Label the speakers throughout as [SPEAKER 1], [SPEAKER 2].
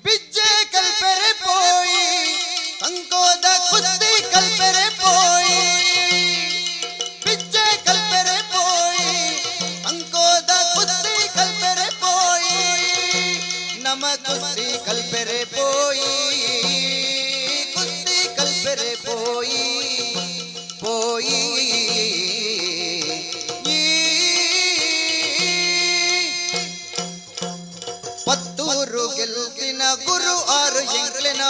[SPEAKER 1] ಬಿಜ್ಜೆ ಕಲ್ಪೆರೆ ಪೋಯಿ ಅಂಕೋದ ಕುಸ್ತಿ ಕಲ್ಪೆರೆ ಪೋಯಿ ಬಿಜ್ಜೆ ಕಲ್ಪೆರೆ ಪೋಯಿ ಅಂಕೋದ ಕುಸ್ತಿ ಕಲ್ಪೆರೆ ಪೋಯಿ ನಮ ಕುಸ್ತಿ ಕಲ್ಪೆರೆ ಪೋಯಿ ಕುಸ್ತಿ ಕಲ್ಪೆರೆ ಪೋಯಿ ಪೋಯಿ ಪತ್ತೂರು ಗೆಲ್ತಿನ ಗುರು ಆರು ಎಂಕ್ಲೆನ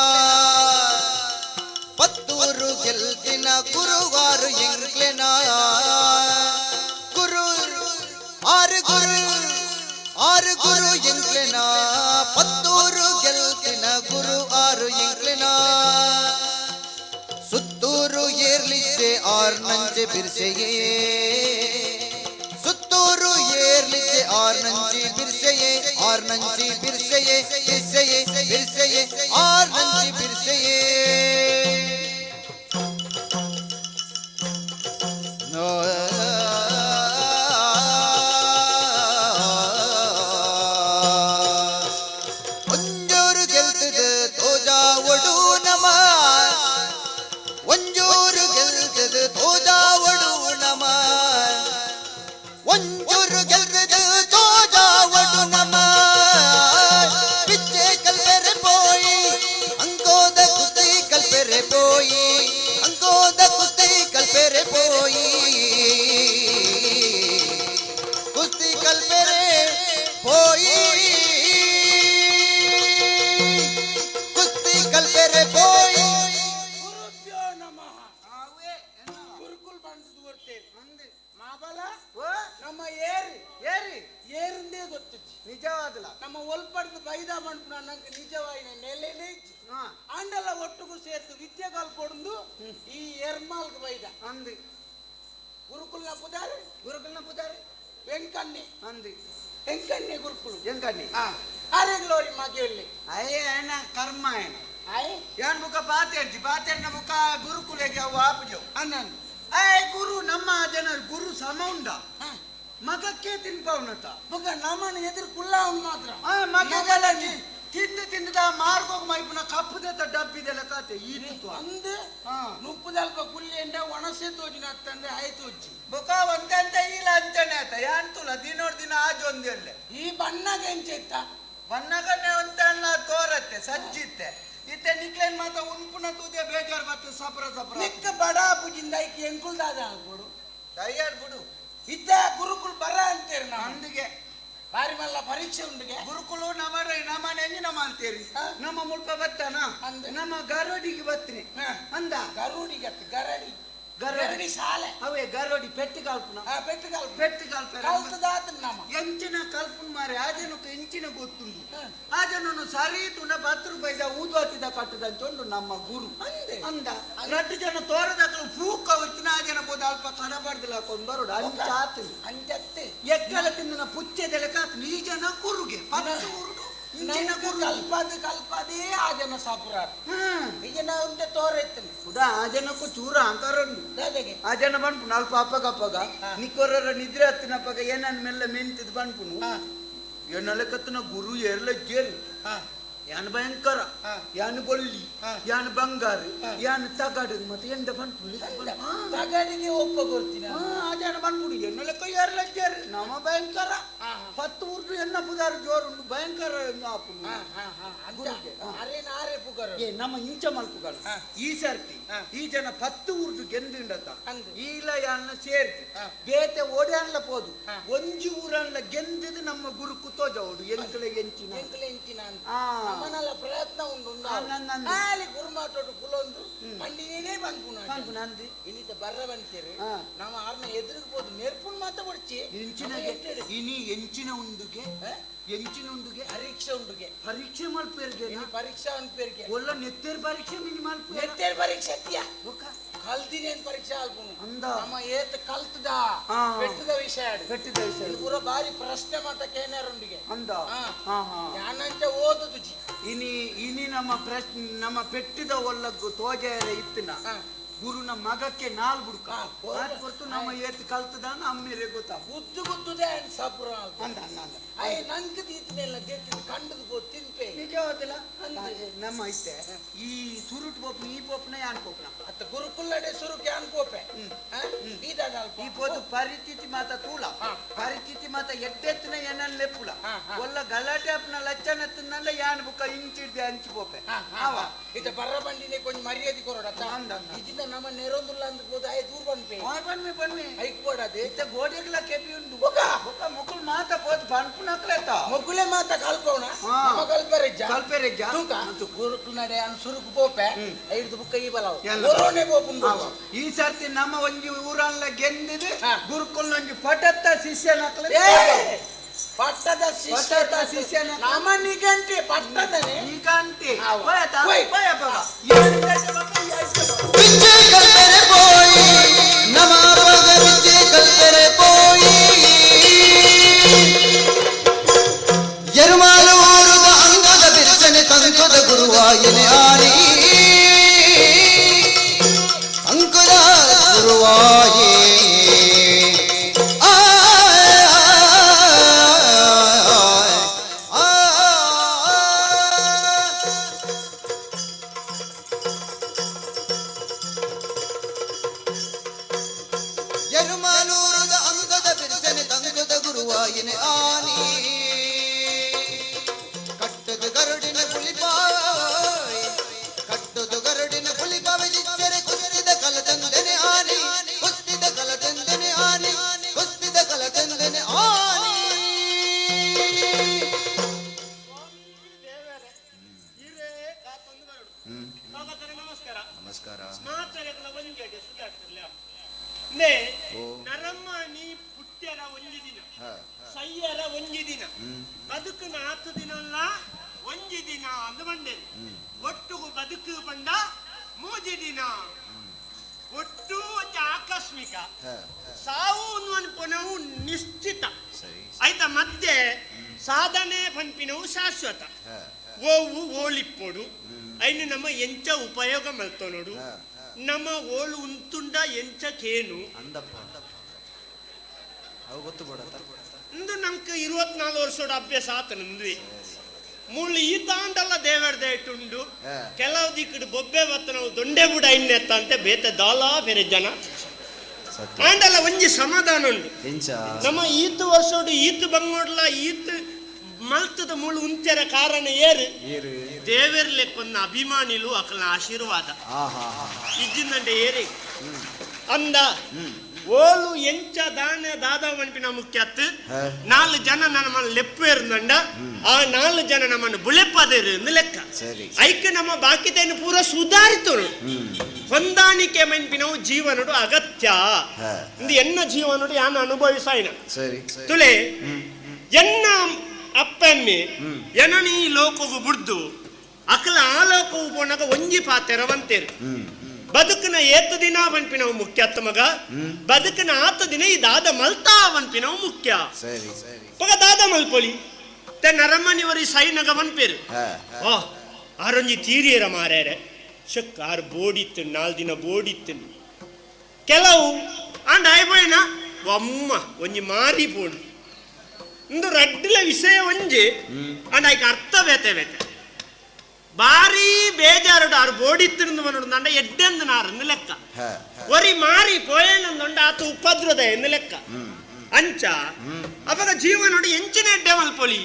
[SPEAKER 1] ಪತ್ತೂರು ಗೆಲ್ತಿನ ಗುರು ಆರು ಎಂಕ್ಲೆನ ಗುರು ಆರು ಗುರು ಆರು ಗುರು ಎಂಕ್ಲೆನ ಪತ್ತೂರು ಗೆಲ್ತಿನ ಗುರು ಆರು ಎಂಕ್ಲೆನ ಸುತ್ತೂರು ಏರ್ಲಿಚ್ಚೆ ಆರ್ ನಂಜೆ ಬಿರ್ಸೆಯೇ ಸುತ್ತೂರು ಏರ್ಲಿಚ್ಚೆ ಆರ್ ನಂಜಿ ಬಿರ್ಸೆಯೇ ಆರ್ ನಂಜಿ ಬಿರ್ಸೆಯೇ ಬಿರ್ಸೆಯೇ ಬಿರ್ಸೆಯೇ ಆರ್ ನಂಜಿ ಬಿರ್ಸೆಯೇ. ಒಂಜೋರು ಗೆಲ್ತದ ತೋಜಾ ಒಡು ನಮ ಒಂಜೋರು ಗೆಲ್ತದ ತೋಜಾ ಒಡು ನಮ ಒಂಜೋರು ಗೆಲ್ತದ ತೋಜಾ ಒಡು ನಮ ಬಿಚ್ಚೆ ಕಲ್ಪೆರೆ ಪೋಯಿ ಅಂಕೋದ ಕುಸ್ತಿ ಕಲ್ಪೆರೆ ಪೋಯಿ ಅಂಕೋದ ಕುಸ್ತಿ ಕಲ್ಪೆರೆ ಪೋಯಿ ಕುಸ್ತಿ ಕಲ್ಪೆರೆ ಪೋಯಿ ಕುಸ್ತಿ ಕಲ್ಪೆರೆ ಪೋಯಿ.
[SPEAKER 2] ಗುರುಭ್ಯೋ ನಮಃ. ಗುರುಕುಲ್ ಬಂದು ಬರ್ತೇವೆ ಮಾಬಲ ನಮ್ಮ ಏರಿ
[SPEAKER 3] ಏರಿ
[SPEAKER 2] ಏರಿಂದೇ ಗೊತ್ತಿಚ್ಚಿ
[SPEAKER 3] ನಿಜವಾದಲ.
[SPEAKER 2] ನಮ್ಮ ಒಲ್ಪಡ್ದು ಬೈದ ಮಂಟು ನಂಗೆ ನಿಜವಾಯಿನ ನೆಲೆನೇ ಇಜ್ಜಿ. ಆಂಡಲ ಒಟ್ಟುಗು ಸೇರ್ತು ವಿದ್ಯೆ ಕಲ್ಪೊಡ್ದು ಈ ಎರ್ಮಾಲ್ಗ್ ಬೈದ
[SPEAKER 3] ಅಂದು
[SPEAKER 2] ಗುರುಕುಲ್ನ ಪುದಾರಿ
[SPEAKER 3] ಗುರುಕುಲ್ನ ಪುದಾರಿ
[SPEAKER 2] ವೆಂಕಣ್ಣೆ
[SPEAKER 3] ಅಂದು
[SPEAKER 2] ವೆಂಕಣ್ಣೆ ಗುರುಕುಲು
[SPEAKER 3] ಎಂಕಣ್ಣಿ
[SPEAKER 2] ಅರೆಗ್ಲೋರಿ ಮಗೆಯಲ್ಲಿ
[SPEAKER 3] ಅಯ್ಯ ಏನ ಕರ್ಮ ಏನ
[SPEAKER 2] ಆಯ್
[SPEAKER 3] ಏನ್ ಬುಕ್ಕ ಪಾತೇರ್ಜಿ ಪಾತೇರ್ನ ಬುಕ್ಕ ಗುರುಕುಲೆಗೆ ಅವು ಆಪುಜವು
[SPEAKER 2] ಅನ್ನನ್
[SPEAKER 3] ಏ ಗುರು ನಮ್ಮ ಜನ ಗುರು ಸಮ ಉಂಡ ಮಗಕ್ಕೆ ತಿನ್ಪವನತ
[SPEAKER 2] ಬುಕ್ಕ ನಮ್ಮನ್ನ ಎದುರು ಕುಲ್ಲ ಅವ್ನು ಮಾತ್ರ
[SPEAKER 3] ಮಗಗೆಲ್ಲ ತಿಂದು ತಿಂದ ಮಾರ್ಗೋಗ ಮೈಪುನ ಕಪ್ಪುದೆತ್ತ ಡಬ್ಬಿದೆಲ್ಲ ಕಾತೆ ಈತು
[SPEAKER 2] ಅಂದು ನುಪ್ಪುದಲ್ಪ ಕುಲ್ಲಿ ಒಣಸೆ ತೋಜಿನ ಅಂತಂದ್ರೆ ಆಯ್ತು ಅಜ್ಜಿ
[SPEAKER 3] ಬುಕ್ಕ ಒಂದಂತ ಇಲ್ಲ ಅಂತಾನೆ ಆತ ಯಾಂತುಲ ದಿನೋಡ್ ದಿನ ಆಜೊಂದಿರ್ಲೆ
[SPEAKER 2] ಈ ಬಣ್ಣಗೆ ಎಂಚೈತ
[SPEAKER 3] ಬಣ್ಣಗನೆ ಒಂತಣ್ಣ ತೋರತ್ತೆ ಸಜ್ಜಿತ್ತೆ ಇತ್ತೆ ನಿಕ್ಲೇನ್ ಮಾತ ಉನ್ಪುನ ತೂದೆ ಬೇಜಾರ್ ಬತ್ತು ಸಪ್ರ ಸಪ್ರ
[SPEAKER 2] ನಿಕ್ಕ ಬಡ ಪುಜಿಂದ ಐಕ್ ಎಂಕುಲ್ದಾದ ಅನ್ಕೊಡು
[SPEAKER 3] ತಯ್ಯಾರ್ ಬಿಡು
[SPEAKER 2] ಇತ್ತ ಗುರುಕುಲ್ ಬರ ಅಂತೀರಿ ನಾವು
[SPEAKER 3] ಅಂದಿಗೆ
[SPEAKER 2] ಬಾರಿ ಮಲ್ಲ ಪರೀಕ್ಷೆ ಉಂಡಿಗೆ
[SPEAKER 3] ಗುರುಕುಲು ನಮರ ನಮ್ಮನೆ ನಮ್ಮ ಅಂತೀರಿ ನಮ್ಮ ಮುಲ್ಪ ಬತ್ತನ
[SPEAKER 2] ಅಂದೆ.
[SPEAKER 3] ನಮ್ಮ ಗರೋಡಿಗೆ ಬತ್ರಿ ಅಂದ
[SPEAKER 2] ಗರುಡಿಗತ್ತು ಗರಡಿ
[SPEAKER 3] ಗರಡಿ.
[SPEAKER 2] ಗರಡಿ ಶಾಲೆ
[SPEAKER 3] ಅವೇ ಗರೋಡಿ ಪೆಟ್ಟು ಕಲ್ಪನ
[SPEAKER 2] ಆ ಪೆಟ್ಟು ಕಲ್ಪ
[SPEAKER 3] ಪೆಟ್ಟು ಕಲ್ಪ
[SPEAKER 2] ಕಲ್ತದಾತ ನಮ್ಮ
[SPEAKER 3] ಎಂಚಿನ ಕಲ್ಪನ್ ಮಾರೆ ಆಜನಕ್ಕೆ ಎಂಚಿನ ಗೊತ್ತುಂಡು ಆಜನನು ಸರಿ ತುಣ 10 ರೂಪಾಯಿದ ಊದ್ವಾತಿದ ಕಟ್ಟದಂಚೊಂಡು ನಮ್ಮ ಗುರು
[SPEAKER 2] ಅಂದೆ.
[SPEAKER 3] ಅಂದ ರಟ್ಟು ಜನ ತೋರದಕ್ಕಲು ಪೂಕ ಹೊತ್ತಿನ ಆಜನ ಬೋದ ಅಲ್ಪ ಕಡಬಾರ್ದಿಲ್ಲ ಕೊಂಬರೋಡು ಅಂಚಾತು
[SPEAKER 2] ಅಂಚತ್ತೆ
[SPEAKER 3] ಎಕ್ಕಲ ತಿಂದನ ಪುಚ್ಚೆದೆಲೆ ಕಾತು ಈ ಜನ ಗುರುಗೆ 10 ಉರುಡು ಇಂಚಿನ ಗುರು
[SPEAKER 2] ಕಲ್ಪದ ಕಲ್ಪದೇ ಆ ಜನ ಸಾಪುರಾತ ಈಗ ನಾ ಉಂಟೆ ತೋರೆತ್ತನೆ
[SPEAKER 3] ಕುಡ ಆ ಜನಕ್ಕೂ ಚೂರ ಅಹಂಕಾರ ಉಂಡು
[SPEAKER 2] ದಾದಗೆ
[SPEAKER 3] ಆ ಜನ ಬನ್ಪುನು ಅಲ್ಪ ಅಪ್ಪಗಪ್ಪಗ ನಿಕ್ಕೊರರ ನಿದ್ರೆ ಹತ್ತಿನಪ್ಪಗ ಏನನ್ ಮೆಲ್ಲ ಮೆಂತಿದ್ ಬನ್ಪುನು ಏನಲೆಕತ್ತನ ಗುರು ಏರ್ಲ ಜೇಲ್ ಯಾನ್ ಭಯಂಕರ ಯಾನ್ ಬೊಳ್ಳಿ ಯಾನ್ ಬಂಗಾರ ಯಾನ್ ತಗಡು ಮತ್ತೆ ಎಂದ ಬನ್ಪುನು
[SPEAKER 2] ತಗಡಿಗೆ ಒಪ್ಪ ಕೊಡ್ತೀನಿ
[SPEAKER 3] ಆ ಜನ ಬನ್ಪುಡು ಎನ್ನಲೆಕ್ಕ ಏರ್ಲ ಜೇರ್ ನಮ್ಮ ಭಯಂಕರ 10 ಊರ್ದು ಎನ್ನ ಪುದಾರು ಜೋರುಂಡು ಭಯಂಕರ ಆಪುನು ಗುರುಗೆ,
[SPEAKER 2] ಅರೆ ನಾರೆ ಪುಗರು
[SPEAKER 3] ಏ ನಮ್ಮ ಇಂಚ ಮಲ್ಪುಗಳು ಈ ಸರ್ತಿ ಈ ಜನ 10 ಊರ್ದು ಗೆಂದಿಂಡತ
[SPEAKER 2] ಅಂದು.
[SPEAKER 3] ಈಲ ಯಾನ್ನ ಸೇರ್ತಿ ಬೇತೆ ಓಡ್ಯಾನ್ಲ ಪೋದು ಒಂಜಿ ಊರನ್ಲ ಗೆಂದಿದ್ ನಮ್ಮ ಗುರು ಕುತೋಜ ಓಡು ಎಂಕಲೆ ಎಂಚಿನ
[SPEAKER 2] ಎಂಕಲೆ ಎಂಚಿನ ಅಂತ ನಮ್ಮನೆಲ್ಲ ಪ್ರಯತ್ನ ಉಂಟು ಉಂಡು
[SPEAKER 3] ನನ್ನ-
[SPEAKER 2] ಆಲಿ ಗುರುಮಾಟೋಡು ಕುಲೊಂದು ಪಂಡಿನೇ ಬಂದ್ಪುನ
[SPEAKER 3] ಪನ್ಪುನ ಅಂದು.
[SPEAKER 2] ಇನ್ನಿತ ಬರ್ರ ಬಂತೀರಿ ನಮ್ಮ ಆರ್ನ ಎದುರಿಗೆ ಪೋದು ನೆರ್ಪುನ್ ಮಾತ ಕೊಡ್ಚಿ
[SPEAKER 3] ಎಂಚಿನ ಇನಿ ಎಂಚಿನ ಉಂಡುಗೆ ಎಂಚಿನ ಉಂಡುಗೆ
[SPEAKER 2] ಪರೀಕ್ಷೆ ಉಂಡುಗೆ
[SPEAKER 3] ಪರೀಕ್ಷೆ ಮಲ್ಪೇರ್ಗೆ
[SPEAKER 2] ಇನಿ ಪರೀಕ್ಷಾ ಅನ್ಪೇರಿಗೆ
[SPEAKER 3] ಒಲ್ಲ ನೆತ್ತೇರ್ ಪರೀಕ್ಷೆ ಮಿನಿ ಮಲ್ಪೇರ್
[SPEAKER 2] ನೆತ್ತೇರ್ ಪರೀಕ್ಷೆ ಅತ್ತಿಯ ಕಲ್ತಿನೇನ್ ಪರೀಕ್ಷೆ ಆಲ್ಪುನು
[SPEAKER 3] ಅಂದ.
[SPEAKER 2] ನಮ್ಮ ಏತ್ ಕಲ್ತದ ಪೆಟ್ಟದ ವಿಷಯ ಆಡು.
[SPEAKER 3] ಪೆಟ್ಟದ ವಿಷಯ
[SPEAKER 2] ಇದು ಪೂರ ಬಾರಿ ಪ್ರಶ್ನೆ ಮಾತ ಕೇನಾರುಂಡಿಗೆ
[SPEAKER 3] ಅಂದ ಹಾ ಹಾ
[SPEAKER 2] ಯಾನಂಚ ಓದುದುಜಿ
[SPEAKER 3] ಇನಿ ಇನಿ ನಮ್ಮ ಪ್ರಶ್ನೆ ನಮ್ಮ ಪೆಟ್ಟಿದ ಒಲ್ಲಗ್ಗು ತೋಜೆರೆ ಇತ್ತಿನ ಗುರುನ ಮಗಕ್ಕೆ ನಾಲ್ ಬುಡ್ಕ ಹೊರ್ತು ನಮ್ಮ ಏತ್ ಕಲ್ತದಾನ ಅಮ್ಮೇರೆ ಗೊತ್ತಾ
[SPEAKER 2] ಗುದ್ದು ಗುದ್ದುದೇ ಸಪುರ
[SPEAKER 3] ಅಂದ ಅಂದ ಅಂದ
[SPEAKER 2] ಅಯ್ಯ ನಂಗೆ ದೀತನೆಲ್ಲ ದೇತಿನ ಕಂಡದ ಗೋ ತಿನ್ಪೆ
[SPEAKER 3] ನಿಜವಾದಲ್ಲ ನಮ್ಮ ಇತ್ತೆ ಈ ಸುರುಟ್ ಪೋಪ್ನ ಈ ಪೋಪ್ನ ಯಾನ್ ಪೋಪ್ನ
[SPEAKER 2] ಅತ್ತ ಗುರುಕುಲ್ಲಡೆ ಸುರುಕೆ ಅನ್ಕೋಪೆ
[SPEAKER 3] ಈ ಪೋತು ಪರಿಸ್ಥಿತಿ ಮಾತ ತೂಲ ಪರಿಸ್ಥಿತಿ ಮಾತ ಎಡ್ಡೆತ್ತಿನ ಏನನ್ ಲೆಪ್ಪುಲ ಒಲ್ಲ ಗಲಾಟೆ ಅಪ್ನ ಲಚ್ಚನ ತಿನ್ನಲ್ಲ ಯಾನ್ ಬುಕ್ಕ ಇಂಚಿಡ್ದೆ ಅಂಚಿ ಪೋಪೆ
[SPEAKER 2] ಅವ ಇತ್ತ ಬರ್ರ ಬಂಡಿನೇ ಕೊಂಚ ಮರ್ಯಾದೆ ಕೊರಡ ಇದಿಂದ ನಮ್ಮ ನೆರೊಂದುಲ್ಲ ಅಂದ್ ಹೋದ ಆಯ್ ದೂರ ಬನ್ಪೆ
[SPEAKER 3] ಬನ್ಮೆ ಬನ್ಮೆ
[SPEAKER 2] ಐಕ್ ಬೋಡದೆ
[SPEAKER 3] ಇತ್ತ ಗೋಡೆಗ್ಲ ಕೆಪಿ ಉಂಡು ಬೊಕ ಬೊಕ ಮುಕುಲ್ ಮಾತ ಪೋತ್ ಬನ್ಪುನಕ್ಲೆತ
[SPEAKER 2] ಮೊಗುಲೆ ಮಾತ ಕಲ್ಪವಣ ನಮ್ಮ ಕಲ್ಪರೆಜ್ಜ
[SPEAKER 3] ಕಲ್ಪರೆಜ್ಜ
[SPEAKER 2] ತೂಕ ಗುರುಕುಲ್ನಡೆ ಅನ್ ಸುರುಕು ಪೋಪೆ ಐದು ಬುಕ್ಕ ಈ ಬಲವ ಒರೋನೆ ಪೋಪುಂಡು
[SPEAKER 3] ಈ ಸರ್ತಿ ನಮ್ಮ ಒಂಜಿ ಊರಲ್ಲ ಗೆಂದಿದೆ ಗುರುಕುಲ್ ಒಂಜಿ ಪಟತ್ತ ಶಿಷ್ಯನಕ್ಲೆ
[SPEAKER 2] ಪಟ್ಟದ
[SPEAKER 3] ಪಟ್ಟದ ಶಿಷ್ಯನ
[SPEAKER 2] ನಮ್ಮ ನಿಗಂಟೆ ಪಟ್ಟದನೆ
[SPEAKER 3] ನಿಗಂಟೆ
[SPEAKER 1] ವಿಜಯ ಕಲ್ಪನೆ ಪೋಯಿ ನಮ ಪಗ ವಿಜಯ ಕಲ್ಪನೆ ಪೋಯಿ ಎರುಮಾಲು ಊರುದ ಅಂಗದ ಬಿರುಸನೆ ತಂಕದ ಗುರುವಾಯನೆ ಆಲಿ ಅಂಕುರ ಗುರುವಾಯೇ ಎರುಮಾಲೂರದ ಅಂಗದ ಬಿರುಸನೆ ತಂಗದ ಗುರುವಾಯಿನ ಆನಿ ಕಟ್ಟದ ಗರುಡಿನ ಪುಲಿಪಾಯ್ ಕಟ್ಟದ ಗರುಡಿನ ಪುಲಿಪಾವೆ ಜಿಚ್ಚರೆ ಕುಸ್ತಿದ ಕಲತಂದನೆ ಆನಿ ಕುಸ್ತಿದ ಕಲತಂದನೆ ಆನಿ ಕುಸ್ತಿದ ಕಲತಂದನೆ ಆನಿ.
[SPEAKER 4] ನಮಸ್ಕಾರ.
[SPEAKER 1] ನಮಸ್ಕಾರ.
[SPEAKER 4] ನರಮ್ಮನಿ ಪುಟ್ಯರ ಒಂಜಿ ದಿನ, ಸಯ್ಯರ ಒಂಜಿ ದಿನ, ಬದುಕಿನ ಆತು ದಿನಲ್ಲ ಒಂಜಿ ದಿನ ಅಂದು ಬಂಡೆ. ಒಟ್ಟುಗು ಬದುಕು ಬಂಡ ಮೂಜಿ ದಿನ. ಒಟ್ಟು ಒಂಜಿ ಆಕಸ್ಮಿಕ ಸಾವು ಪುನವು ನಿಶ್ಚಿತ ಆಯ್ತಾ. ಮಧ್ಯೆ ಸಾಧನೆ ಪನ್ಪಿನವು ಶಾಶ್ವತ. ಓವು ಓಲಿಪ್ಪೋಡು ಐನು ನಮ್ಮ ಎಂಚ ಉಪಯೋಗ ಮಲ್ತೋನೋಡು ನಮ್ಮ ಓಳು ಉಂತುಂಡ ಎಂಚ ಕೇನು ಇಂದು ನಮ್ಗೆ 24 ವರ್ಷದ ಅಭ್ಯಾಸ ಆತ ನಂದ್ವಿ ಮುಳ್ಳು ಈ ತಾಂಡಲ್ಲ ದೇವರ್ದ ಇಟ್ಟುಂಡು. ಕೆಲವು ದಿಕ್ಕಡು ಬೊಬ್ಬೆ ಬತ್ತ ನಾವು ದೊಂಡೆ ಬುಡ ಇನ್ನೆತ್ತ ಅಂತೆ ಬೇತೆ ದಾಲಾ ಬೇರೆ ಜನ ಆಂಡಲ್ಲ ಒಂಜಿ ಸಮಾಧಾನ ಉಂಡು. ನಮ್ಮ ಈತು ವರ್ಷೋಡು ಈತು ಬಂಗೋಡ್ಲ ಈತು ಮಲ್ತದ ಮುಳ್ಳು ಉಂತೆರ ಕಾರಣ ಏರು ದೇವರ್ಲೆಕ್ಕೊಂದು ಅಭಿಮಾನಿಲು ಅಕಲ್ನ ಆಶೀರ್ವಾದ ಇಜ್ಜಿಂದಂಡೆ ಏರಿ ಅಂದ ಓಲು ಎಂಚ ದಾನೆ ದಾದ ಮನ್ಪಿನ ಮುಖ್ಯತ್ತು 4 ಜನ ನಮ್ಮ ಲೆಪ್ಪು ಇರುಂದಂಡ ಆ 4 ಜನ ನಮ್ಮನ್ನು ಬುಳೆಪ್ಪದಿರು ಲೆಕ್ಕ. ಐಕ್ಕೆ ನಮ್ಮ ಬಾಕಿದೇನು ಪೂರ ಸುಧಾರಿತರು. ಹೊಂದಾಣಿಕೆ ಮೆನ್ಪಿನವು ಜೀವನಡು ಅಗತ್ಯ. ಇಂದು ಎನ್ನ ಜೀವನಡು ಯಾನು ಅನುಭವಿಸಾಯಿನ ತುಲೆ ಎನ್ನ ಅಪ್ಪಮ್ಮೆ ಎನನಿ ಲೋಕಗು ಬುಡ್ದು ಅಕಲ ಆ ಲೋಕವು ಪೋನಾಗ ಒಂಜಿ ಪಾತೆರವಂತೇರು. ಬದುಕಿನ ಏತು ದಿನ ವನ್ಪಿನವು ಮುಖ್ಯ ಮಗ, ಬದುಕಿನ ಆತ ದಿನ ಈ ದಾದ ಮಲ್ತಾ ವನ್ಪಿನವು ಮುಖ್ಯ. ಪಗ ದಾದ ಮಲ್ಪೊಲಿ ತೆ ನರಮನಿವರಿ ಸೈನಗ ವನ್ಪೇರು ಓ ಆರೊಂಜಿ ತೀರಿಯರ ಮಾರ್ಯಾರೆ ಶಕ್ ಆರು ಬೋಡಿತ್ತು 4 ದಿನ ಬೋಡಿತ್ತು ಕೆಲವು ಅಂಡ್ ಆಯ್ಬೋಯ್ನ ಅಮ್ಮ ಒಂಜಿ ಮಾರಿ ಪೋಡು ಇಂದು ರಡ್ಡಿಲ ವಿಷಯ ಒಂಜಿ ಅಂಡ್ ಆಯ್ಕೆ ಅರ್ಥ ಬೇತೆ ಬೇತೆ ಬಾರಿ ಬೇಜಾರುಡು ಆರು ಬೋಡಿತ್ತಿருந்து ಮನೋಡು ಎಡ್ಡೆಂದು ನಾರಂದು ಲೆಕ್ಕ ಒರಿ ಮಾರಿ ಪೋಯೇನಂದೊಂಡ ಆತ ಉಪದ್ರದ ಎಂದು ಲೆಕ್ಕ ಅಂಚ ಅಪಗ ಜೀವನೋಡು ಎಂಚಿನ ಎಡ್ಡೆ ಮಲ್ಪೊಲಿ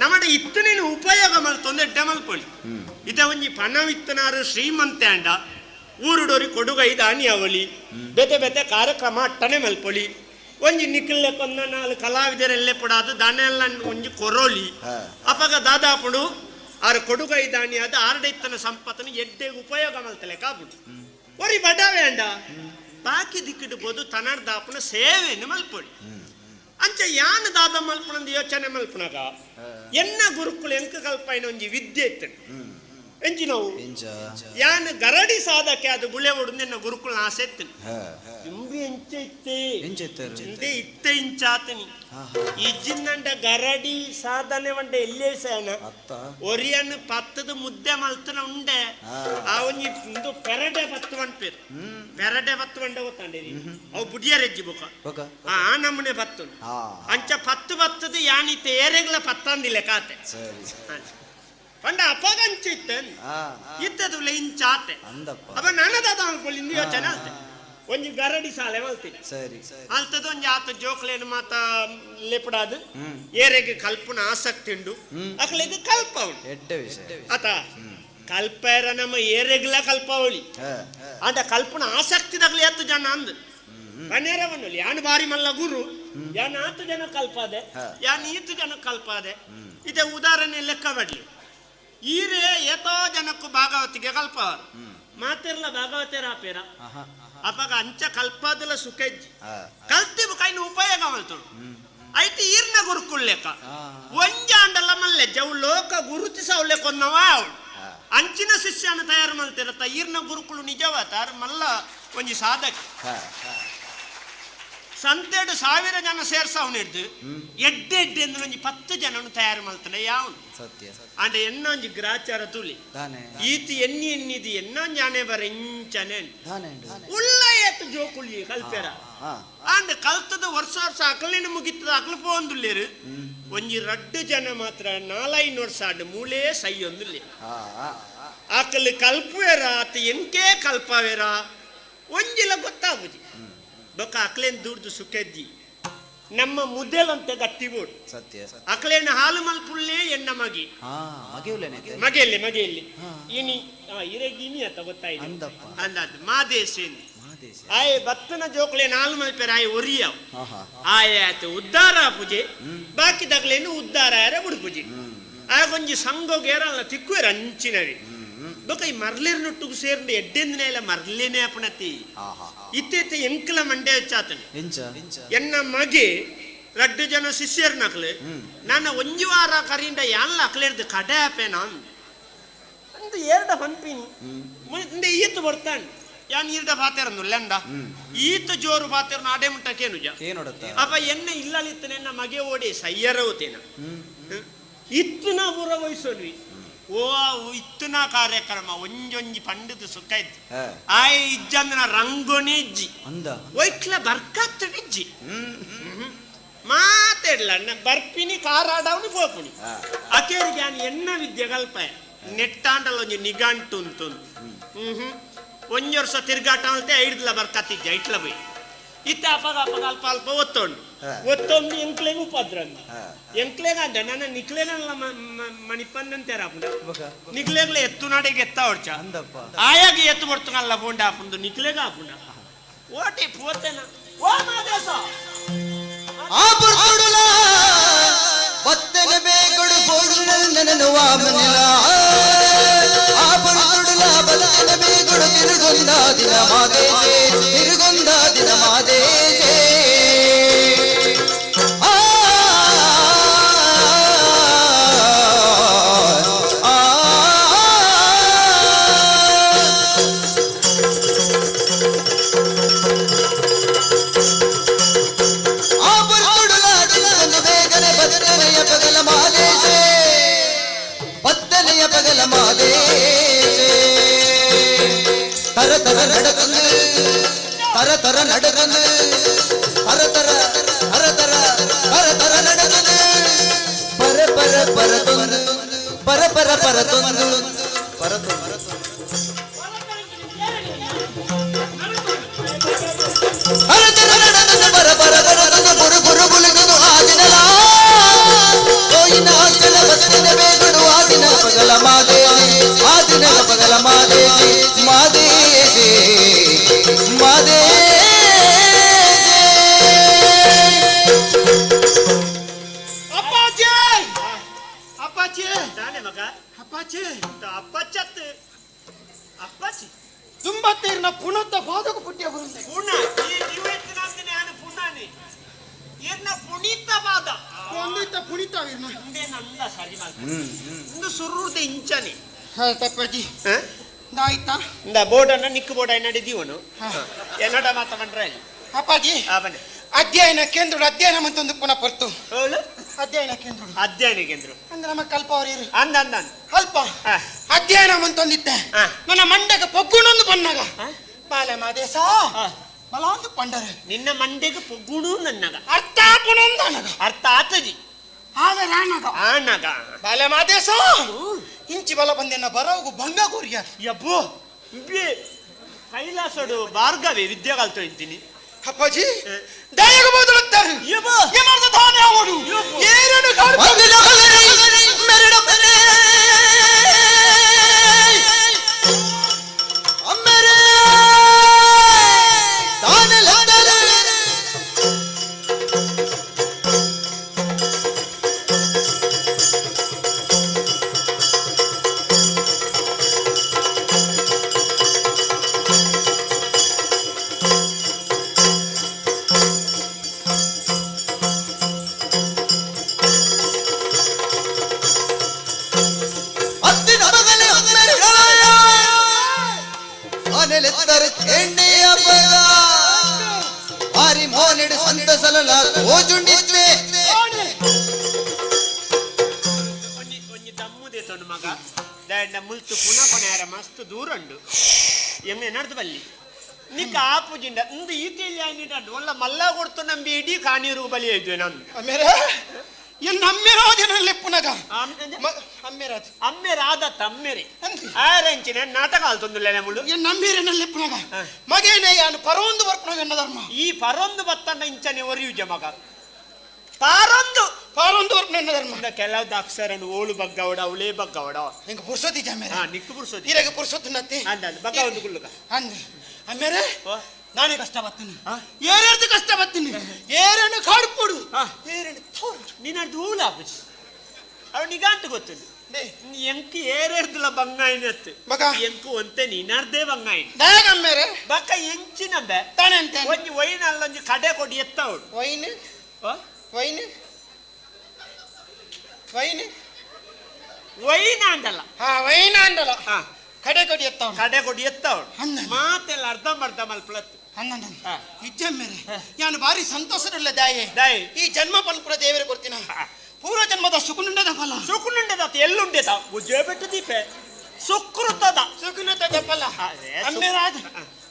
[SPEAKER 4] ನಮ್ಮಡ ಇತ್ತನೇನು ಉಪಯೋಗ ಮಲ್ತೊಂದು ಎಡ್ಡೆ ಮಲ್ಪೊಲಿ ಇದ ಒಂಜಿ ಪಣವಿತ್ತನಾರು ಶ್ರೀಮಂತೆ ಅಂಡ ಊರುಡೋರಿ ಕೊಡುಗೈ ದಾನಿ ಅವಲಿ ಬೇತೆ ಬೇತೆ ಕಾರ್ಯಕ್ರಮ ಅಟ್ಟನೆ ಮಲ್ಪೊಲಿ ಒಂಜಿ ನಿಕ್ಲೆ ಕೊಂದ 4 ಕಲಾವಿದರೆಲ್ಲೆ ಪಡಾದು ದಾನೆಲ್ಲ ಒಂಜಿ ಕೊರೋಲಿ ಅಪಗ ದಾದಾಪುಡು ಆರು ಕೊಡುಗೈ ದಾನಿ ಆದ ಆರಡೈತನ ಸಂಪತ್ತನ್ನು ಎಡ್ಡೆ ಉಪಯೋಗ ಮಲ್ತಲೆ ಕಾಬುಡು ಒರಿ ಬಡವೆ ಅಂಡ ಬಾಕಿ ದಿಕ್ಕಿಡ್ಬೋದು ತನರ್ದಾಪುನ ಸೇವೆಯನ್ನು ಮಲ್ಪೊಡಿ ಅಂಚ ಯಾನ್ ದಾದ ಮಲ್ಪುನಂದು ಯೋಚನೆ ಮಲ್ಪುನಗ ಎನ್ನ ಗುರುಕುಲು ಎಂಕ ಕಲ್ಪಾಯಿನ ಒಂಜಿ ವಿದ್ಯೆ ಇತ್ತು. ಎಂಚಿನವು ಯಾನ್ ಗರಡಿ ಸಾಧಕೆ ಅದು ಬುಳೆ ಒಡು ಗುರುಕುಲ ಆಸೆ ಇಂಬಿ ಎಂಚ ಇತ್ತೆ ಇಂದೆ ಇತ್ತೆ ಇಂಚಾತನಿ ಇಜ್ಜಿಂದಂಡ ಗರಡಿ ಸಾಧನೆ వంట ಎಲ್ಲೇಸೇನ ಒರಿಯನ್ ಪತ್ತದ ಮುದ್ದೆ ಮಲ್ತನ ಉಂಡೆ ಆ ಒಂಜಿ ಇಂದು ಪೆರಡೆ ಪತ್ತು ಪನ್ಪೇರು ಪೆರಡೆ ಪತ್ತು వంట ಗೊತ್ತಂಡೆ ಅವು ಬುಡಿಯರೆಜ್ಜಿ ಬೊಕ ಆ ನಮೂನೆ ಪತ್ತು ಅಂಚ ಪತ್ತು ಪತ್ತದ ಯಾನಿತ್ತೆ ಏರೆಗ್ಲ ಪತ್ತಂದಿಲ್ಲ ಕಾತೆ ಪಂಡ ಅಪಗಂಚ ಇತ್ತೆ ಇತ್ತದುಲ್ಲ ಇಂಚಾತೆ ಅಪ್ಪ ನನದಾದ ಅನ್ಕೊಳ್ಳಿ ಇಂದು ಯೋಚನೆ ಅಲ್ತೆ ಒಂಜಿ ಗರಡಿ ಸಾಲೆ ಮಲ್ತೀನಿ
[SPEAKER 1] ಸರಿ
[SPEAKER 4] ಅಲ್ತದ ಒಂಜಿ ಆತ ಜೋಕ್ಲೇನು ಮಾತ ಲೆಪಡಾದು ಏರೆಗ್ ಕಲ್ಪನ ಆಸಕ್ತಿ ಉಂಡು ಅಕ್ಲೆಗ್ ಕಲ್ಪ ಉಂಡು
[SPEAKER 1] ಎಡ್ಡೆ ವಿಷಯ
[SPEAKER 4] ಆತ ಕಲ್ಪೇರ ನಮ್ಮ ಏರೆಗ್ಲ ಕಲ್ಪಾವಳಿ ಆಂಡ ಕಲ್ಪನ ಆಸಕ್ತಿ ತಗಲಿ ಹತ್ತು ಜನ ಅಂದ್ ಪನ್ನೇರವನ್ನಲ್ಲಿ ಯಾನ್ ಬಾರಿ ಮಲ್ಲ ಗುರು ಯಾನ್ ಆತು ಜನ ಕಲ್ಪಾದೆ ಯಾನ್ ಈತು ಜನ ಕಲ್ಪಾದೆ ಇದೆ ಉದಾಹರಣೆ ಲೆಕ್ಕ ಬಡ್ಲಿ ಈರೇ ಏತೋ ಜನಕ್ಕೂ ಭಾಗವತಿಗೆ ಕಲ್ಪವರು ಮಾತಿರ್ಲ ಭಾಗವತೇರ ಆಪೇರ ಅಪಗ ಅಂಚ ಕಲ್ಪಾದಲ ಸುಖೆಜ್ಜಿ ಕಲ್ತಿ ಕೈನ ಉಪಯೋಗ ಮಲ್ತಳು ಐತಿ ಈರ್ನ ಗುರುಕುಲ್ಲೆಕ್ಕ ಒಂಜಾಂಡಲ ಮಲ್ಲೆ ಜವು ಲೋಕ ಗುರುತಿಸವಲೆ ಕೊನ್ನವ ಅವಳು ಅಂಚಿನ ಶಿಷ್ಯನ ತಯಾರು ಮಲ್ತಿರತ್ತ ಈರ್ನ ಗುರುಕುಲು ನಿಜವಾತಾರ ಮಲ್ಲ ಒಂಜಿ ಸಾಧಕ ಸಂತೆಡು 1000 ಜನ ಸೇರ್ಸವನು ಹಿಡ್ದು ಎಡ್ಡೆ ಎಡ್ಡೆ ಅಂದ್ರೆ ಒಂಜಿ 10 ಜನನು ತಯಾರು ಮಲ್ತಾನೆ ಯಾವನು
[SPEAKER 1] ಸತ್ಯ
[SPEAKER 4] ಅಂಡ ಎನ್ನ ಒಂಜಿ ಗ್ರಾಚಾರ ತುಲಿ ಈತಿ ಎನ್ನಿ ಎನ್ನಿದಿ ಎನ್ನೊಂಜಿ ಆನೆ ಬರ ಇಂಚನೆ ಉಳ್ಳ ಏತು ಜೋಕುಳಿ ಕಲ್ಪೆರ ಅಂಡ್ ಕಲ್ತದ ವರ್ಷ ವರ್ಷ ಅಕಲಿನ ಮುಗಿತದ ಅಕಲು ಪೋಂದುಲ್ಲೇರು ಒಂಜಿ ರಡ್ಡು ಜನ ಮಾತ್ರ 4-5 ವರ್ಷ ಆಂಡ್ ಮೂಲೇ ಸೈಯೊಂದುಲ್ಲೆ ಅಕಲು ಕಲ್ಪುವೆರ ಆತ ಎಂಕೆ ಕಲ್ಪವೇರ ಒಂಜಿಲ ಗೊತ್ತಾಗುಜಿ ಬೊಕ ಅಕ್ಲೇನ್ ದುಡ್ದು ಸುಖೆದ್ದಿ ನಮ್ಮ ಮುದ್ದೆಲಂತೆ ಗಟ್ಟಿ ಬೋಡು
[SPEAKER 1] ಸತ್ಯ
[SPEAKER 4] ಅಕ್ಲೇನ ಹಾಲು ಮಲ್ಪುಲ್ಲೇ ಎಣ್ಣ ಮಗಿ ಮಗೆಯಲ್ಲಿ ಮಗೆಯಲ್ಲಿ ಇನಿ ಇರೆಗ್ ಇನಿ ಅಂತ ಗೊತ್ತಾಯ್ತು ಅಂದಾದ್ ಮಾದೇಶೇಂದಿ ಆಯೆ ಬತ್ತನ ಜೋಕ್ಲೇನ ಹಾಲು ಮಲ್ಪೆರ ಆಯೆ ಒರಿಯವ್ ಆಯೆ ಆಯ್ತು ಉದ್ದಾರ ಪೂಜೆ ಬಾಕಿ ತಗಲೇನು ಉದ್ದಾರ ಆಯರ ಬುಡು ಪೂಜೆ ಆಗೊಂಜಿ ಸಂಘೋಗೇರಲ್ಲ ತಿಕ್ಕುವೆರ ಅಂಚಿನವಿ ಬೊಕ ಈ ಮರ್ಲಿರ್ನೊಟ್ಟುಗು ಸೇರ್ಂಡು ಎಡ್ಡೆಂದಿನ ಮರ್ಲಿನೇ ಅಪಣತಿ ಇತ್ತೈತೆ ಎಂಕಲ ಮಂಡೆ ಹೆಚ್ಚಾತನೆ ಎನ್ನ ಮಗೆ ರಡ್ಡು ಜನ ಶಿಷ್ಯರ್ನಕ್ಲು ನನ್ನ ಒಂಜಿ ವಾರ ಕರಿಂಡ ಯಾನ್ಲ ಅಕ್ಲೇರ್ದು ಕಡೆ ಆಪೇನ ಅಂದು ಏರ್ಡ ಪನ್ಪಿನಿ ಮುಂದೆ ಈತು ಬರ್ತಾನೆ ಯಾನ್ ಈರ್ಡ ಪಾತೆರಂದು ಲೆಂಡ ಈತ ಜೋರು ಪಾತೆರನು ಅಡೆ ಮುಟ್ಟಕೇನು ಜ ಅಪ್ಪ ಎನ್ನ ಇಲ್ಲಲಿತ್ತನೆ ಎನ್ನ ಮಗೆ ಓಡಿ ಸಯ್ಯರವತೇನ ಇತ್ತುನ ಪೂರ ವಯಸ್ಸೋಲ್ವಿ ಓ ಇತ್ತುನ ಕಾರ್ಯಕ್ರಮ ಒಂಜೊಂಜಿ ಪಂಡದ ಸುಖ ಇತ್ತು ಆಯ್ ಇಜ್ಜಂದನ ರಂಗೋನಿ ಇಜ್ಜಿ ಒಯ್ಕ್ಲ ಬರ್ಕತ್ತು ಇಜ್ಜಿ ಮಾತಾಡ್ಲ ಬರ್ಪಿನಿ ಕಾರಾಡವನು ಪೋಪುನಿ ಅಕೇರಿಗೆ ಯಾನ್ ಎನ್ನ ವಿದ್ಯೆ ಕಲ್ಪ ನೆಟ್ಟಾಂಡಲ ಒಂಜಿ ನಿಗಂಟು ಉಂಟು ಒಂಜಿ ವರ್ಷ ತಿರ್ಗಾಟ ಅಂತೆ ಐಡ್ಲ ಬರ್ಕತ್ತಿಜ್ಜ ಐಟ್ಲ ಪೋಯಿ ಇತ್ತ ಅಪಗ ಅಪಗ ಅಲ್ಪ ಅಲ್ಪ ಒತ್ತೊಂಡು ಒತ್ತೊಂದು ಎಂಕ್ಲೆಗ್ ಉಪದ್ರ ಎಂಕ್ಲೆಗ ಅಂಡ ನನ್ನ ನಿಕ್ಲೆಗಲ್ಲ ಮಣಿಪಂದಂತೇರ ನಿಕ್ಲೆಗ್ಲ ಎತ್ತು ನಾಡಿಗೆ ಎತ್ತ ಹೊಡ್ಚ ಆಯಾಗ ಎತ್ತು ಬರ್ತಕಲ್ಲ ಪೋಂಡ ಆಪುಂಡು ನಿಕ್ಲೆಗ ಆಪುಂಡ ಓಟಿ ಪೋತೆನ ಓ ಮಾದೇಶ
[SPEAKER 1] ಆ ಬುರ್ದುಡುಲ ಬತ್ತನೆ ಬೇಗಡು ಪೋಡುನನ್ನು ವಾಮನಿಲ ಆ ಬುರ್ದುಡುಲ ಬತ್ತನೆ ಬೇಗಡು ತಿರುಗೊಂದ ದಿನ ಮಾದೇಶೆ ತಿರುಗೊಂದ ದಿನ ಮಾದೇಶೆ ಆ ಆ ಆ ಬುರ್ದುಡುಲ ತಿರುಗೊಂದು ಬೇಗನೆ ಬತ್ತನೆಯ ಪಗಲ ಮಾದೇಶೆ ಬತ್ತನೆಯ ಪಗಲ ಮಾದೇಶೆ ತರ ತರ ನಡಕಂದು ತರ ತರ ನಡಕಂದು ಹರ ತರ ಹರ ತರ ಹರ ತರ ನಡಕಂದು ಪರ ಪರ ಪರ ತೊಂದು ಪರ ಪರ ಪರ ತೊಂದು ಪರ ತೊಂದು ಹರ ತರ ನಡಕಂದು ಪರ ಪರ ಪರ ತೊಂದು ಗುರು ಗುರು ಗುಲುಗುದು ಆ ದಿನಲ ಕೋಯಿನ ಚಲ ಬತ್ತನೆ ಬೇಗಡು ಆ ದಿನ ಪಗಲ ಮಾದೇಶಿ ಆ ದಿನ ಪಗಲ ಮಾದೇಶಿ ಮಾದೇಶಿ ಮಾದೇಶಿ.
[SPEAKER 2] ಅಪ್ಪಾಜಿ ಅಪ್ಪಾಜಿ
[SPEAKER 4] ತಾನೆ ಮಗ
[SPEAKER 2] ಅಪ್ಪಾಜಿ
[SPEAKER 4] ಅಪ್ಪಚ್ಚತ್ ಅಪ್ಪಾಚಿ
[SPEAKER 2] ತುಂಬಾ ತೀರ್ನ ಪುನತ್ತ ಪಾದಕ ಪುಟ್ಯ ಬರುತ್ತೆ
[SPEAKER 4] ಪುಣ ಈ ನೀವು ನಾನು ಪುಣಾನೆ ಏನ ಪುನೀತ ಪಾದ
[SPEAKER 2] ಒಂದಿತ್ತ ಪುನಿತ
[SPEAKER 4] ಮುಂದೆ ನಂದ ಸರಿ ಮಾಡ್ತಾರೆ ಒಂದು ಸುರುದ ಇಂಚನೆ
[SPEAKER 2] ತಪ್ಪಜಿ ಆಯ್ತಾ
[SPEAKER 4] ಇಂದ ಬೋರ್ಡನ್ನ ನಿಕ್ಕು ಬೋರ್ಡ್ ಐನಡಿ ದೀವನು എന്നോട് ಮಾತ ಪಂಡ್ರೆ
[SPEAKER 2] ಅಪ್ಪಾಜಿ
[SPEAKER 4] ಆ ಬನ್ನಿ
[SPEAKER 2] ಅಧ್ಯಯನ ಕೇಂದ್ರ ಅಧ್ಯಯನ ಮಂತೊಂದು ಪುನಃ ಪೊರ್ತು
[SPEAKER 4] ಹೌದು
[SPEAKER 2] ಅಧ್ಯಯನ ಕೇಂದ್ರ
[SPEAKER 4] ಅಧ್ಯಯನ ಕೇಂದ್ರ
[SPEAKER 2] ಅಂದ್ರೆ ನಮ್ಮ ಕಲ್ಪ ಅವರು
[SPEAKER 4] ಅಂದ ಅಂದ ಅಂದ
[SPEAKER 2] ಅಲ್ಪ ಅಧ್ಯಯನ ಮಂತೊಂದಿತ್ತೆ ನನ್ನ ಮಂಡೆಗೆ ಪೊಗ್ಗುಣೊಂದು ಬನ್ನಾಗ ಬಾಲೆ ಮಾದೇಶ ಬಲ ಒಂದು ಪಂಡರೆ
[SPEAKER 4] ನಿನ್ನ ಮಂಡೆಗೆ ಪೊಗ್ಗುಣು ನನ್ನಗ
[SPEAKER 2] ಅರ್ಥ ಆಪುಣೊಂದು ಅನಗ
[SPEAKER 4] ಅರ್ಥ ಆತಜಿ
[SPEAKER 2] ಆದ್ರೆ ಆನಗ
[SPEAKER 4] ಆನಗ
[SPEAKER 2] ಬಾಲೆ ಮಾದೇಶ ಇಂಚಿ ಬಲ ಬಂದೆನ್ನ ಬರೋಗು ಭಂಗ ಕೋರಿಯ
[SPEAKER 4] ಯಬ್ಬೋ ಕೈಲಾಸಡು ಭಾರ್ಗವೇ ವಿದ್ಯೆ ಕಲ್ತು ಇಂತೀನಿ
[SPEAKER 2] ಅಪ್ಪಾಜಿ ದಯಗೆ ಬದಲುತ್ತಾರೆ
[SPEAKER 4] ಯಬ್ಬೋ
[SPEAKER 2] ಏನಾರ್ದ ದಾನೆ ಅವನು ಏನೇನು ಕಾಡು
[SPEAKER 4] ಮಗ ದಾಂಡ ಮುಲ್ತು ಪುನಃ ಕೊನೆಯಾರ ಮಸ್ತ್ ದೂರ ಉಂಡು ಎಮ್ಮೆ ನಡ್ದು ಬಲ್ಲಿ ನಿಕ್ಕ ಆಪುಜಿಂಡ ಇಂದು ಈತೆಯಲ್ಲಿ ಆಯ್ನಿಟಂಡು ಒಲ್ಲ ಮಲ್ಲ ಕೊಡ್ತು ನಂಬಿ ಇಡೀ ಕಾನೀರು ಬಲಿ ಇದ್ವಿ ನಾನು
[SPEAKER 2] ಅಮ್ಮೇರ ಎನ್ನ ಅಮ್ಮೇರಾದಿನಲ್ಲಿ ಪುನಗ ಅಮ್ಮೇರಾದ
[SPEAKER 4] ಅಮ್ಮೇರಾದ ತಮ್ಮೇರೆ ಆರಂಚಿನ ನಾಟಕ ಆಲ್ತೊಂದುಲ್ಲ ನಮ್ಮಳು
[SPEAKER 2] ಎನ್ನ ಅಮ್ಮೇರೆನಲ್ಲಿ ಪುನಗ ಮಗೇನೆ ಯಾನು ಪರೊಂದು ಬರ್ಪುನಗ ಎನ್ನ ಧರ್ಮ
[SPEAKER 4] ಈ ಪರೊಂದು ಬತ್ತಂಡ ಇಂಚನೆ ಒರಿಯುಜ ಮಗ ಪಾರೊಂದು
[SPEAKER 2] ಪಾರೊಂದು ಬರ್ಪುನ ಎನ್ನ ಧರ್ಮ
[SPEAKER 4] ಕೆಲವು ಅಕ್ಷರನು ಓಳು ಬಗ್ಗವಡ ಅವಳೇ ಬಗ್ಗವಡ
[SPEAKER 2] ನಿಂಗೆ ಪುರ್ಸೊತ್ತಿ ಜಾಮೇರೆ
[SPEAKER 4] ನಿಕ್ಕು ಪುರ್ಸೊತ್ತಿ
[SPEAKER 2] ಈರೆಗೆ ಪುರ್ಸೊತ್ತು ನತ್ತಿ
[SPEAKER 4] ಅಂದ ಬಗ್ಗ ಒಂದು ಗುಳ್ಳುಗ
[SPEAKER 2] ಅಂದ ಆಮೇಲೆ ನಾನೇ ಕಷ್ಟ ಬರ್ತೀನಿ ಏರೇರ್ದು ಕಷ್ಟ ಬರ್ತೀನಿ ಏರೇನು ಕಾಡ್ಪೋಡು ಏರೇನು ತೋರು
[SPEAKER 4] ನೀನರ್ದು ಹೂಳು ಆಪುಜಿ ಅವ್ ನಿಗಾಂತ ಗೊತ್ತಿಲ್ಲ ಎಂಕ್ ಏರೇರ್ದುಲ ಬಂಗಾಯಿನತ್ತು
[SPEAKER 2] ಬಕ
[SPEAKER 4] ಎಂಕು ಒಂತೆ ನೀನರ್ದೇ ಬಂಗಾಯಿನ
[SPEAKER 2] ದಾಯಗ ಅಮ್ಮೇರೆ
[SPEAKER 4] ಬಕ್ಕ ಎಂಚಿನಂಬೆ
[SPEAKER 2] ತಾನೆ ಅಂತೆ
[SPEAKER 4] ಒಂಜಿ ವೈನ್ ಅಲ್ಲೊಂಜಿ ಕಡೆ ಕೊಡಿ ಎತ್ತವಡು
[SPEAKER 2] ವೈನ್ ವೈನ್ ವೈನ್
[SPEAKER 4] ವೈನ್ ಅಂದಲ್ಲ
[SPEAKER 2] ಹಾ ವೈನ್ ಅಂದಲ್ಲ ಕಡೆ ಕೊಡಿ ಎತ್ತವನು
[SPEAKER 4] ಕಡೆ ಕೊಡಿ ಎತ್ತವಡು ಮಾತೆಲ್ಲ ಅರ್ಧಂಬರ್ಧ ಮಲ್ಪಲತ್ತು
[SPEAKER 2] ಇಜ್ಜಮ್ಮೇರೆ ನಾನು ಭಾರಿ ಸಂತೋಷದಲ್ಲ ದಾಯೆ
[SPEAKER 4] ದಾಯೆ
[SPEAKER 2] ಈ ಜನ್ಮ ಪನ್ಪುರ ದೇವರೇ ಕೊಡ್ತೀನ ಪೂರ್ವ ಜನ್ಮದ ಸುಕುನುಂಡದ ಫಲ
[SPEAKER 4] ಸುಕುನುಂಡದ ಎಲ್ಲುಂಡದ ಉಜ್ಜೆ ಬಿಟ್ಟು ದೀಪೆ ಸುಕೃತದ
[SPEAKER 2] ಸುಕುನತದ ಫಲ ಅಮ್ಮೇರಾದ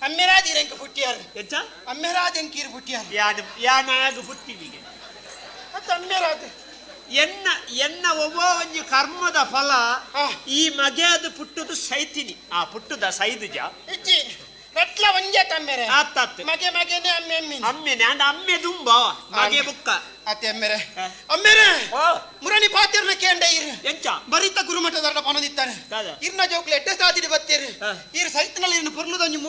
[SPEAKER 2] ಅಮ್ಮೇರಾದ ಇರಂಕ ಪುಟ್ಟಿಯಾರು
[SPEAKER 4] ಎಂಚ
[SPEAKER 2] ಅಮ್ಮೇರಾದ ಎಂಕೀರು ಪುಟ್ಟಿಯಾರು
[SPEAKER 4] ಯಾನು ಯಾನಾಗ ಪುಟ್ಟಿನಿಗೆ
[SPEAKER 2] ಮತ್ತೆ ಅಮ್ಮೇರಾದ
[SPEAKER 4] ಎನ್ನ ಎನ್ನ ಒಬ್ಬ ಒಂಜಿ ಕರ್ಮದ ಫಲ ಈ ಮಗೆಯದು ಪುಟ್ಟುದು ಸೈತಿನಿ ಆ ಪುಟ್ಟುದ ಸೈದುಜ
[SPEAKER 2] ಇಜ್ಜಿ ರಟ್ಲ ಒಂಜೆ ತಮ್ಮೇರೆ
[SPEAKER 4] ಆತ್ತಾತ್
[SPEAKER 2] ಮಗೆ ಮಗೆನೆ ಅಮ್ಮೆ ಅಮ್ಮೆ
[SPEAKER 4] ಅಮ್ಮೆನೆ ಅಂಡ ಅಮ್ಮೆ ದುಂಬ ಮಗೆ ಬುಕ್ಕ
[SPEAKER 2] ಅತ್ತೆ ಅಮ್ಮೇರೆ ಅಮ್ಮೇರೆ ಮುರಣಿ ಪಾತಿರ್ನ ಕೇಂಡ ಇರು
[SPEAKER 4] ಎಂಚ
[SPEAKER 2] ಬರಿತ ಗುರುಮಠದ ಪನದಿತ್ತಾನೆ ಇರ್ನ ಜೋಕ್ಲೆ ಎಡ್ಡೆ ಸಾದಿಡಿ ಬತ್ತೀರು ಇರು ಸೈತನಲ್ಲಿ ಇರ್ನ ಪೊರ್ಲುದೊಂಜಿ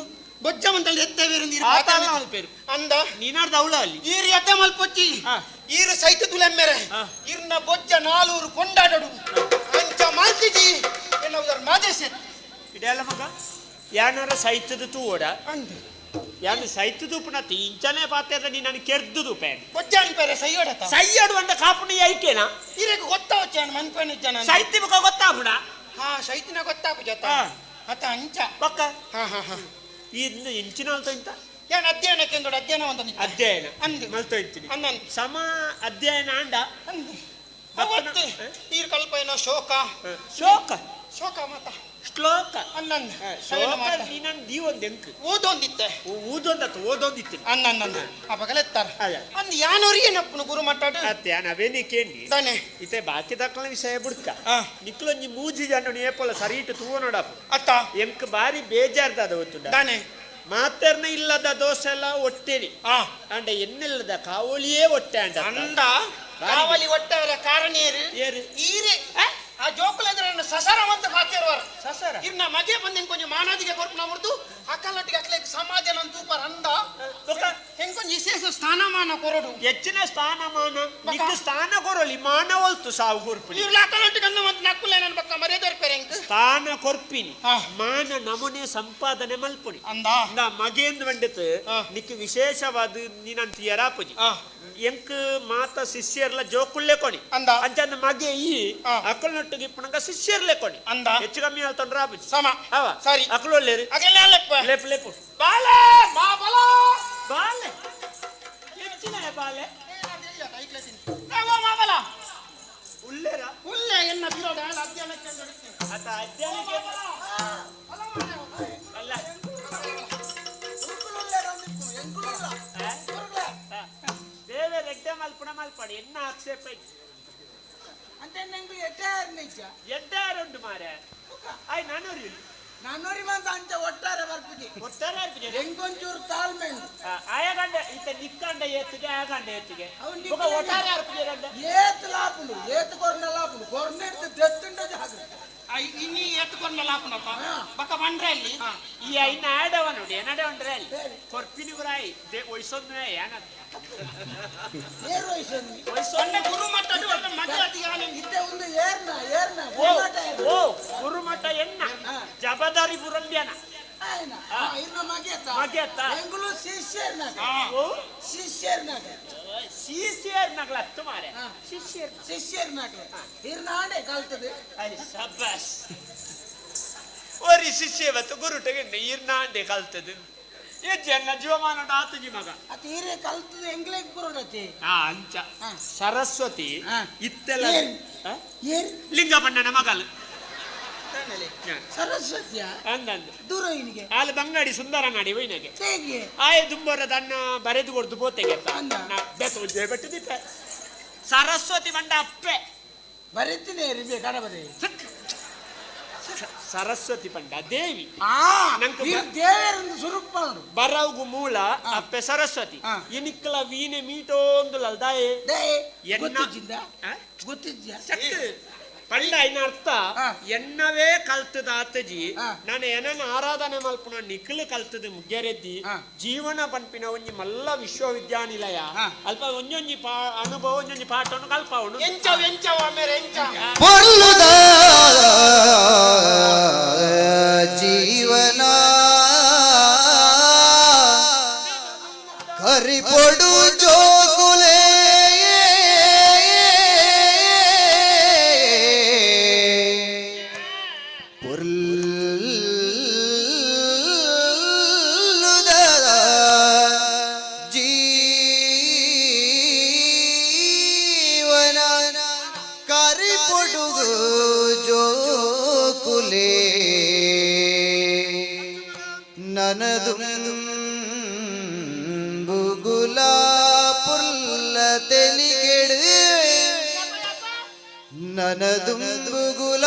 [SPEAKER 2] ಬೊಜ್ಜ ಮಂತಲ್ಲಿ ಎತ್ತವೇರು ಅಂದ
[SPEAKER 4] ನೀನಾರ್ದ ಅವಳ ಅಲ್ಲಿ
[SPEAKER 2] ಈರು ಎತ್ತೆ ಮಲ್ಪೊಚ್ಚಿ ಈರು ಸೈತ ತುಲೆಮ್ಮೆರೆ ಇರ್ನ ಬೊಜ್ಜ ನಾಲೂರು ಕೊಂಡಾಡಡು ಅಂಚ ಮಾಲ್ತಿಜಿ ಎನ್ನುವುದರ ಮಾದೇಶ
[SPEAKER 4] ಇದೆಲ್ಲ ಮಗ ಯಾನಾರ ಸೈತದ ತೂವಡ ಯಾನು ಸೈತ ತೂಪುನ ಇಂಚನೆ ಪಾತ್ರೆ ನೀನು ಕೆರ್ದು ತೂಪೆ
[SPEAKER 2] ಬೊಜ್ಜ ಅನ್ಪೇರೆ ಸೈಯೋಡತ
[SPEAKER 4] ಸೈಯಡು ಅಂಡ ಕಾಪುನ ಐಕೇನಾ
[SPEAKER 2] ಈರೆಗೆ ಗೊತ್ತಾವಚ್ಚ ಮನ್ಪೇನು ಜನ
[SPEAKER 4] ಸೈತಿ ಮುಖ ಗೊತ್ತಾಪುಣ
[SPEAKER 2] ಹಾ ಸೈತಿನ ಗೊತ್ತಾಪು ಜೊತ ಅತ ಅಂಚ
[SPEAKER 4] ಪಕ್ಕ
[SPEAKER 2] ಹಾ ಹಾ ಹಾ
[SPEAKER 4] ಇನ್ನು ಇಂಚಿನ ಇಂತ
[SPEAKER 2] ಏನ್ ಅಧ್ಯಯನ ಕೇಂದ್ರ ಅಧ್ಯಯನ ಒಂದು
[SPEAKER 4] ಅಧ್ಯಯನ
[SPEAKER 2] ಅಂದು
[SPEAKER 4] ಮಲ್ತೋ ಇರ್ತೀನಿ
[SPEAKER 2] ಅಂದನ್
[SPEAKER 4] ಸಮ ಅಧ್ಯಯನ ಅಂಡ
[SPEAKER 2] ಅಂದು ಈರ್ ಕಲ್ಪ ಏನೋ ಶೋಕ
[SPEAKER 4] ಶೋಕ
[SPEAKER 2] ಶೋಕ ಮಾತ
[SPEAKER 4] ಶ್ಲೋಕ
[SPEAKER 2] ಅನ್ನನ್
[SPEAKER 4] ಶ್ಲೋಕ ನೀನನ್ ದೀವೊಂದು ಎಂಕ್
[SPEAKER 2] ಓದೊಂದಿತ್ತೆ
[SPEAKER 4] ಊದೊಂದತ್ತು ಓದೊಂದಿತ್ತು
[SPEAKER 2] ಅನ್ನನ್ನ ಅಪಗಲೆತ್ತಾರ ಅಂದ್ ಯಾನೋರಿ ಏನಪ್ಪನು ಗುರು ಮಟ್ಟಾಡು
[SPEAKER 4] ಅತ್ತೆ ನಾವೇನೇ ಕೇಳಿ
[SPEAKER 2] ತಾನೆ
[SPEAKER 4] ಇತ್ತೆ ಬಾಕಿ ತಕ್ಕಲ ವಿಷಯ ಬುಡ್ಕ ನಿಕ್ಲೊಂಜಿ ಮೂಜಿ ಜನ ಏಪೊಲ ಸರಿ ಇಟ್ಟು ತೂವ ನೋಡಪ್ಪ
[SPEAKER 2] ಅತ್ತ
[SPEAKER 4] ಎಂಕ್ ಬಾರಿ ಬೇಜಾರ್ದಾದ ಗೊತ್ತುಂಡ
[SPEAKER 2] ತಾನೆ
[SPEAKER 4] ಮಾತೆರ್ನ ಇಲ್ಲದ ದೋಸೆ ಎಲ್ಲ ಒಟ್ಟೇನಿ ಅಂಡ ಎನ್ನಿಲ್ಲದ ಕಾವಲಿಯೇ ಒಟ್ಟೆ ಅಂಡ
[SPEAKER 2] ಅಂದ ಕಾವಲಿ ಒಟ್ಟವರ ಕಾರಣ ಏರು ಈರೆ ಆ ಜೋಕುಲಂದ್ರೆ ಸಸರ ಅಂತ ಪಾತಿರುವರು
[SPEAKER 4] ಸಸರ
[SPEAKER 2] ಇರ್ನ ಮಗೆ ಬಂದ ಕೊಂಚ ಮಾನಾದಿಗೆ ಕೊರ್ಪುನ ಮುರ್ದು ಅಕ್ಕಲಟ್ಟಿಗೆ ಅಕ್ಲೆ ಸಮಾಜ ನನ್ ತೂಪರ್ ಅಂದ ಹೆಂಗ್ ವಿಶೇಷ ಸ್ಥಾನಮಾನ ಕೊರಡು
[SPEAKER 4] ಹೆಚ್ಚಿನ ಸ್ಥಾನಮಾನ ನಿಕ್ಕು ಸ್ಥಾನ ಕೊರಲಿ ಮಾನ ಒಲ್ತು ಸಾವು ಕೊರ್ಪಿನಿ
[SPEAKER 2] ಇರ್ಲ ಅಕ್ಕಲಟ್ಟಿಗೆ ಅಂದ ಮತ್ತೆ ನಕ್ಕುಲೆ ನನ್ ಪಕ್ಕ ಮರ್ಯಾದೆ ಕೊರ್ಪೇರೆ ಹೆಂಗ್
[SPEAKER 4] ಸ್ಥಾನ ಕೊರ್ಪಿನಿ ಮಾನ ನಮೂನೆ ಸಂಪಾದನೆ ಮಲ್ಪುನಿ
[SPEAKER 2] ಅಂದ
[SPEAKER 4] ಅಂದ ಮಗೇಂದ್ ವಂಡಿತ್ ನಿಕ್ಕು ವಿಶೇಷವಾದ ನೀನಂತ ಯರಾಪುಜಿ ಎಂಕ್ ಮಾತ ಶಿಷ್ಯರ್ಲ ಜೋಕುಳ್ಳೆ ಕೊಣಿ
[SPEAKER 2] ಅಂದ.
[SPEAKER 4] ಅಂಚಂದ ಮಗೆ ಈ
[SPEAKER 2] ಆ.
[SPEAKER 4] ಅಕ್ಕಲ್ನೊಟ್ಟಿಗೆ ಇಪ್ಪಣಗ ಶಿಷ್ಯರ್ಲೆ ಕೊಣಿ
[SPEAKER 2] ಅಂದ.
[SPEAKER 4] ಹೆಚ್ಚು ಕಮ್ಮಿ ಆಲ್ತೊಂಡ್ರ ಆಪುಜಿ
[SPEAKER 2] ಸಮ.
[SPEAKER 4] ಅವ
[SPEAKER 2] ಸರಿ.
[SPEAKER 4] ಅಕುಲು ಒಲ್ಲೇರು
[SPEAKER 2] ಅಗಲ ಲೆಪ್ಪ
[SPEAKER 4] ಲೇಪು ಲೇಪು
[SPEAKER 2] ಬಾಲೆ ಮಾಬಲ
[SPEAKER 4] ಬಾಲೆ ಹೆಚ್ಚಿನ ಬಾಲೆ
[SPEAKER 2] ಮಾಬಲ
[SPEAKER 4] ಉಲ್ಲೇರ
[SPEAKER 2] ಉಲ್ಲೆ ಎನ್ನ ಬಿರೋಡ ಅಧ್ಯಯನಕ್ಕೆ
[SPEAKER 4] ಅತ ಅಧ್ಯಯನಕ್ಕೆ ಅಲ್ಲ ದೇವೆ ರೆಡ್ಡೆ ಮಲ್ಪುಣ ಮಲ್ಪಡಿ ಎನ್ನ ಆಕ್ಷೇಪ ಇಜ್ಜಿ.
[SPEAKER 3] ಅಂತ ನಂಗೆ ಎಟ್ಟಾರು ನಿಜ
[SPEAKER 4] ಎಡ್ಡೆ ಮಾರೆ ಆಯ್ ನಾನೂರು
[SPEAKER 3] ನಾನೂರಿ ಮಂತ ಅಂಚ ಒಟ್ಟಾರೆ ಬರ್ಪಿಗೆ
[SPEAKER 4] ಒಟ್ಟಾರೆ ಆರ್ಪಿಗೆ.
[SPEAKER 3] ಎಂಕೊಂಚೂರು ತಾಳ್ಮೆ ಉಂಟು.
[SPEAKER 4] ಆ, ಆಯಗಂಡ ಇತ್ತ ನಿಕ್ಕಂಡ ಏತ್ತಿಗೆ ಆಯಗಂಡ ಏತ್ತಿಗೆ
[SPEAKER 3] ಅವ್ನು
[SPEAKER 4] ಬೊಕ
[SPEAKER 3] ನಿಕ್ಕಂಡ.
[SPEAKER 4] ಒಟ್ಟಾರೆ ಆರ್ಪಿಗೆ ಗಂಡ
[SPEAKER 3] ಏತ್ ಲಾಪುಂಡು ಏತ್ ಕೊರ್ನ ಲಾಪುಂಡು ಕೊರ್ನೆಡ್ದು ದೆತ್ತುಂಡ ಜಾಗ್ರತೆ
[SPEAKER 2] ಇನ್ನಿ ಎತ್ಕೊಂಡಲ್ಲ ಹಾಪುನಪ್ಪ ಬಕ ಬಂಡ್ರೆ ಅಲ್ಲಿ
[SPEAKER 4] ಈ ಐನ ಆಡವ ನೋಡಿ ಏನಡೆ ಉಂಡ್ರೆ ಅಲ್ಲಿ
[SPEAKER 3] ಬೇರೆ.
[SPEAKER 4] ಕೊರ್ಪಿನಿ ಗುರಾಯಿ they ಒಯ್ಸೊಂದು ಏನ
[SPEAKER 3] ಏರು ವಯಸ್ಸನ್ನು
[SPEAKER 4] ಒಯ್ಸೊಂದು
[SPEAKER 2] ಗುರು ಮಟ್ಟದ ಮಗ ಅತಿಯಾನೆ
[SPEAKER 3] ಇತ್ತೆ ಒಂದು ಏರ್ನ ಏರ್ನ
[SPEAKER 4] ಓ
[SPEAKER 3] ಗುರುಮಠ ಏರ್ನ.
[SPEAKER 4] ಓ ಗುರುಮಠ ಎನ್ನ
[SPEAKER 3] ಹಾ.
[SPEAKER 4] ಜಬದಾರಿ ಬುರಂದ್ಯಾನ
[SPEAKER 3] ಆಯ್ನ
[SPEAKER 4] ಹಾ.
[SPEAKER 3] ಇನ್ನ ಮಗೆತ
[SPEAKER 4] ಮಗೆತ.
[SPEAKER 3] ಎಂಗುಲು ಶಿಷ್ಯರ್ನಾಗ
[SPEAKER 4] ಓ
[SPEAKER 3] ಶಿಷ್ಯರ್ನಾಗ
[SPEAKER 4] ಶಿಷ್ಯರ್ ನಗಲ ಹತ್ತು ಮಾರೆ
[SPEAKER 3] ಹಾ.
[SPEAKER 4] ಶಿಷ್ಯರ್
[SPEAKER 3] ಶಿಷ್ಯರ್ನಾಗ ಇರ್ನಾಡೆ ಕಲ್ತದೆ
[SPEAKER 4] ಅರೆ ಸಬ್ಬಾಸ್ ಒರಿ ಶಿಷ್ಯ ಇವತ್ತು ಗುರುಟಗೆ ನೀರ್ನಾಂಡೆ ಕಲ್ತದು ಏ ಜನ ಜೀವಮಾನ ಆತಜಿ ಮಗ
[SPEAKER 3] ಅತ್ ಹೀರೆ ಕಲ್ತದೆ ಎಂಗ್ಲೇಗ್ ಬರೋಡತಿ
[SPEAKER 4] ಆ ಅಂಚ
[SPEAKER 3] ಹಾ.
[SPEAKER 4] ಸರಸ್ವತಿ
[SPEAKER 3] ಹಾ.
[SPEAKER 4] ಇತ್ತೆಲ್ಲ
[SPEAKER 3] ಏನ್?
[SPEAKER 4] ಆ?
[SPEAKER 3] ಏರ್
[SPEAKER 4] ಲಿಂಗಪ್ಪಣ್ಣನ ಮಗಲು
[SPEAKER 3] ಸರಸ್ವತಿಯ
[SPEAKER 4] ಅಂದಂದು
[SPEAKER 3] ದೂರ ಇವನಿಗೆ
[SPEAKER 4] ಆಲ್ ಬಂಗಾಡಿ ಸುಂದರ ನಾಡಿ ವೈನಗೆ
[SPEAKER 3] ಹೇಗೆ
[SPEAKER 4] ಆಯ ದುಂಬರ ದಣ್ಣ ಬರೆದು ಕೊಡ್ದು ಬೋತೆಗೆ
[SPEAKER 3] ಅಂದ.
[SPEAKER 4] ಬೆಟ್ಟು ದಿಪ್ಪ ಸರಸ್ವತಿ ಬಂಡ ಅಪ್ಪೆ
[SPEAKER 3] ಬರೀತೀನಿ ರಿಬೆ ಕಡಬದೆ
[SPEAKER 4] ಸರಸ್ವತಿ ಪಂಡ ದೇವಿ
[SPEAKER 3] ಆ
[SPEAKER 4] ನಂக்கு
[SPEAKER 3] ಇರ್ ದೇವರನ್ನು ಸುರುಕ್ ಮಾಡು
[SPEAKER 4] ಬರವ್ಗು ಮೂಲ ಅಪ್ಪೆ ಸರಸ್ವತಿ
[SPEAKER 3] ಆ.
[SPEAKER 4] ಇನಿಕ್ಕಲ ವೀಣೆ ಮೀಟೋಂದು ಲಲ್ದಾಯೆ
[SPEAKER 3] they
[SPEAKER 4] ಎನ್ನ-
[SPEAKER 3] ಗೊತ್ತಿದ್ದ
[SPEAKER 4] ಆ?
[SPEAKER 3] ಗೊತ್ತಿದ್ಯಾ
[SPEAKER 4] ಚಕ್ ಪಂಡ ಇನ್ನ ಅರ್ಥ
[SPEAKER 3] ಆ.
[SPEAKER 4] ಎನ್ನವೇ ಕಲ್ತದ ಆತಜಿ
[SPEAKER 3] ಆ.
[SPEAKER 4] ನಾನು ಏನನ್ನ ಆರಾಧನೆ ಮಲ್ಪುನ ನಿಖಲು ಕಲ್ತದ ಮುಗ್ಗೆರೆದ್ದಿ
[SPEAKER 3] ಆ.
[SPEAKER 4] ಜೀವನ ಪನ್ಪಿನ ಒಂಜಿ ಮಲ್ಲ ವಿಶ್ವವಿದ್ಯಾನಿಲಯ
[SPEAKER 3] ಆ.
[SPEAKER 4] ಅಲ್ಪ ಒಂಜೊಂಜಿ ಪಾ ಅನುಭವ ಒಂಜೊಂಜಿ ಪಾಠವನ್ನು ಕಲ್ಪವನು
[SPEAKER 2] ಎಂಚವ್ ಎಂಚವ್ ಆಮೇಲೆ ಎಂಚ
[SPEAKER 1] ಪೊರ್ಲುದ ಜೀವನ ಕರಿಪೊಡು ಜೋಕುಲೇ ಪೊರ್ಲುದ ಜೀವನ ಕರಿಪೊಡು ಜೋಕುಲೇ ನನದು ಬುಗುಲ ಪುಲ್ಲ ತೆಲಿಗೆಡು ನನದು ಬುಗುಲ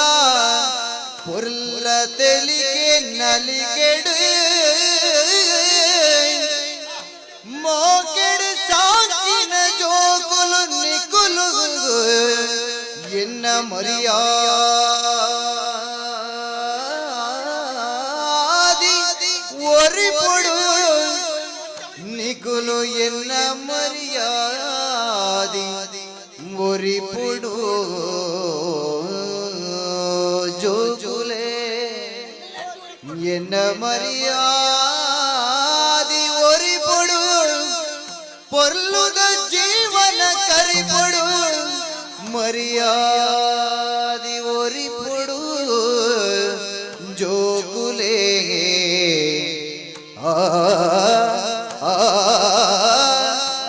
[SPEAKER 1] ಪುಲ್ಲ ತೆಲಿಗೆ ನಲಿಗೆಡು ಮೋಕೆಡು ಸಾಕಿನ ಜೋಕುಲು ನಿಕುಲು ಎನ್ನ ಮರ್ಯಾದಿ ಒರಿಪೊಡು ನಿಕುಲು ಎನ್ನ ಮರ್ಯಾದಿ ಒರಿಪೊಡು ಜೋಕುಲೇ ಎನ್ನ ಮರ್ಯಾದಿ ಒರಿಪೊಡು ಪೊರ್ಲುದ ಜೀವನ ಕರಿಪೊಡು ಮರ್ಯಾದಿ ಒರಿಪೊಡು ಜೋಕುಲೇ ಆ ಆ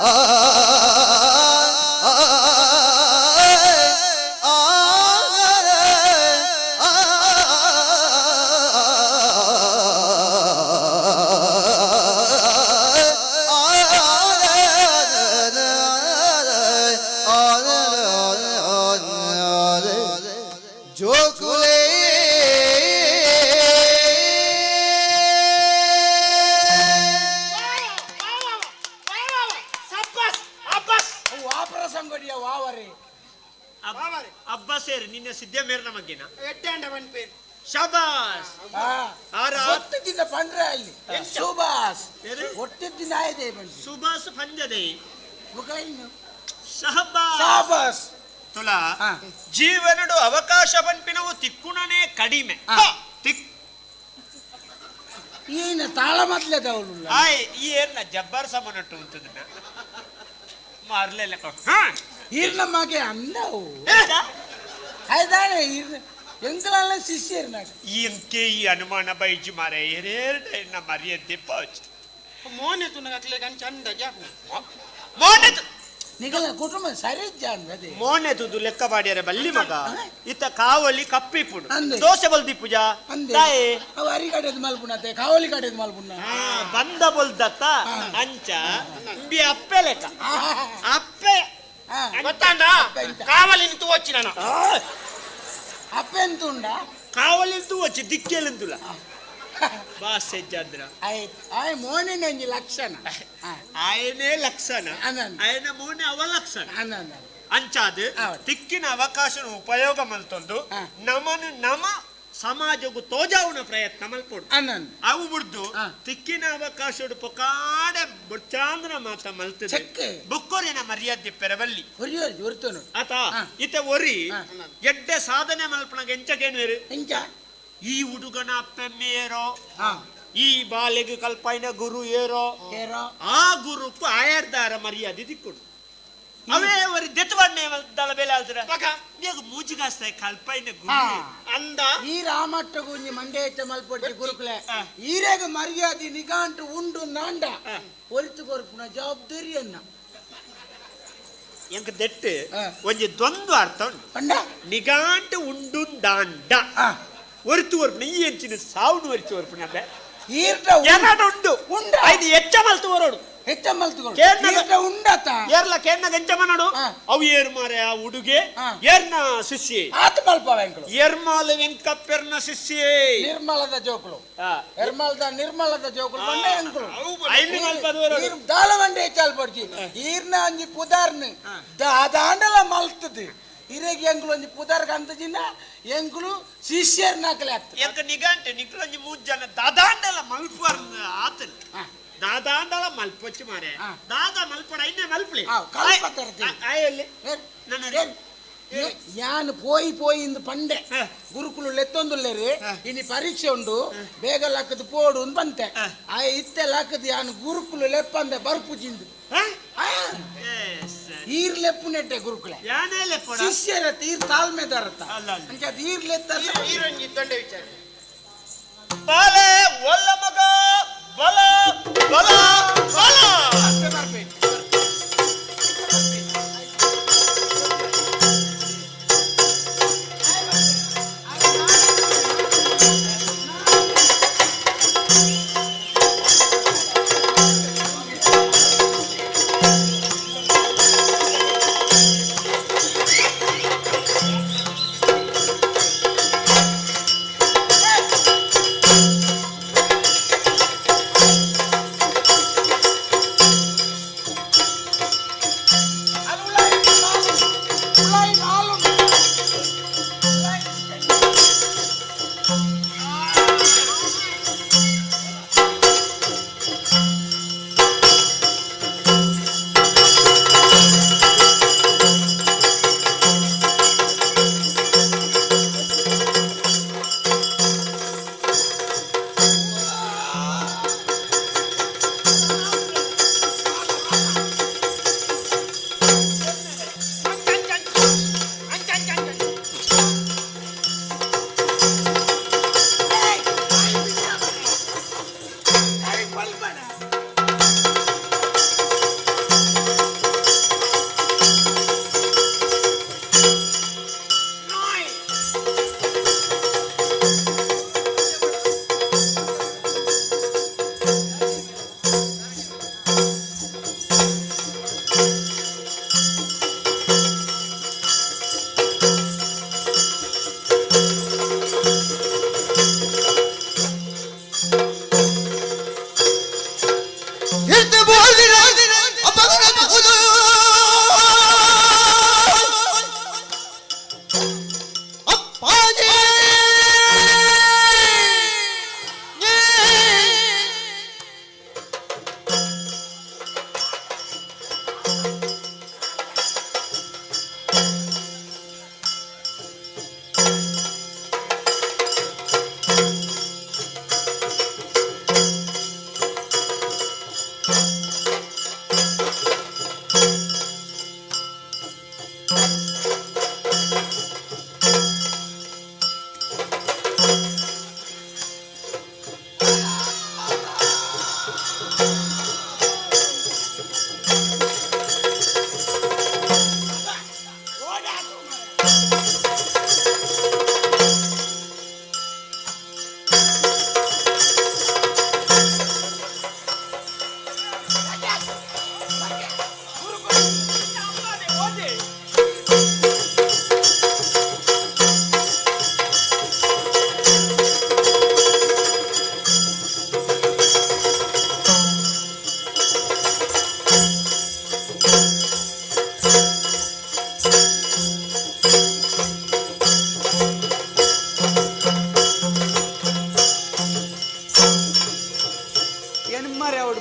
[SPEAKER 1] ಆ ಜೋಕುಲೇ
[SPEAKER 2] ಸಬ್ಬಸ್ ಅಬ್ಬಸ್
[SPEAKER 3] ವಾಪರ ಸಂಗಡಿಯ ವಾವರೆ
[SPEAKER 4] ಅಬ್ಬ ಸೇರಿ ನಿನ್ನ ಸಿದ್ಧ ಮೇರ್ನ ಮಗ್ಗಿನ
[SPEAKER 2] ಎಡ್ಡೆ ಅಂಡ ಬನ್ಪೇರು
[SPEAKER 4] ಶಬಾಸ್
[SPEAKER 3] ಆ
[SPEAKER 4] ಆರ
[SPEAKER 3] ಒಟ್ಟಿದ್ದ ಪಂಡ್ರೆ ಅಲ್ಲಿ ಸುಭಾಷ್
[SPEAKER 4] ಏರು?
[SPEAKER 3] ಒಟ್ಟಿದ್ದ ಆಯ್ದೆ ಬಂದು
[SPEAKER 4] ಸುಭಾಸ್ ಪಂಜದೆ
[SPEAKER 3] ಮುಖ
[SPEAKER 4] ಶಹಬಾಸ್
[SPEAKER 3] ಶಾಬಾಸ್
[SPEAKER 4] ತುಲಾ
[SPEAKER 3] ಆ.
[SPEAKER 4] ಜೀವನಡು ಅವಕಾಶ ಪನ್ಪಿನವು ತಿಕ್ಕುಣನೇ ಕಡಿಮೆ
[SPEAKER 3] ಆ.
[SPEAKER 4] ತಿಕ್
[SPEAKER 3] ಈನ ತಾಳ ಮೊದ್ಲೇದವಳು
[SPEAKER 4] ಆಯ್ ಈ ಏರ್ನ ಜಬ್ಬಾರ್ ಸಮನಟ್ಟು ಉಂಟದನ್ನ ಮಾರ್ಲೆಲ್ಲ.
[SPEAKER 5] ಈರ್ನ ಮಗೆ ಅಂದವು ಆಯ್ತಾನೆ ಈರ್ನ ಎಂಕಲಲ್ಲ ಶಿಷ್ಯರು ನಾಗ.
[SPEAKER 4] ಇಂಕೆ ಈ ಅನುಮಾನ ಬೈಜಿ ಮಾರೆ ಏರೇರ್ಡ ಮರ್ಯಾದೆ ಪಾಚ್.
[SPEAKER 2] ಮೋನೆ ತುನಗ ಅಕ್ಲೆ ಕಂಚ ಅಂದಾಜ್
[SPEAKER 4] ಮೋನೆ
[SPEAKER 5] ನಿಗಲ ಕುಟುಂಬ ಸರಿ ಅದೇ.
[SPEAKER 4] ಮೋನೆ ತುದು ಲೆಕ್ಕ ಪಾಡ್ಯಾರೆ ಬಲ್ಲಿ ಮಗ. ಇತ್ತ ಕಾವಲಿ ಕಪ್ಪಿಪುಡು.
[SPEAKER 5] ಅಂದೆ.
[SPEAKER 4] ದೋಸೆ ಬಲ್ದಿಪ್ಪುಜ.
[SPEAKER 5] ಅಂದೆ.
[SPEAKER 4] ತಾಯೆ.
[SPEAKER 5] ಅವು ಅರಿ ಕಡೆದು ಮಲ್ಪುಣತೆ, ಕಾವಲಿ ಕಡೆದು ಮಲ್ಪುಣ.
[SPEAKER 4] ಬಂದ ಬೊಲ್ದತ್ತ ಅಂಚ ಬಿ ಅಪ್ಪೆ ಲೆಕ್ಕ ಅಪ್ಪೆ.
[SPEAKER 2] ಗೊತ್ತಾಂಡ ಕಾವಲಿನ ತೂ వచ్చి ನಾನು.
[SPEAKER 5] ಅಪ್ಪೆ ಎಂತ ಉಂಡ?
[SPEAKER 4] ಕಾವಲಿಂದು వచ్చి ದಿಕ್ಕೆಲಿಂದುಲ ಬಾಸ್ ಹೆಜ್ಜಾದ್ರ.
[SPEAKER 5] ಆಯ್ತು, ಆಯ್ ಮೋನಿನ ಒಂಜಿ ಲಕ್ಷಣ.
[SPEAKER 4] ಆಯನೇ ಲಕ್ಷಣ.
[SPEAKER 5] ಅನಂತ.
[SPEAKER 4] ಆಯನ ಮೋನೆ ಅವಲಕ್ಷಣ.
[SPEAKER 5] ಅನಂತ.
[SPEAKER 4] ಅಂಚಾದ
[SPEAKER 5] ಹೌದು.
[SPEAKER 4] ತಿಕ್ಕಿನ ಅವಕಾಶ ಉಪಯೋಗ ಮಲ್ತೊಂದು ನಮನು ನಮ ಸಮಾಜಕ್ಕೂ ತೋಜಾವುನ ಪ್ರಯತ್ನ ಮಲ್ಪೊಡು.
[SPEAKER 5] ಅನಂತ.
[SPEAKER 4] ಅವು ಬುಡ್ದು ತಿಕ್ಕಿನ ಅವಕಾಶ ಪೊಕಾಡೆ ಬುಡ್ಚಾಂದ್ರ ಮಾತ ಮಲ್ತದೆ.
[SPEAKER 5] ಚೆಕ್ಕೆ.
[SPEAKER 4] ಬೊಕ್ಕೊರಿನ ಮರ್ಯಾದೆ ಪೆರವಲ್ಲಿ.
[SPEAKER 5] ಒರಿಯೋರಿ ಒರಿತೋನು.
[SPEAKER 4] ಆತ ಇತ ಒರಿ ಎಡ್ಡೆ ಸಾಧನೆ ಮಲ್ಪಣಗ ಎಂಚಗೇನು
[SPEAKER 5] ಎಂಚ?
[SPEAKER 4] ಈ ಹುಡುಗನ ಅಪ್ಪೆಮ್ಮೇರೋ, ಈ ಬಾಲೆಗೆ ಕಲ್ಪೈನ ಗುರು ಏರೋ, ಆ ಗುರುಕು ಆಯರ್ದಾರ ಮರ್ಯಾದೆ ದಿಕ್ಕುಡು. ಅವೇ ಒರಿ ದೆತ್ತವನ್ನೇ ದಳ ಬೇಲೆ ಆಲ್ತರ ಬೇಗ ಮೂಜಿಗಾಸ್ತ ಕಲ್ಪೈನ ಗುರು
[SPEAKER 2] ಅಂದ.
[SPEAKER 5] ಈ ರಾಮಟ್ಟಗು ಒಂಜಿ ಮಂಡೆ ಹೆಚ್ಚ ಮಲ್ಪೊಡ್ಡಿ ಗುರುಕುಲೆ ಈರೇಗ ಮರ್ಯಾದೆ ನಿಗಾಂಟು ಉಂಡು ನಾಂಡ ಒರಿತು ಕೊರ್ಪುನ ಜವಾಬ್ದಾರಿಯನ್ನ.
[SPEAKER 4] ಎಂಕ ದೆಟ್ಟು ಒಂಜಿ ದ್ವಂದ್ವ ಅರ್ಥ ಉಂಡು.
[SPEAKER 5] ಪಂಡ
[SPEAKER 4] ನಿಗಾಂಟು ಉಂಡು ದಾಂಡ ಒರಿತು ಒರ್ಪುನ ಈ ಎಂಚಿನ ಸಾವುನು ಒರಿತು ಒರ್ಪುನ ಅಬ್ಬೆ
[SPEAKER 5] ಈರ್ಟ
[SPEAKER 4] ಏನಾಟ ಉಂಡು
[SPEAKER 5] ಉಂಡ
[SPEAKER 4] ಐದು ಹೆಚ್ಚ ಮಲ್ತು ಒರೋಡು
[SPEAKER 5] ಹೆಚ್ಚ ಮಲ್ತು ಈರ್ಟ ಉಂಡತ
[SPEAKER 4] ಏರ್ಲ ಕೇರ್ನ ಎಂಚ ಮನಡು ಅವು ಏರು ಮಾರೆ ಆ ಹುಡುಗೆ ಏರ್ನ ಶಿಷ್ಯೆ
[SPEAKER 5] ಆತ ಮಲ್ಪ ವೆಂಕಳು
[SPEAKER 4] ಎರ್ಮಾಲ ವೆಂಕಪ್ಪೆರ್ನ ಶಿಷ್ಯೆ
[SPEAKER 5] ನಿರ್ಮಲದ ಜೋಕುಲು ಎರ್ಮಲದ ನಿರ್ಮಲದ ಜೋಕುಲು ಬಂಡ ಎಂಕುಲು
[SPEAKER 4] ಐನು ಮಲ್ಪದ ಒರೋಡು
[SPEAKER 5] ದಾಲ ಮಂಡೆ ಹೆಚ್ಚಾಲ್ ಪಡ್ಚಿ ಈರ್ನ ಒಂಜಿ ಪುದಾರ್ನ ದಾದಾಂಡಲ ಮಲ್ತದು ಇರೆಗೆ ಎಂಕುಲು ಒಂಜಿ ಪುದಾರ್ ಕಂತಜಿನ ಎಂಕುಲು ಶಿಷ್ಯರ್ ನಾಕಲೆ ಆಗ್ತದೆ.
[SPEAKER 4] ಎಂಕ ನಿಗಂಟೆ ನಿಕ್ಲೊಂಜಿ ಮೂಜ್ ಜನ ದಾದಾಂಡಲ ಮಲ್ಪುವರ್ ಆತನ್ ದಾದಾಂಡಲ ಮಲ್ಪೊಚ್ಚು ಮಾರೆ ದಾದಾ ಮಲ್ಪಡ ಐನೆ ಮಲ್ಪಲಿ ಆಯಲ್ಲಿ
[SPEAKER 5] ಯಾನ್ ಪೋಯಿ ಪೋಯಿ ಇಂದು ಪಂಡೆ ಗುರುಕುಲು ಲೆತ್ತೊಂದುಲ್ಲೇರಿ ಇನಿ ಪರೀಕ್ಷೆ ಉಂಡು ಬೇಗ ಲಾಕದು ಪೋಡು ಅಂದ್ ಬಂತೆ ಆ ಇತ್ತೆ ಲಾಕದು ಯಾನ್ ಗುರುಕುಲು ಲೆಪ್ಪಂದೆ ಬರ್ಪುಜಿಂದು ಈರ್ ಲೆಪ್ಪು ನೆಟ್ಟೆ ಗುರುಕುಲೆ ಶಿಷ್ಯರತ್ತ ಈರ್ ತಾಳ್ಮೆದಾರತ್ತ ಅಂಚ ಅದು ಈರ್ ಲೆತ್ತ
[SPEAKER 2] ವಿಚಾರ
[SPEAKER 4] ಬಾಲೆ ಒಲ್ಲ ಮಗ ಬಲ ಬಲ ಬಲ
[SPEAKER 5] ಬರ್ಬೇಕು.
[SPEAKER 1] ಿ.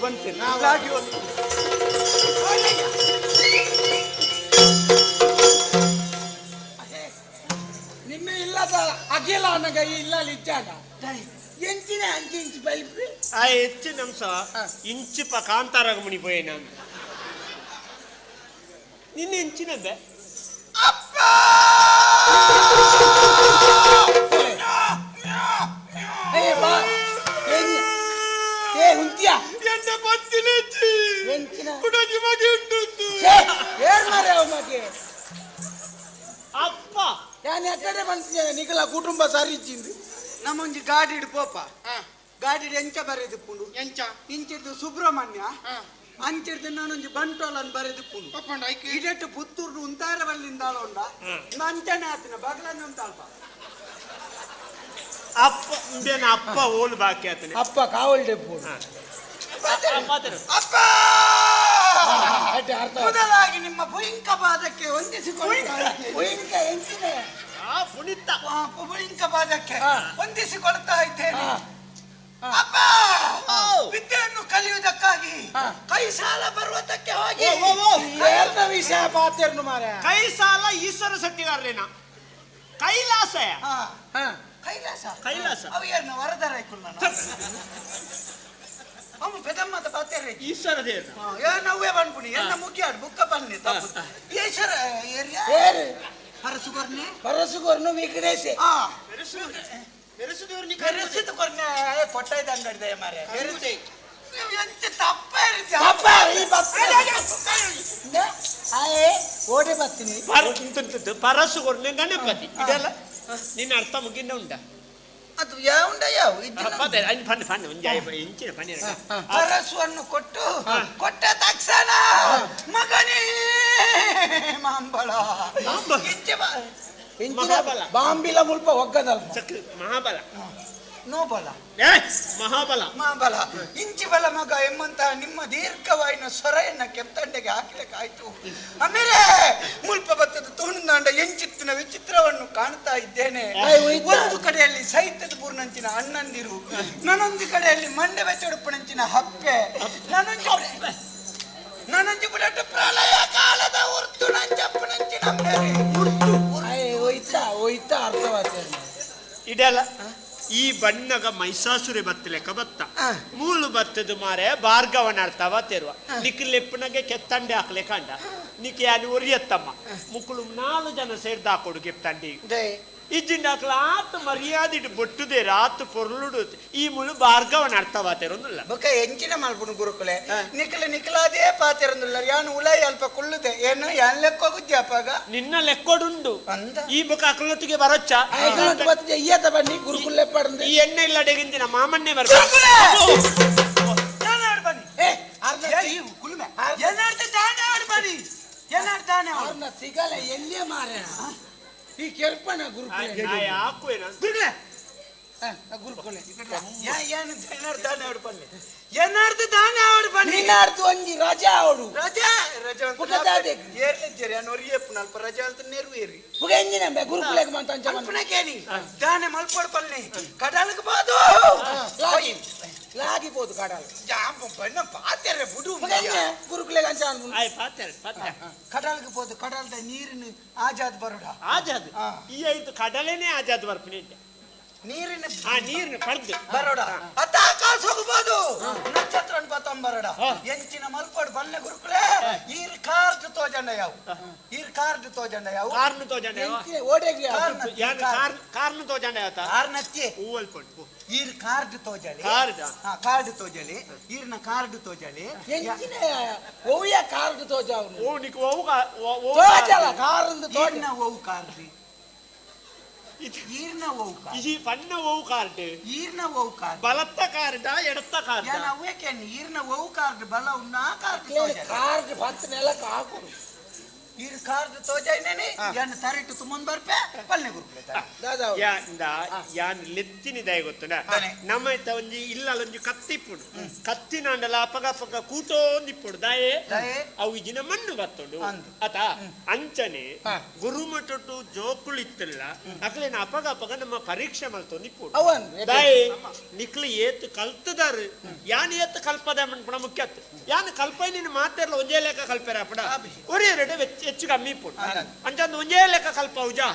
[SPEAKER 3] ಬಂತೇನೆ ಲಾಗಿ ಹೋಗ್ತು.
[SPEAKER 5] ನಿನ್ನೆ ಇಲ್ಲದ ಅಗಿಲ ಅನಗ ಇಲ್ಲ ಇದ್ದಾಗ ಎಂಚಿನ ಅಂಚಿ ಇಂಚಿ ಬೈಲ್ಪಿ
[SPEAKER 4] ಆ ಹೆಚ್ಚಿನ ಅಂಶ ಇಂಚಿಪ ಕಾಂತಾರಾಗ ಮುನಿ ಪೋಯೆ ನಾನು ನಿನ್ನ ಎಂಚಿನ ಬೆ
[SPEAKER 5] ಏ ಬಾ ಏ ಹುಂತಿಯ
[SPEAKER 4] ಎನ್ನ ಬತ್ತಿಲೆಚ್ಚಿ
[SPEAKER 5] ಎಂಚಿನ
[SPEAKER 4] ಕುಡಜಿ ಮಗೆ ಉಂಟು
[SPEAKER 5] ಛೇ, ಏನ್ ಮಾರ್ರೆ ಅವ ಮಗೆ
[SPEAKER 4] ಅಪ್ಪ
[SPEAKER 5] ಯಾನ್ ಎಕ್ಕಡೆ ಬಂತಿದ್ದೇನೆ ನಿಖಲ ಕುಟುಂಬ ಸರಿ ಇಚ್ಚಿಂದು
[SPEAKER 3] ನಮ್ಮೊಂಜಿ ಗಾಡಿಡ್ ಪೋಪ ಗಾಡಿಡ್ ಎಂಚ ಬರೆದಿಪ್ಪುಂಡು
[SPEAKER 2] ಎಂಚ
[SPEAKER 3] ಇಂಚಿಡ್ದು ಸುಬ್ರಹ್ಮಣ್ಯ ಅಂಚಿಡ್ದು ನಾನೊಂಜಿ ಬಂಟೋಲನ್ ಬರೆದಿಪ್ಪುಂಡು
[SPEAKER 2] ಒಪ್ಪಂಡ ಐಕ್
[SPEAKER 3] ಇಡೆಟ್ಟು ಪುತ್ತೂರು ಉಂತಾರ ಬಲ್ಲಿಂದ ಉಂಡ ಅಂಚನೆ ಆತಿನ ಬಗಲನೆ ಉಂತಾಲ್ಪ
[SPEAKER 4] ಅಪ್ಪ ಉಂಬೇನ ಅಪ್ಪ ಓಲು ಬಾಕಿ ಆತನೆ
[SPEAKER 5] ಅಪ್ಪ ಕಾವಲ್ ಡೆಪ್ಪು
[SPEAKER 3] ಅಪ್ಪ
[SPEAKER 5] ಅಡ್ಡೆ ಅರ್ಥ ಆಯ್ತು.
[SPEAKER 3] ಮೊದಲಾಗಿ ನಿಮ್ಮ ಪುಯಿಂಕ ಪಾದಕ್ಕೆ ವಂದಿಸಿಕೊಳ್ಳುತ್ತಾ
[SPEAKER 5] ಪುಯಿಂಕ ಎಂಚಿನ
[SPEAKER 4] ಆ ಪುನಿತ
[SPEAKER 3] ಪುಯಿಂಕ ಪಾದಕ್ಕೆ ವಂದಿಸಿಕೊಳ್ತಾ ಇದ್ದೇನೆ. ಅಪ್ಪ, ವಿದ್ಯೆಯನ್ನು ಕಲಿಯುವುದಕ್ಕಾಗಿ ಕೈಸಾಲ ಪರ್ವತಕ್ಕೆ ಹೋಗಿ
[SPEAKER 5] ಏರ್ನ ವಿಷಯ ಪಾತೇರ್ನು ಮಾರ್ರೆ
[SPEAKER 4] ಕೈಸಾಲ ಈಶ್ವರ ಸಟ್ಟಿಗಾರ್ರೇನ ಕೈಲಾಸ
[SPEAKER 3] ಕೈಲಾಸ
[SPEAKER 4] ಕೈಲಾಸ.
[SPEAKER 3] ಅವು ಏರ್ನ ವರದರಾಯ್ಕುಲ್ಲ ಅಮ್ಮ ಪೆದಮ್ಮದ ಪಾತೇರೆ
[SPEAKER 4] ಈಶ್ವರ ದೇವ್ರ
[SPEAKER 3] ಏನವ್ವೇ ಬಂದ್ಪುಣಿ ಎನ್ನ ಮುಗಿಯಾಡು ಬುಕ್ಕ ಬನ್ನಿ ತಪ್ಪು ಈಶ್ವರ ಏರಿಯಾ
[SPEAKER 5] ಏರು
[SPEAKER 3] ಪರಸುಗೊರ್ನೆ
[SPEAKER 5] ಪರಸುಗೊರ್ನು ವಿಘ್ನೇಶೆ
[SPEAKER 3] ಆ
[SPEAKER 2] ಬೆರೆಸುದವ್ರು
[SPEAKER 3] ಬೆರೆಸಿದ ಕೊರ್ನೆ ಕೊಟ್ಟಾಯ್ದ ಅಂಗಡಿದೆ ಮಾರೆ ನೀವು ಎಂತ ತಪ್ಪ ಇರುತ್ತೆ
[SPEAKER 5] ಅಪ್ಪ ಈ ಬತ್ತ ಆಯೇ ಓಡೆ ಬರ್ತೀನಿ
[SPEAKER 4] ಪರಸು ಕೊರ್ನೆ ಗಣಪತಿ ಇದೆಲ್ಲ ನಿನ್ನ ಅರ್ಥ ಮುಗಿನ ಉಂಟ
[SPEAKER 3] ಅದು ಯಾವ ಯಾವ
[SPEAKER 4] ಫನ್ ಫನ್ ಒಂಜಿ ಇಂಚಿನ ಫನ್
[SPEAKER 3] ಪರಸುವನ್ನು ಕೊಟ್ಟು ಕೊಟ್ಟ ತಕ್ಷಣ ಮಗನೇ ಮಾಂಬಳ ಇಂಚೆ ಬಾ-
[SPEAKER 5] ಇಂಚಿನ
[SPEAKER 4] ಮಹಾಬಲ.
[SPEAKER 5] ಬಾಂಬಿಲ ಮುಲ್ಪ ಒಗ್ಗದಲ್ಪ
[SPEAKER 4] ಚಕ್ ಮಹಾಬಲ
[SPEAKER 3] ನೋಬಲ
[SPEAKER 4] ಏ ಮಹಾಬಲ
[SPEAKER 3] ಮಾಬಲ ಇಂಚಿ ಬಲ ಮಗ ಎಂಬಂತಹ ನಿಮ್ಮ ದೀರ್ಘವಾಯಿನ ಸೊರೆಯನ್ನ ಕೆತ್ತಂಡೆಗೆ ಹಾಕ್ಲಿಕ್ಕಾಯ್ತು. ಆಮೇಲೆ ಮುಲ್ಪ ಭತ್ತದ ತೋಣುಂದಾಂಡ ಎಂಚಿತ್ತಿನ ವಿಚಿತ್ರವನ್ನು ಕಾಣ್ತಾ ಇದ್ದೇನೆ. ಒಂದು ಕಡೆಯಲ್ಲಿ ಸಹಿತ್ಯದ ಪೂರ್ಣಂಚಿನ ಅಣ್ಣಂದಿರು, ನಾನೊಂದು ಕಡೆಯಲ್ಲಿ ಮಂಡೆ ಬೆಚ್ಚೊಡುಪಣಂಚಿನ ಹಪ್ಪೆ, ನಾನೊಂದು ಬುಡಟ್ಟು ಪ್ರಳಯ ಕಾಲದ ಉರ್ತು ನಂಚಪ್ಪನಂಚಿನ ಮೇರೆ.
[SPEAKER 5] ಹೋಯ್ತಾ ಹೋಯ್ತಾ ಅರ್ಥವಾಗ್ತದೆ
[SPEAKER 4] ಇದೆಲ್ಲ ಈ ಬಣ್ಣಗ ಮೈಸಾಸುರಿ ಬತ್ತಲೆಕ್ಕ ಬತ್ತ ಮೂಲು ಬತ್ತದ ಮಾರೆ ಭಾರ್ಗವನ ಅರ್ಥವ ತೆರುವ ನಿಕ್ ಲೆಪ್ಪನಗೆ ಕೆತ್ತಂಡೆ ಹಾಕ್ಲೆ ಕಂಡ ನಿಕ್ ಯಾನು ಒರಿಯತ್ತಮ್ಮ ಮುಕ್ಕಳು ನಾಲು ಜನ ಸೇರ್ದ ಹಾಕೊಡು ಕೆತ್ತಂಡಿ ಇಜ್ಜಿಂಡ ಹಾಕ್ಲ ಆತ ಮರ್ಯಾದಿಡು ಬೊಟ್ಟುದೇರ ಆತ ಪೊರ್ಲುಡು ಈ ಮುಳು ಭಾರ್ಗವನ ಅರ್ಥವ ತೆರೊಂದುಲ್ಲ
[SPEAKER 3] ಬೊಕ ಎಂಚಿನ ಮಲ್ಪುನು ಗುರುಕುಲೆ ನಿಖಲ ನಿಖಲಾದೇ ಪಾತಿರಂದುಲ್ಲ ಯಾನು ಉಲಾಯಿ ಅಲ್ಪ ಕುಳ್ಳುದೆ ಏನು ಯಾನ್ ಲೆಕ್ಕೋಗುದ್ಯಾಪಾಗ
[SPEAKER 4] ನಿನ್ನ ಲೆಕ್ಕೊಡುಂಡು
[SPEAKER 3] ಅಂದ
[SPEAKER 4] ಈ ಬೊಕ ಅಕ್ಲೊಟ್ಟಿಗೆ ಬರೊಚ್ಚ
[SPEAKER 5] ಬತ್ತಿದೆ ಈಯತ ಬನ್ನಿ ಗುರುಕುಲೆ ಪಡಂದೆ
[SPEAKER 4] ಈ ಎಣ್ಣೆ ಇಲ್ಲ ಅಡೆಗಿಂದಿನ ಮಾಮನ್ನೇ ಬರ್ಬೇಕು
[SPEAKER 3] ಏನಾಡ್ ಬನ್ನಿ
[SPEAKER 5] ಏ ಅರ್ಧ
[SPEAKER 3] ಏ, ಈ ಕುಲುಮೆ ಏನಾಡ್ತ ದಾನೆ ಆಡ್ ಬನ್ನಿ ಏನಾಡ್ ದಾನೆ ಆಡು.
[SPEAKER 5] ಅವ್ರನ್ನ ಸಿಗಲ್ಲ ಎಲ್ಲಿಯೇ ಮಾರ್ರೆ ಈ ಕೆರ್ಪಣ ಗುರುಕುಲೆ
[SPEAKER 4] ಹಾಕುವೇನ
[SPEAKER 3] ಗುರುಕುಲೆ
[SPEAKER 5] ಗುರುಕುಲೆ
[SPEAKER 3] ಏನು ಏನಾಡ್ ದಾನೆ ಆಡ್ ಬನ್ನಿ ಏನಾಡ್ತ ದಾನೆ ಆಡ್ ಬನ್ನಿ
[SPEAKER 5] ನಿನ್ನಾಡ್ತು ಒಂಜಿ ರಜಾ ಅವಳು
[SPEAKER 3] ರಜಾ ರಜಾ ಅಂತ
[SPEAKER 5] ಪುಟ್ಟದಾದೆ.
[SPEAKER 3] ಏರ್ಲಿದ್ದೀರಿ ಯಾನ್ ಒರಿಯಪ್ಪು ನಲ್ಪ ರಜಾ ಅಂತ ನೆರವೇರಿ
[SPEAKER 5] ಬುಗ ಎಂಜಿನ ಗುರುಕುಲೆಗೆ ಮಂತ ಅಂಚ ಬಂದ
[SPEAKER 3] ಮಲ್ಪನ ಕೇಳಿ ದಾನೆ ಮಲ್ಪಡ್ ಪಲ್ನಿ ಕಡಲಕ್ಕೆ ಬಾದು
[SPEAKER 5] ಲಾಗಿ ಲಾಗಿ ಪೋದು ಕಡಲ
[SPEAKER 3] ಜಾಂಬ ಬಣ್ಣ ಪಾತೆರೆ ಬುಡು
[SPEAKER 5] ಬುಗ ಎಂಜಿನ ಗುರುಕುಲೆಗೆ ಅಂಚ ಅನ್ಪುನು
[SPEAKER 4] ಆಯ್ ಪಾತೆ ಪಾತೆ
[SPEAKER 3] ಕಡಲ್ಗೆ ಪೋದು ಕಡಲ್ದ ನೀರಿನ ಆಜಾದ್ ಬರುಡ
[SPEAKER 4] ಆಜಾದ್ ಈ ಐದು ಕಡಲೇನೆ ಆಜಾದ್ ಬರ್ಪಿನಿ
[SPEAKER 3] ನೀರಿನ
[SPEAKER 4] ಆ ನೀರಿನ ಪಡ್ದು
[SPEAKER 3] ಬರೋಡ ಅತ್ತ ಆಕಾಶ ಹೋಗ್ಬೋದು ನಕ್ಷತ್ರ ಬರೋಡ ಎಂಚಿನ ಮಲ್ಪಡ್ ಬಲ್ಲೆ ಗುರುಕುಲೆ ಈರ್ ಕಾರ್ಡ್ ತೋಜಂಡ ಯಾವ ಈರ್ ಕಾರ್ಡ್ ತೋಜಂಡ ಯಾವ
[SPEAKER 4] ಕಾರ್ನು ತೋಜಂಡ
[SPEAKER 5] ಎಂಚಿನ ಓಡೆಗ್ಲಿ
[SPEAKER 4] ಯಾನ್ ಕಾರ್ ಕಾರ್ನು ತೋಜಂಡ ಯಾತ
[SPEAKER 3] ಕಾರ್ನತ್ತಿ
[SPEAKER 4] ಹೂವಲ್ ಪಂಡು
[SPEAKER 3] ಈರ್ ಕಾರ್ಡ್ ತೋಜಲಿ
[SPEAKER 4] ಕಾರ್ಡ್
[SPEAKER 3] ಕಾರ್ಡ್ ತೋಜಲಿ ಈರ್ನ ಕಾರ್ಡ್ ತೋಜಲಿ
[SPEAKER 5] ಎಂಚಿನ ಓವಿಯ ಕಾರ್ಡ್ ತೋಜ ಅವನು
[SPEAKER 4] ಓ ನಿಕ್ ಓವು
[SPEAKER 5] ತೋಜಲ ಕಾರಂದು ತೋಜ
[SPEAKER 3] ಈರ್ನ ಓವು ಕಾರ್ಡ್ ಈರ್ನ ಓವು ಕಾರ್ಡ್
[SPEAKER 4] ಈ ಪಣ್ಣ ಓವು ಕಾರ್ಡ್
[SPEAKER 3] ಈರ್ನ ಓವು ಕಾರ್ಡ್
[SPEAKER 4] ಬಲತ್ತ ಕಾರ್ಡ ಎಡತ್ತ ಕಾರ್ಡ್
[SPEAKER 3] ಯಾನ್ ಅವೇ ಕೇನ್ ಈರ್ನ ಓವು ಕಾರ್ಡ್ ಬಲ ಉನ್ನ ಕಾರ್ಡ್
[SPEAKER 5] ಕಾರ್ಡ್ ಪತ್ತು ನೆಲಕ್ಕೆ ಹಾಕುಡು
[SPEAKER 3] ಈರ್ ಕಾರ್ದ ತೋಜಾಯ್ನೇನೆ ಯಾನ್ ತರಿಟ್ಟು ತುಮನ್ ಬರ್ಪೆ ಪಲ್ನೆ ಗುರುಕುಲೆ
[SPEAKER 5] ದಾದಾ
[SPEAKER 4] ಯಾ ಇಂದ ಯಾನ್ ಲೆತ್ತಿನಿ ದಯ ಗೊತ್ತುಂಡ ನಮ್ಮ ಇತ್ತ ಒಂಜಿ ಇಲ್ಲಲೊಂಜಿ ಕತ್ತಿಪ್ಪುಡು ಕತ್ತಿನಾಂಡಲ ಅಪಗ ಅಪಗ ಕೂಟೋಂದಿಪ್ಪುಡು ದಾಯೆ
[SPEAKER 3] ದಾಯೆ?
[SPEAKER 4] ಅವು ಇಜಿನ ಮಣ್ಣು ಬತ್ತುಂಡು
[SPEAKER 3] ಅಂದು.
[SPEAKER 4] ಅತ ಅಂಚನೆ ಗುರುಮಠಟ್ಟು ಜೋಕುಳು ಇತ್ತಲ್ಲ ಅಕ್ಲೇನ ಅಪಗ ಅಪಗ ನಮ್ಮ ಪರೀಕ್ಷೆ ಮಲ್ತೊಂದಿಪ್ಪುಡು
[SPEAKER 5] ಅವು ಅಂದ್
[SPEAKER 4] ದಾಯೆ ನಿಕ್ಲು ಏತ್ ಕಲ್ತದಾರು ಯಾನ್ ಏತ್ ಕಲ್ಪದ ಮನ್ಪುಣ ಮುಖ್ಯ ಅತ್ತು ಯಾನ್ ಕಲ್ಪೈ ನಿನ್ನ ಮಾತೆರ್ಲ ಒಂಜೇ ಲೆಕ್ಕ ಕಲ್ಪೆರ ಅಪಡ ಒರಿ ಎರಡು ಹೆಚ್ಚು ಕಮ್ಮಿ ಇಪ್ಪುಡು ಅಂಚಂದು ಒಂಜೇ ಲೆಕ್ಕ ಕಲ್ಪ ಹೌಜಾ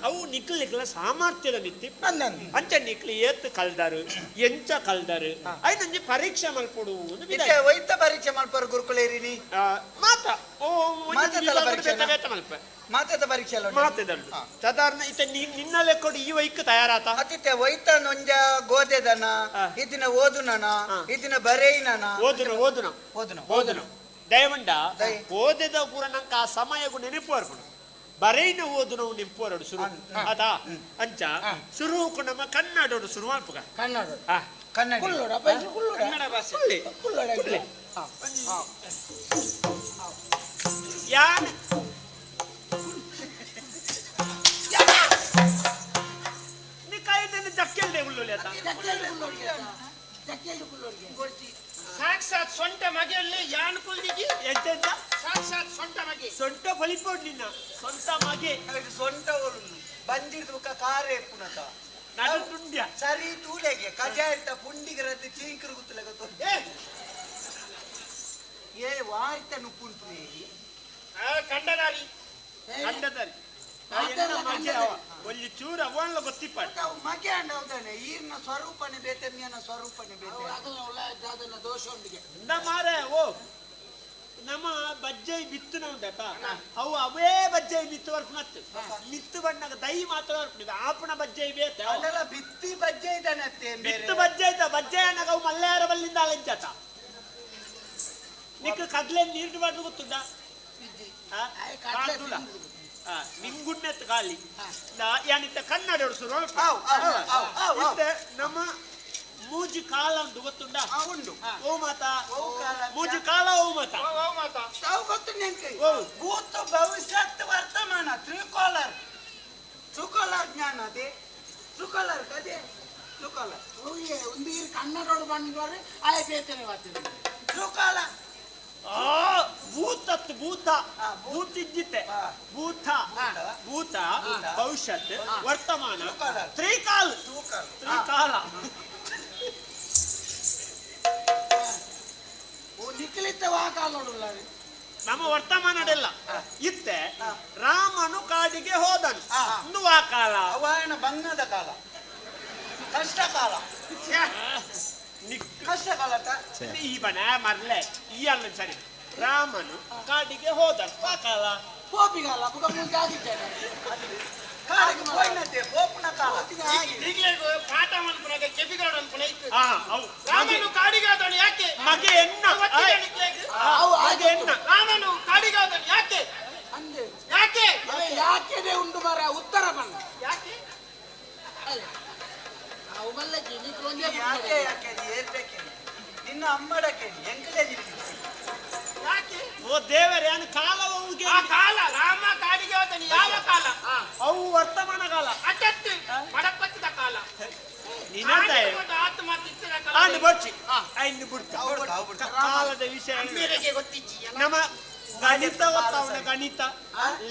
[SPEAKER 4] ಅವು ನಿಕ್ಲು ನಿಕ್ಲ ಸಾಮರ್ಥ್ಯದ ಮಿತ್ತಿ
[SPEAKER 5] ಅಂದಂದು.
[SPEAKER 4] ಅಂಚ ನಿಕ್ಲು ಏತ್ ಕಲ್ದಾರು ಎಂಚ ಕಲ್ದಾರು ಐನೊಂಜಿ ಪರೀಕ್ಷೆ ಮಲ್ಪೊಡು ಅಂದ್ ಬಿದಾಯಿ.
[SPEAKER 3] ಇತ್ತೆ ವೈದ್ಯ ಪರೀಕ್ಷೆ ಮಲ್ಪರು ಗುರುಕುಲೇರಿನಿ
[SPEAKER 4] ಆ, ಮಾತ ಓ ಒಂಜಿ
[SPEAKER 3] ಮಾತೆತ್ತಲ
[SPEAKER 4] ವಿಭಾಗಡ್
[SPEAKER 3] ಪರೀಕ್ಷೆನಾ?
[SPEAKER 4] ಬೇತೆ ಬೇತೆ ಮಲ್ಪ
[SPEAKER 3] ಮಾತೆದ ಪರೀಕ್ಷೆ ಅಲ್ಲ ಉಂಟು?
[SPEAKER 4] ಮಾತೆದಲ್ಲು ಸಾಧಾರಣ ಇತ್ತೆ ನಿನ್ನ ಲೆಕ್ಕೊಡು ಈ ವೈಕ್ ತಯಾರಾತ
[SPEAKER 3] ಅತಿಥ್ಯ ವೈತನ ಒಂಜ ಗೋದೆದನ ಇದಿನ ಓದುನನ ಇದಿನ ಬರೆಯಿನನ
[SPEAKER 4] ಓದುನ ಓದುನ
[SPEAKER 3] ಓದುನ
[SPEAKER 4] ಓದುನ ದಯವಂಡ
[SPEAKER 3] ದಯ.
[SPEAKER 4] ಓದೆದ ಪೂರ ನಂಗೆ ಆ ಸಮಯಗು ನೆನಪು ಬರ್ಪುಂಡು ಬರೈನ ಓದುನವು ನೆನಪು ಬರಡು ಶುರು ಅದಾ ಅಂಚ ಶುರುಕು ನಮ್ಮ ಕನ್ನಡೋಡು ಶುರು ಮಲ್ಪುಗ
[SPEAKER 5] ಕನ್ನಡ
[SPEAKER 4] ಆ,
[SPEAKER 3] ಕನ್ನಡ
[SPEAKER 5] ಕುಲ್ಲೋಡ ಬೈಸ್ ಕುಲ್ಲೋಡ
[SPEAKER 2] ಕನ್ನಡ ಭಾಷೆ
[SPEAKER 4] ಕುಳ್ಳಿ.
[SPEAKER 5] ಕುಲ್ಲೋಡ
[SPEAKER 4] ಕುಳ್ಳಿ. ಯಾನ್ ನೀ ಕಾಯ್ದೆನ ಜಕ್ಕೆಲ್ದೆ ಉಳ್ಳೊಲಿ ಆತ
[SPEAKER 2] ಸಾಕ್ಷಾತ್ ಸೊಂಟ ಮಗೆಯಲ್ಲಿ ಯಾನ್ ಕುಲ್ದಿಗಿ
[SPEAKER 4] ಎಂತೆಂತ
[SPEAKER 2] ಸಾಕ್ಷಾತ್ ಸೊಂಟ ಮಗೆ
[SPEAKER 4] ಸೊಂಟ ಫಲಿಪೋಡ್ ನಿನ್ನ ಸೊಂಟ ಮಗೆ
[SPEAKER 3] ಸೊಂಟ ಒರುನು ಬಂದಿರ್ದು ಬೊಕ್ಕ ಕಾರೆ ಪುನತ
[SPEAKER 4] ನಡು ತುಂಡ್ಯ
[SPEAKER 3] ಸರಿ ತೂಲೆಗೆ ಕಜಾಯಿತ ಪುಂಡಿಗರದ್ದು ಚೀಂಕರು ಗುತ್ತಲೆ ಗೊತ್ತು ಏ ವಾರಿತ ನುಪ್ಪುಂಟು
[SPEAKER 2] ಕಂಡದಾರಿ
[SPEAKER 4] ಕಂಡದಲ್ಲಿ ಆ ಎನ್ನ ಮಗೆ ಅವ. ಒಂಜಿ ಚೂರು ಅವನ್ಲ ಗೊತ್ತಿಪ್ಪಾಡು
[SPEAKER 3] ಅವು ಮಗೆ ಅಂಡ ಹೌದಾನೆ ಈರ್ನ ಸ್ವರೂಪನೆ ಬೇತೆ ಮಿಯನ ಸ್ವರೂಪನೆ ಬೇತೆ
[SPEAKER 5] ದಾದನ ದೋಷ ಉಂಡಿಗೆ
[SPEAKER 4] ಇಂದ ಮಾರೆ ಓ ನಮ್ಮ ಬಜ್ಜೈ ಬಿತ್ತುನ ಉಂಡಪ್ಪ ಅವು ಅವೇ ಬಜ್ಜೈ ಬಿತ್ತು ಬರ್ಪುನತ್ತು ಮಿತ್ತು ಬಣ್ಣಗ ದೈ ಮಾತ್ರ ಬರ್ಪುನ ಆಪಣ ಬಜ್ಜೈ ಬೇತೆ
[SPEAKER 3] ಅದೆಲ್ಲ ಬಿತ್ತಿ ಬಜ್ಜೆ ಇದ್ದಾನೆ ಅತ್ತೆ ಬೇರೆ.
[SPEAKER 4] ಬಿತ್ತು ಬಜ್ಜೆ ಐತ ಬಜ್ಜೆ ಅನ್ನಗ ಅವು ಮಲ್ಯಾರ ಬಲ್ಲಿಂದ ಅಲೆಂಚಾತ ನಿಕ್ಕ ಕಡ್ಲೆ ನೀರು ಬಾಟ್ಲು ಗೊತ್ತುಂಡ
[SPEAKER 5] ಕಡ್ಲೆ
[SPEAKER 4] ನಿಂಗುಣ್ಣೆತ್ತು ಖಾಲಿ ಯಾನಿತ್ತ ಕನ್ನಡ ಶುರು
[SPEAKER 3] ಆವ್, ಆವ್, ಆವ್, ಆವ್, ಆವ್.
[SPEAKER 4] ಇತ್ತೆ ನಮ್ಮ ಮೂಜಿ ಕಾಲ ಉಂಟು ಗೊತ್ತುಂಡ
[SPEAKER 3] ಆ, ಉಂಡು
[SPEAKER 4] ಓ ಮಾತ
[SPEAKER 3] ಓ ಕಾಲ.
[SPEAKER 4] ಮೂಜಿ ಕಾಲ ಓ ಮಾತ
[SPEAKER 2] ಮಾತಾ
[SPEAKER 3] ತಾವು ಗೊತ್ತು ನೆನ್ಕೆ
[SPEAKER 4] ಓ.
[SPEAKER 3] ಭೂತ ಭವಿಷ್ಯತ್ ವರ್ತಮಾನ ತ್ರಿಕೋಲರ್ ತ್ರಿಕೋಲರ್ ಜ್ಞಾನ ಅದೇ ತ್ರಿಕೋಲರ್ ಅದೇ ತ್ರಿಕೋಲರ್
[SPEAKER 5] ಒಂದು ಈರ್ ಕನ್ನಡೋಡು ಬಂದವರು ಆಯ ಬೇತನೆ ವಾತಿನ
[SPEAKER 3] ತ್ರಿಕಾಲ
[SPEAKER 4] ಆ ಭೂತತ್ ಭೂತ ಭೂತ ಇದ್ದಿತ್ತೆ ಭೂತ ಭೂತ ಭವಿಷ್ಯತ್ ವರ್ತಮಾನ
[SPEAKER 3] ತ್ರಿಕಾಲ.
[SPEAKER 4] ತ್ರಿಕಾಲ
[SPEAKER 3] ತ್ರಿಕಾಲ.
[SPEAKER 4] ತ್ರಿಕಾಲ
[SPEAKER 5] ಓ ನಿಕ್ಲಿತ್ತ ವಾಕಾಲ ನೋಡುಲ್ಲ
[SPEAKER 4] ನಮ್ಮ ವರ್ತಮಾನಡೆಲ್ಲ ಇತ್ತೆ ರಾಮನು ಕಾಡಿಗೆ ಹೋದನು ಇಂದು ಆ ಕಾಲ
[SPEAKER 3] ಅವಾಯಣ ಬಂಗದ ಕಾಲ ಕಷ್ಟ ಕಾಲ ಕಷ್ಟ ಕಾಲ ತ.
[SPEAKER 4] ಈ ಬಣ ಮರ್ಲೆ ಈ ಅಲ್ಲ ಸರಿ ರಾಮನು ಕಾಡಿಗೆ ಹೋದನು ಆ ಕಾಲ
[SPEAKER 5] ಕೋಪಿಗಾಲ ಬುಗ ಮುಂದೆ ಆಗಿದ್ದೇನೆ
[SPEAKER 3] ಕಾಡಿಗೆ ಹೋಯ್ನತೆ ಬೋಪನ ಕಾಲ
[SPEAKER 2] ಈಗಲೇ ಪಾಠ ಮನ್ಪುನಾಗ ಕೆಪಿಗೌಡ ಅನ್ಪುನ ಇತ್ತು
[SPEAKER 4] ಆ ಅವು
[SPEAKER 2] ರಾಮನು ಕಾಡಿಗಾದವನು ಯಾಕೆ
[SPEAKER 4] ಮಗೆ ಎನ್ನ
[SPEAKER 2] ಗೊತ್ತಿಲ್ಲ ನಿಕ್ಲೆಗ್?
[SPEAKER 5] ಅವು
[SPEAKER 4] ಮಗೆ ಎನ್ನ
[SPEAKER 2] ರಾಮನು ಕಾಡಿಗಾದವನು ಯಾಕೆ
[SPEAKER 5] ಅಂದೆ
[SPEAKER 2] ಯಾಕೆ
[SPEAKER 5] ಅವೇ ಯಾಕೆದೆ ಉಂಡು ಮರ ಉತ್ತರ ಬಣ್ಣ
[SPEAKER 2] ಯಾಕೆ
[SPEAKER 5] ಅದೇ ಅವು ಮಲ್ಲಕ್ಕಿ ನಿಕ್ಲು ಒಂದೇ
[SPEAKER 3] ಯಾಕೆ ಯಾಕೆ ಅದು ಏರ್ಬೇಕೆ ನಿನ್ನ ಅಮ್ಮಡಕ್ಕೆ ಎಂಕಲೇ
[SPEAKER 2] ಯಾಕೆ
[SPEAKER 4] ಓ ದೇವರೇ ಅನು ಕಾಲ ಹೋಗಿ
[SPEAKER 2] ಆ ಕಾಲ ರಾಮ ಕಾಡಿಗೆ ಹೋದನು ಯಾವ ಕಾಲ
[SPEAKER 4] ಅವು ವರ್ತಮಾನ ಕಾಲ
[SPEAKER 2] ಅಟತ್ತು ಮಡಪತ್ತಿದ ಕಾಲ
[SPEAKER 4] ನಿನ್ನಂತ
[SPEAKER 2] ಆತ್ಮ ತಿತ್ತಿದ ಕಾಲ
[SPEAKER 4] ಆಂಡ್ ಬಡ್ಚಿ ಐಂದು ಬುಡ್ಕ ಕಾಲದ ವಿಷಯ
[SPEAKER 2] ಅಮ್ಮೇರೆಗೆ ಗೊತ್ತಿಜ್ಜಿ
[SPEAKER 4] ನಮ್ಮ ಗಣಿತ ಗೊತ್ತಾವನ ಗಣಿತ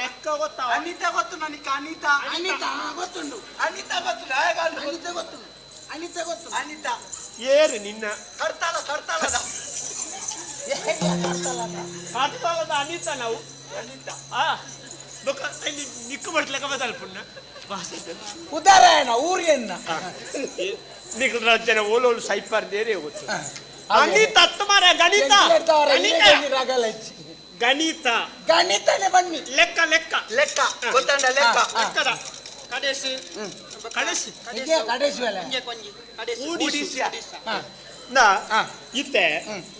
[SPEAKER 4] ಲೆಕ್ಕ ಗೊತ್ತಾವ
[SPEAKER 3] ಅನಿತಾ ಗೊತ್ತು ನನಗೆ ಅನಿತಾ
[SPEAKER 5] ಅನಿತಾ ಗೊತ್ತುಂಡು
[SPEAKER 3] ಅನಿತಾ ಗೊತ್ತು ನಾಯಕ
[SPEAKER 5] ಅನಿತಾ ಗೊತ್ತುಂಡು ಅನಿತಾ ಗೊತ್ತುಂಡು
[SPEAKER 3] ಅನಿತಾ
[SPEAKER 4] ಏರು ನಿನ್ನ
[SPEAKER 3] ಕರ್ತಾಲ ಕರ್ತಾಲದ
[SPEAKER 4] ಕರ್ತಾಲದ ಅನಿತಾ ನಾವು
[SPEAKER 3] ಅನಿತಾ
[SPEAKER 4] ಆ ಬೊಕ ಇಲ್ಲಿ ನಿಕ್ಕು ಬಟ್ಲೆಕ ಬದಲ್ಪುಣ್ಣ
[SPEAKER 5] ಉದಾರಾಯಣ ಊರಿಗೆನ್ನ
[SPEAKER 4] ನಿಕ್ಲು ರಜ್ಜನ ಓಲೋಲು ಸೈಪರ್ ದೇರೆ ಗೊತ್ತು ಅನಿತಾ ಅತ್ತು ಮಾರ್ರೆ, ಗಣಿತ ಗಣಿತ
[SPEAKER 5] ರಗಲಚ್ಚಿ
[SPEAKER 4] ಗಣಿತ
[SPEAKER 5] ಗಣಿತನೇ ಬನ್ನಿ
[SPEAKER 4] ಲೆಕ್ಕ ಲೆಕ್ಕ
[SPEAKER 3] ಲೆಕ್ಕ ಗೊತ್ತಂಡ ಲೆಕ್ಕ
[SPEAKER 4] ಲೆಕ್ಕದ
[SPEAKER 2] ಕಡೆಸು
[SPEAKER 4] ಕಡೆಸಿ
[SPEAKER 5] ನಿಜ ಕಡೆಸಿ ವೇಳೆ
[SPEAKER 2] ಒಂಜೆ ಕೊಂಜಿ ಕಡೆಸು
[SPEAKER 4] ಊಡಿಸಿ.
[SPEAKER 5] ಹಾ.
[SPEAKER 4] ನಾ ಇತ್ತೆ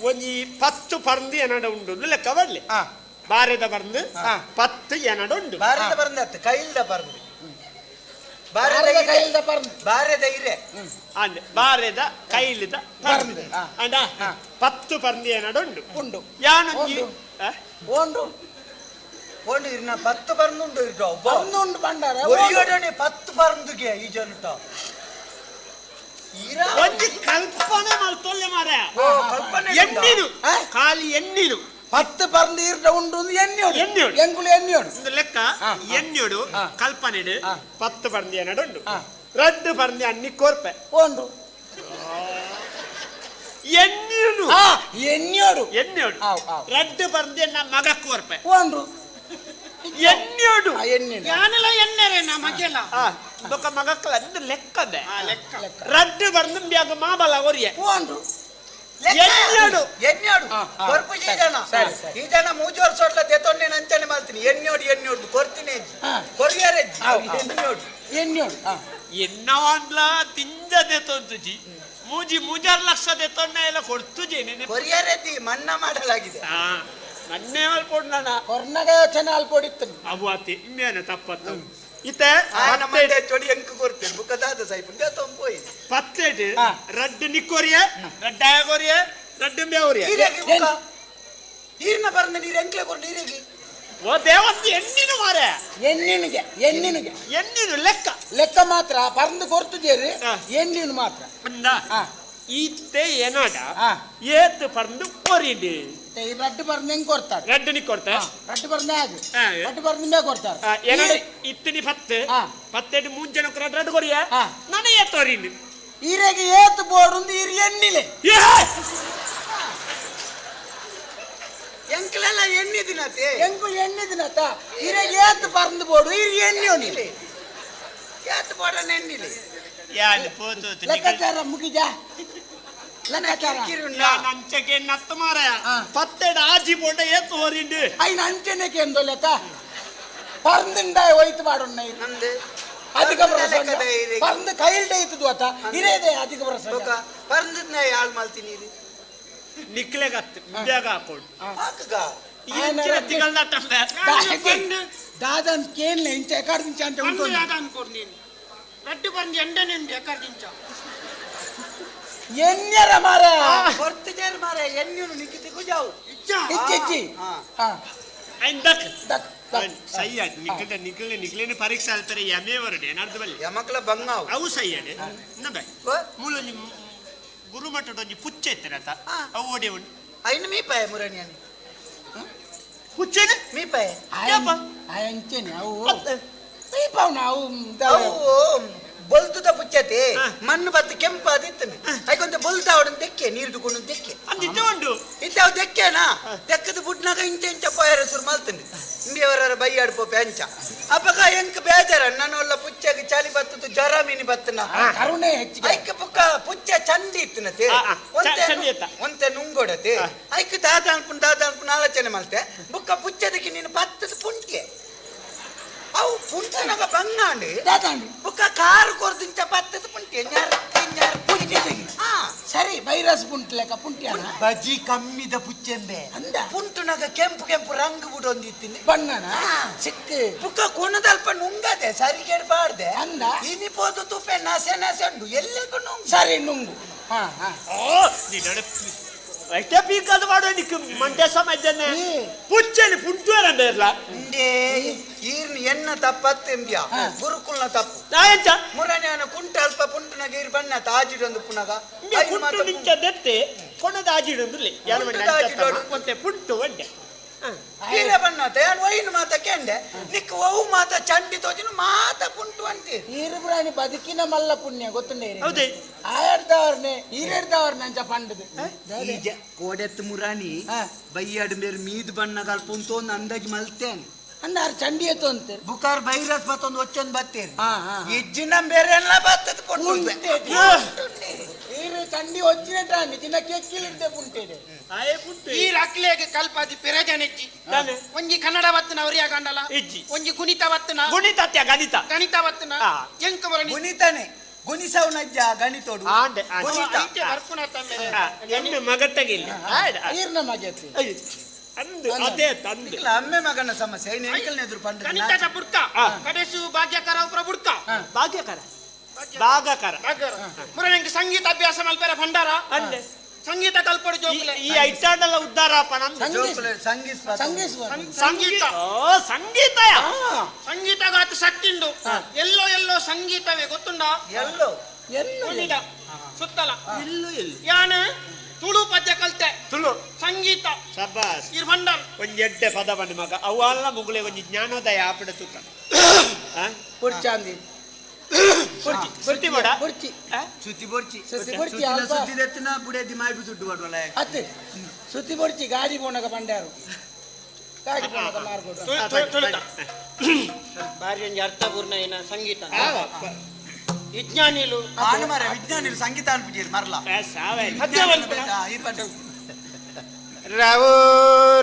[SPEAKER 4] ಒಂಜಿ 10 ಪರ್ಂದು ಎನಡ ಉಂಡು ಅಂದ್ ಲೆಕ್ಕ ಬರ್ಲಿ ಬಾರೆದ ಪರ್ಂದು 10 ಎನಡ ಉಂಡು
[SPEAKER 3] ಬಾರದ ಬರ್ಂದತ್ತು ಕೈಲ್ದ ಬರ್ಂದು
[SPEAKER 5] ಬಾರದ
[SPEAKER 3] ಬಾರದ
[SPEAKER 5] ಕೈಲ್ದ ಪರ್ಂದು.
[SPEAKER 3] ಬಾರದ ಇರೆ
[SPEAKER 4] ಅಂದ್ ಬಾರೆದ ಕೈಲಿದ ಪರ್ಂದು
[SPEAKER 5] ಪರ್ಂದು, ಆ.
[SPEAKER 4] ಅಂಡ 10 ಪರ್ಂದು ಎನಡ ಉಂಡು
[SPEAKER 5] ಉಂಡು
[SPEAKER 4] ಯಾನೊಂಜಿ
[SPEAKER 5] ಉಂಡು.
[SPEAKER 4] ಆ?
[SPEAKER 5] ಓಂಡು
[SPEAKER 3] ಓಂಡು ಇರ್ನ 10 ಪರ್ಂದುಂಡು ಇರ್ಡ
[SPEAKER 5] ಪರ್ಂದುಂಡು ಬಂಡಾರ
[SPEAKER 3] ಒರಿಯೋಡನೆ 10 ಪರ್ಂದುಗೆ ಈ ಜನಟ
[SPEAKER 4] ಒಂಜಿ ಕಲ್ಪನೆ ಮಲ್ತೊಲ್ಲೆ ಮಾರ್ರೆ
[SPEAKER 3] ಕಲ್ಪನೆ
[SPEAKER 4] ಎಣ್ಣಿನು ಖಾಲಿ ಎಣ್ಣಿನು
[SPEAKER 5] 10 ಪರ್ಂದು ಇರ್ಡ ಉಂಡು ಎಣ್ಣಿಯೋಡು
[SPEAKER 4] ಎಣ್ಣಿಯೋಡು
[SPEAKER 5] ಎಂಕುಲು ಎಣ್ಣಿಯೋಡು
[SPEAKER 4] ಒಂದು ಲೆಕ್ಕ ಎಣ್ಣಿಯೋಡು ಕಲ್ಪನೆ 10 ಪರ್ಂದು ಎನ್ನಡುಂಡು ರಡ್ಡು ಪರ್ಂದು ಅಣ್ಣಿ ಕೋರ್ಪೆ
[SPEAKER 5] ಓಂಡು
[SPEAKER 4] ಎಣ್ಣಿನು
[SPEAKER 5] ಎಣ್ಣಿಯೋಡು
[SPEAKER 4] ಎಣ್ಣಿಯೋಡು ರಡ್ಡು ಪರ್ಂದು ಎನ್ನ ಮಗ ಕೋರ್ಪೆ
[SPEAKER 5] ಓಂಡು
[SPEAKER 4] ಎಣ್ಣಿಯೋಡು
[SPEAKER 2] ಯಾನೆಲ್ಲ ಎಣ್ಣೆರೆ ನಾ ಮಗೆಲ್ಲ
[SPEAKER 4] ಬೊಕ್ಕ ಮಗಕ್ಕಲ ಅಂದು ಲೆಕ್ಕದೆ ರಡ್ಡು ಪರ್ಂದು ಬ್ಯಾಗ ಮಾಬಲ ಒರಿಯೆ
[SPEAKER 5] ಓಂಡು
[SPEAKER 4] ಎಣ್ಣಿಯೋಡು
[SPEAKER 3] ಎಣ್ಣಿಯೋಡು ಕೊರ್ಪು ಈ ಜನ ಈ ಜನ 3 ವರ್ಷ ದೆತೊಂಡೆ ಅಂಚನೆ ಮಾಡ್ತೀನಿ ಎಣ್ಣಿಯೋಡು ಎಣ್ಣಿಯೋಡು ಕೊರ್ತೀನಿ ಕೊರಿಯರ್ ಎಣ್ಣಿಯೋಡು
[SPEAKER 5] ಎಣ್ಣಿಯೋಡು
[SPEAKER 4] ಎನ್ನವಾಂಡ್ಲ ತಿಂಜ ದೆತೊಂತುಜಿ ಮೂಜಿ 3 ಲಕ್ಷ ದೆತೊಂಡೆ ಎಲ್ಲ ಕೊಡ್ತುಜಿ
[SPEAKER 3] ಕೊರಿಯರ್ ಮನ್ನಾ ಮಾಡಲಾಗಿದೆ
[SPEAKER 4] ಮನ್ನೆ ಮಲ್ಪೊಡ್ನ
[SPEAKER 5] ಕೊರ್ನಗ ಯೋಚನೆ ಅಲ್ಪೊಡಿತ್ತು
[SPEAKER 4] ಅವು ಆತಿ ಇಮ್ಮೇನೆ ತಪ್ಪತ್ತು ಇತ್ತೆ
[SPEAKER 3] ಚೊಡಿ ಎಂಕು ಕೊಡ್ತೇನೆ ಬುಕ್ಕದಾದ ಸಾಯ್ಪು ದೆತೊಂಪೋಯಿ
[SPEAKER 4] ಪತ್ತೇಟ್ ರಡ್ಡು ನಿಕ್ಕೊರಿಯ ರಡ್ಡಾಯ ಕೊರಿಯ ರಡ್ಡು ಬೇವರಿಯ
[SPEAKER 3] ಈರ್ನ ಬರ್ನ ನೀರು ಎಂಕ್ಲೆ ಕೊರು ನೀರಿಗೆ
[SPEAKER 4] ಓ ದೇವಸ್ತಿ ಎಣ್ಣಿನು ಮಾರೆ
[SPEAKER 5] ಎಣ್ಣಿನಿಗೆ ಎಣ್ಣಿನಿಗೆ
[SPEAKER 4] ಎಣ್ಣಿನು ಲೆಕ್ಕ
[SPEAKER 5] ಲೆಕ್ಕ ಮಾತ್ರ ಪರ್ಂದು ಕೊರ್ತುಜೇರಿ ಎಣ್ಣಿನು ಮಾತ್ರ
[SPEAKER 4] ಅಂದ ಈತೆ ಏನಾಡ ಏತ್ ಪರ್ಂದು ಕೊರಿಡಿ
[SPEAKER 5] ರಡ್ಡು ಪರ್ಂದು ಹೆಂಗ್ ಕೊಡ್ತಾರೆ
[SPEAKER 4] ರಡ್ಡು ನಿ ಕೊಡ್ತಾರೆ
[SPEAKER 5] ರಡ್ಡು ಪರ್ಂದು ಆಗ ರಡ್ಡು ಪರ್ಂದು ಮೇ ಕೊಡ್ತಾರೆ
[SPEAKER 4] ಏನಾಡ ಇತ್ತಿನಿ ಪತ್ತು ಪತ್ತೆಟ್ಟು 3 ಜನಕ್ಕೆ ರಡ್ಡು ರಡ್ಡು ಕೊರಿಯ ನಾನು ಏತೋರಿನಿ
[SPEAKER 5] ಈರೆಗೆ ಏತ್ ಬೋಡುಂದು ಈರು ಎಣ್ಣಿಲೆ
[SPEAKER 3] ಎಂಕ್ಲೆಲ್ಲ ಎಣ್ಣೆ ದಿನತೆ
[SPEAKER 5] ಎಂಕುಲು ಎಣ್ಣೆ ದಿನತ ಇರೆಗೆ ಏತ್ ಪರ್ಂದು ಬೋಡು ಇರು ಎಣ್ಣೆ ಉಂಡಿಲೆ
[SPEAKER 3] ಏತ್ ಬೋಡನ ಎಣ್ಣಿಲೆ
[SPEAKER 4] ಯಾನ್ ಪೋತು
[SPEAKER 5] ಲೆಕ್ಕಾಚಾರ ಮುಗಿಜಾ ಲೆಕ್ಕಾಚಾರ
[SPEAKER 4] ನಂಚಗೆ ನತ್ತು ಮಾರಾಯ ಪತ್ತೆಡ್ ಆಜಿ ಬೋಂಡ ಏತ್ ಹೋರಿಂಡು
[SPEAKER 5] ಐನ ಅಂಚನೆ ಕೇಂದೊಲೆತ ಪರ್ಂದಿಂಡ ಒಯ್ತು ಮಾಡೋಣ
[SPEAKER 3] ನಂದು
[SPEAKER 5] ಅಧಿಕ ಪ್ರಸಂಗ ಪರ್ಂದು ಕೈಲ್ಡೆ ಇತ್ತು ಅತ ಇರೇದೆ ಅಧಿಕ ಪ್ರಸಂಗ
[SPEAKER 3] ಪರ್ಂದದ್ನ ಯಾಳ್ ಮಲ್ತೀನಿ ಇರಿ
[SPEAKER 4] ನಿಕ್ಲೆಗತ್ತು ಬೇಗ ಹಾಕೊಂಡು
[SPEAKER 3] ಹಾಕಗ
[SPEAKER 5] ದಾದನ್ ಕೇನ್ಲೆ ಇಂಚ ಎಕಾಡ್ದಿಂಚ ಅಂತ ಉಂಟು
[SPEAKER 2] ದಾದನ್ ಕೊರ್ನೀನು ರಡ್ಡು ಬಂದು ಎಂಡನೆ ಉಂಡು ಎಕಾಡ್ದಿಂಚ
[SPEAKER 5] ಎಣ್ಣೆರ ಮಾರ
[SPEAKER 3] ಕೊರ್ತಿಜೇರ್ ಮಾರ ಎಣ್ಣೆನು ನಿಕ್ಕಿತಿ ಕುಜಾವು
[SPEAKER 2] ಇಚ್ಚ
[SPEAKER 5] ಇಚ್ಚಿ
[SPEAKER 4] ದಕ್ ದಕ್ ಸಯ್ಯ ನಿಕ್ಲೆ ನಿಕ್ಲೆ ನಿಕ್ಲೇನೆ ಪರೀಕ್ಷೆ ಅಲ್ತಾರೆ ಯಮೇ ವರಡೆ ಏನಾರ್ದು ಬಲ್ಲಿ
[SPEAKER 3] ಯಮಕ್ಲ ಬಂಗಾವು
[SPEAKER 4] ಅವು ಸಯ್ಯಡೆ ನಬೆ ಮೂಲೊಂಜಿ ಗುರುಮಠದ ಒಂಜಿ ಪುಚ್ಚೆ ಇತ್ತನತ ಅವು ಓಡಿ ಉಂಡು
[SPEAKER 3] ಐನು ಮೀಪಾಯ ಮುರಣಿಯನ್
[SPEAKER 4] ಪುಚ್ಚೆನೆ
[SPEAKER 3] ಮೀಪಾಯ
[SPEAKER 5] ಅಂಚೆನೆ ಅವು ಮೀಪಾವ್ ಅವು
[SPEAKER 3] ಅವು ಬೊಲ್ತುದ ಪುಚ್ಚತೆ ಮಣ್ಣು ಬತ್ತು ಕೆಂಪಾದಿತ್ತನೆ ಐಕೊಂತ ಬೊಲ್ತ ಅವಡನ್ ದೆಕ್ಕೆ ನೀರು ದುಕೊಂಡು ದೆಕ್ಕೆ
[SPEAKER 4] ಅಂದಿತ್ತೆ ಉಂಡು
[SPEAKER 3] ಇತ್ತೆ ಅವು ದೆಕ್ಕೆನಾ ದೆಕ್ಕದ ಬುಡ್ನಾಗ ಇಂಚ ಇಂಚ ಪೋಯರ ಸುರು ಮಲ್ತನೆ ಇಂಬಿಯವರ ಬೈಯಾಡ್ ಪೋಪೆ ಅಂಚ ಅಪ್ಪಗ ಎಂಕ್ ಬೇಜಾರ ನನ್ನೊಲ್ಲ ಪುಚ್ಚಗೆ ಚಳಿ ಬತ್ತದು ಜ್ವರ ಮೀನಿ ಬತ್ತನ
[SPEAKER 5] ಕರುಣೆ ಹೆಚ್ಚಿಗೆ
[SPEAKER 3] ಐಕ್ ಪುಕ್ಕ ಪುಚ್ಚ ಚಂಡಿ ಇತ್ತನತೆ ಒಂತೆ ನುಂಗೊಡತೆ ಐಕ್ ದಾದ ಅನ್ಪುನ್ ದಾದ ಅನ್ಪುನ್ ಆಲೋಚನೆ ಮಲ್ತೆ ಬುಕ್ಕ ಪುಚ್ಚದಕ್ಕೆ ನೀನು ಬತ್ತದ ಪುಂಟ್ಗೆ ಅವು ಪುಂಟನಗ ಬಂಗಾಂಡು ಬುಕ್ಕ ಕಾರು ಕೊರ್ದಿಂಚ ಬತ್ತದ ಪುಂಟ್ಗೆ
[SPEAKER 5] ಸರಿ ವೈರಸ್ ಪುಂಟ್ ಲೆಕ್ಕ ಪುಂಟ್ಯಾನ
[SPEAKER 3] ಬಜಿ ಕಮ್ಮಿದ ಪುಚ್ಚೆಂಬೆ
[SPEAKER 5] ಅಂದ
[SPEAKER 3] ಪುಂಟುನಗ ಕೆಂಪು ಕೆಂಪು ರಂಗು ಬಿಡೊಂದಿತ್ತಿನಿ
[SPEAKER 5] ಬಣ್ಣನ ಸಿಕ್ಕ
[SPEAKER 3] ಬುಕ್ಕ ಕೊನದಲ್ಪ ನುಂಗದೆ ಸರಿಗೇಡ್ ಬಾರ್ದೆ
[SPEAKER 5] ಅಂದ
[SPEAKER 3] ಇನಿ ಪೋದು ತುಪ್ಪೆ ನಸೆ ನಸೆ ಉಂಡು ಎಲ್ಲೆಗೂ ನುಂಗು
[SPEAKER 5] ಸರಿ ನುಂಗು ಹಾ ಹಾ
[SPEAKER 4] ಓ ನೀನು ಅಷ್ಟೇ ಪೀಕದ ಮಾಡೋ ನಿಕ್ ಮಂಡ್ಯ ಸಮಾಜನೆ ಪುಚ್ಚೆಲಿ ಪುಂಟುವರ ಬೇರ್ಲ
[SPEAKER 3] ಇಂದೇ ಈರ್ನ ಎನ್ನ ತಪ್ಪತ್ತೆಂಬ್ಯ ಗುರುಕುಲ್ನ ತಪ್ಪು
[SPEAKER 4] ನಾಯಂಚ
[SPEAKER 3] ಮುರಣ್ಯನ ಕುಂಟ ಅಲ್ಪ ಪುಂಟುನಗ ಈರ್ ಬಣ್ಣ ತಾಜಿಡೊಂದು ಪುನಗ
[SPEAKER 4] ಕುಂಟು ನಿಂಚ ದೆತ್ತೆ ಕೊಣದ ಆಜಿಡೊಂದುಲ್ಲೆ ಯಾರು ಮತ್ತೆ ಪುಂಟು ಒಂಡೆ
[SPEAKER 3] ಹೀರೆ ಬಣ್ಣ ಯಾನ್ ಒಯ್ನು ಮಾತ ಕೆಂಡೆ ನಿಕ್ ಒವು ಮಾತ ಚಂಡಿ ತೋಜಿನ ಮಾತ ಪುಂಟು ಅಂತೀರಿ
[SPEAKER 5] ಈರುಬ್ರಾಣಿ ಬದುಕಿನ ಮಲ್ಲ ಪುಣ್ಯ ಗೊತ್ತುಂಡೆ
[SPEAKER 4] ಹೌದೇ
[SPEAKER 5] ಆಯಡ್ದವ್ರನೆ ಈರೆಡ್ದವ್ರನೆ ಅಂಚ ಪಂಡದು
[SPEAKER 3] ಕೋಡೆತ್ತು ಮುರಾಣಿ ಬೈಯಾಡು ಮೇರ್ ಮೀದ್ ಬಣ್ಣ ಕಲ್ಪುಂತು ಒಂದು ಅಂದಾಜು ಮಲ್ತೇನೆ
[SPEAKER 5] ಅಂದಾರು ಚಂಡಿ ಎತ್ತು ಅಂತೀರಿ
[SPEAKER 3] ಬುಕಾರ್ ಬೈರಸ್ ಬತ್ತೊಂದು ಒಚ್ಚೊಂದು ಬತ್ತೀರಿ ಇಜ್ಜಿನ ಬೇರೆ ಎಲ್ಲ ಬತ್ತದ ಪುಂಟು
[SPEAKER 5] ಈರು ಚಂಡಿ ಒಚ್ಚಿನ ದಿನ ಕೆಕ್ಕಿಲಿರ್ದೆ ಪುಂಟೇದೆ
[SPEAKER 2] ಈ ರಕ್ಲೆಗೆ ಕಲ್ಪಾದಿ ಪಿರಜನೆಜ್ಜಿ ಒಂಜಿ ಕನ್ನಡ ಬತ್ತನ ಅವರಿಯ ಗಂಡಲ
[SPEAKER 4] ಇಜ್ಜಿ
[SPEAKER 2] ಒಂಜಿ ಗುಣಿತ ಬತ್ತನ
[SPEAKER 4] ಗುಣಿತ ಗಣಿತ
[SPEAKER 2] ಗಣಿತ ಬತ್ತನ ಎಂಕ ಬರನಿ
[SPEAKER 3] ಗುಣಿತನೆ ಗುಣಿಸವನಜ್ಜ ಗಣಿತೋಡು
[SPEAKER 4] ಆಂಡೆ
[SPEAKER 3] ಗುಣಿತ
[SPEAKER 4] ಎಣ್ಣೆ ಮಗಟ್ಟಗಿಲ್ಲ
[SPEAKER 5] ಈರ್ನ ಮಗೆತಿ
[SPEAKER 4] ಅಂದು ಅದೇ ತಂದು
[SPEAKER 3] ಇಲ್ಲ ಅಮ್ಮೆ ಮಗನ ಸಮಸ್ಯೆ ಐನು ಎಂಕಲ್ನ ಎದುರು ಪಂಡ
[SPEAKER 2] ಗಣಿತದ ಬುಡ್ಕ ಕಡೆಸು ಭಾಗ್ಯಕರ ಉಪ್ರ ಬುಡ್ಕ
[SPEAKER 4] ಭಾಗ್ಯಕರ ಭಾಗಕರ
[SPEAKER 2] ಮುರಣಿಗೆ ಸಂಗೀತ ಅಭ್ಯಾಸ ಮಲ್ಪೆರ ಭಂಡಾರ
[SPEAKER 4] ಅಂದೆ
[SPEAKER 2] ಸಂಗೀತ ಕಲ್ಪಡು ಜೋಕುಲೆ
[SPEAKER 4] ಈ ಐಟಾಂಡಲ ಉದ್ದಾರಪ್ಪ ನಂದು
[SPEAKER 3] ಜೋಕುಲೆ ಸಂಗೀತ
[SPEAKER 2] ಸಂಗೀತ
[SPEAKER 4] ಓ ಸಂಗೀತ
[SPEAKER 2] ಸಂಗೀತಗಾತ ಶಕ್ತಿಂಡು ಎಲ್ಲೋ ಎಲ್ಲೋ ಸಂಗೀತವೇ ಗೊತ್ತುಂಡ
[SPEAKER 3] ಎಲ್ಲೋ
[SPEAKER 2] ಎಲ್ಲೋ ಸುತ್ತಲ ಯಾನ ತುಳು ಪದ್ಯ ಕಲ್ತೆ
[SPEAKER 4] ತುಳು
[SPEAKER 2] ಸಂಗೀತ
[SPEAKER 4] ಶಬಾಸ್
[SPEAKER 2] ಇರ್ ಭಂಡಾರ್
[SPEAKER 4] ಒಂಜಿ ಎಡ್ಡೆ ಪದ ಬನ್ನಿ ಮಗ ಅವು ಅಲ್ಲ ಮುಗುಳೆ ಒಂಜಿ ಜ್ಞಾನೋದಯ ಆಪಡ ತುಕ್ಕ
[SPEAKER 5] ಪುರ್ಚಾಂದಿ
[SPEAKER 4] ಪುರ್ತಿ ಬೇಡ
[SPEAKER 5] ಪುರ್ಚಿ
[SPEAKER 3] ಸುತ್ತಿ ಬೊರ್ಚಿ
[SPEAKER 5] ಸುತ್ತಿ ಬೊರ್ಚಿ ಅಲ್ಪ
[SPEAKER 3] ಸುತ್ತಿ ದೆತ್ತಿನ ಬುಡೆ ದಿಮಾಯಿ ದುಡ್ಡು ಬಡವಲ್ಲ
[SPEAKER 5] ಅತ್ತೆ ಸುತ್ತಿ ಬೊರ್ಚಿ ಗಾಡಿ ಪೋಣಗ ಬಂಡ್ಯಾರು ಗಾಡಿ ಪೋಣಗ ಮಾರ್ಕೊಡು
[SPEAKER 2] ತುಳುತ ಬಾರಿ ಒಂಜಿ ಅರ್ಥಪೂರ್ಣ ಏನ ಸಂಗೀತ ವಿಜ್ಞಾನಿಲು
[SPEAKER 3] ಆನು ಮಾರೆ ವಿಜ್ಞಾನಿಲು ಸಂಗೀತ ಅನ್ಪಿಟ್ಟಿರು ಮರ್ಲ
[SPEAKER 2] ರಾವು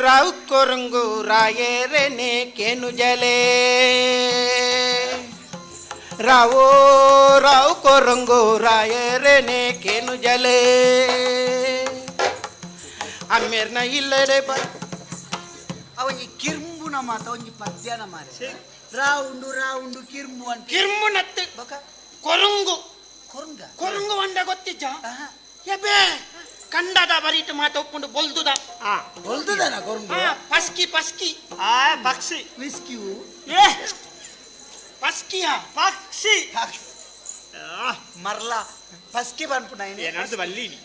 [SPEAKER 2] ರಾವು ಕೊರಂಗು ರಾಯೇರನೆ ಕೇನು ಜಲೆ ರಾವೋ ರಾವು ಕೊರಂಗು ರಾಯೇರನೆ ಕೇನು ಜಲೆ ಅಮ್ಮೇರ್ನ ಇಲ್ಲಡೆ ಬ
[SPEAKER 3] ಅವನಿ ಕಿರ್ಂಬುನ ಮಾತ ಒಂಜಿ ಪದ್ಯನ ಮಾರೆ ರಾವುಂಡು ರಾವುಂಡು ಕಿರ್ಂಬು ಅಂತ
[SPEAKER 2] ಕಿರ್ಂಬು ನತ್ತು ಕೊರಂಗು
[SPEAKER 3] ಕೊರಂಗ
[SPEAKER 2] ಕೊರಂಗು వంಡ ಗೊತ್ತಿಜ್ಜ ಎಬೆ ಕಂಡದ ಬರೀಟ್ ಮಾತ ಒಪ್ಪುಂಡು ಬೊಲ್ದುದ
[SPEAKER 5] ಬೊಲ್ದುದನ ಕೊರಂಗು
[SPEAKER 2] ಪಸ್ಕಿ ಪಸ್ಕಿ
[SPEAKER 4] ಆ ಪಕ್ಷಿ
[SPEAKER 3] ವಿಸ್ಕಿಯು
[SPEAKER 4] ಏ
[SPEAKER 2] ಪಸ್ಕಿಯ
[SPEAKER 4] ಪಕ್ಷಿ
[SPEAKER 3] ಮರ್ಲ ಪಸ್ಕಿ ಬನ್ಪುನ
[SPEAKER 4] ಏನಾದ್ರು ಬಲ್ಲಿನಿ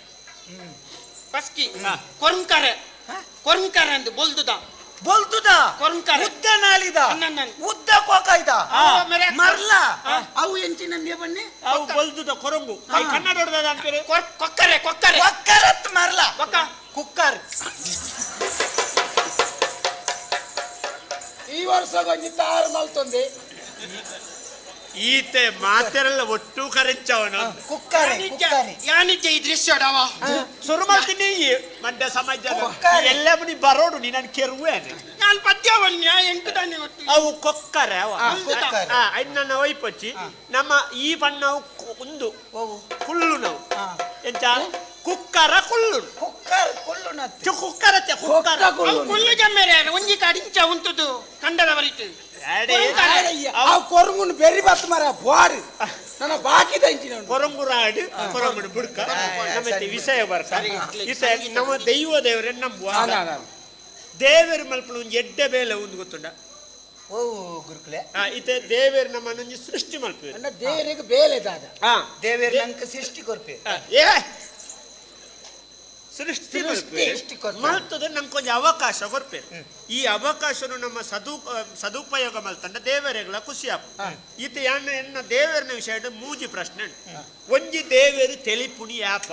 [SPEAKER 2] ಪಸ್ಕಿ ಕೊರಂಕರೆ ಕೊರಂಕರೆ ಅಂದು ಬೊಲ್ದುದ
[SPEAKER 3] ಬೊಲ್ದುದ
[SPEAKER 2] ಕೊರಂಕರೆ
[SPEAKER 3] ಉದ್ದ ನಾಲಿದ ಉದ್ದ ಕೋಕಾಯ್ದ ಮರ್ಲ
[SPEAKER 5] ಅವು ಎಂಚಿನ ಬನ್ನಿ
[SPEAKER 4] ಅವು ಬೊಲ್ದುದ ಕೊರಂಗು ಕನ್ನಡ ಹೊಡೆದ ಅಂತಾರೆ
[SPEAKER 2] ಕೊಕ್ಕರೆ ಕೊಕ್ಕರೆ
[SPEAKER 3] ಕೊಕ್ಕರತ್ ಮರ್ಲ
[SPEAKER 2] ಕೊಕ್ಕ
[SPEAKER 3] ಕುಕ್ಕರ್
[SPEAKER 5] ಈ ವರ್ಷ ಒಂಜಿ ತಾರು ಮಲ್ತೊಂದೆ
[SPEAKER 4] ಈತೆ ಮಾತೆರೆಲ್ಲ ಒಟ್ಟು ಕರೆಂಚವನು
[SPEAKER 3] ಕುಕ್ಕರೆ ಕುಕ್ಕರೆ
[SPEAKER 2] ಯಾನಿಜ್ಜೆ ಈ ದೃಶ್ಯ ಡವ
[SPEAKER 4] ಸುರುಮಲ್ತೀನಿ ಮಂಡ್ಯ ಸಮಾಜ ಎಲ್ಲ ಮುನಿ ಬರೋಡು ನೀನು ಕೆರುವೆ
[SPEAKER 2] ನಾನು ಪದ್ಯವನ್ಯ ಎಂಟು ತಾನೆ ಗೊತ್ತು
[SPEAKER 4] ಅವು ಕೊಕ್ಕರೆ ಅವ ನನ್ನ ವೈಪಚ್ಚಿ ನಮ್ಮ ಈ ಬಣ್ಣವು ಒಂದು ಕುಳ್ಳು ನಾವು ಎಂತ ಕುಕ್ಕರ ಕುಳ್ಳು
[SPEAKER 3] ಕುಕ್ಕರ್ ಕುಳ್ಳು
[SPEAKER 4] ಕುಕ್ಕರ ಕುಕ್ಕರ
[SPEAKER 2] ಕುಳ್ಳು ಜಮ್ಮೇರೆ ಒಂಜಿ ಕಾಡಿಂಚ ಉಂಟುದು ಕಂಡದ ಬರೀತು
[SPEAKER 5] ಆ ಕೊರಂಗುನ್ ಬೆರಿ ಬತ್ತು ಮರ ಬಾರು ನನ್ನ ಬಾಕಿ ತಂಚಿನ
[SPEAKER 4] ಕೊರಂಗು ರಾಡು ಕೊರಂಗುಡು ಬುಡ್ಕ ನಮ್ಮ ವಿಷಯ ಬರ್ತ ವಿಷಯ ನಮ್ಮ ದೈವ ದೇವರೇ ನಂಬುವ ದೇವರು ಮಲ್ಪನ ಒಂಜಿ ಎಡ್ಡೆ ಬೇಲೆ ಒಂದು ಗೊತ್ತುಂಡ
[SPEAKER 3] ಓ ಗುರುಕುಲೆ
[SPEAKER 4] ಇತ್ತೆ ದೇವೇರ್ ನಮ್ಮನ್ನೊಂಜಿ ಸೃಷ್ಟಿ ಮಲ್ಪೆ
[SPEAKER 5] ದೇವರಿಗೆ ಬೇಲೆ ದಾದ
[SPEAKER 3] ದೇವೇರ್ ನಂಗೆ ಸೃಷ್ಟಿ ಕೊರ್ಪೆ
[SPEAKER 4] ಏ ಸೃಷ್ಟಿ ಮಲ್ತದ ನಂಗೆ ಕೊಂಚ ಅವಕಾಶ ಕೊರ್ಪೆ ಈ ಅವಕಾಶನು ನಮ್ಮ ಸದುಪಯೋಗ ಮಲ್ತಂಡ ದೇವರೆಗಳ ಖುಷಿ ಆಪ ಈತ ಯಾನ ಎನ್ನ ದೇವರನ ವಿಷಯ ಮೂಜಿ ಪ್ರಶ್ನೆ ಒಂಜಿ ದೇವರು ತೆಲಿಪುಣಿ ಯಾಪ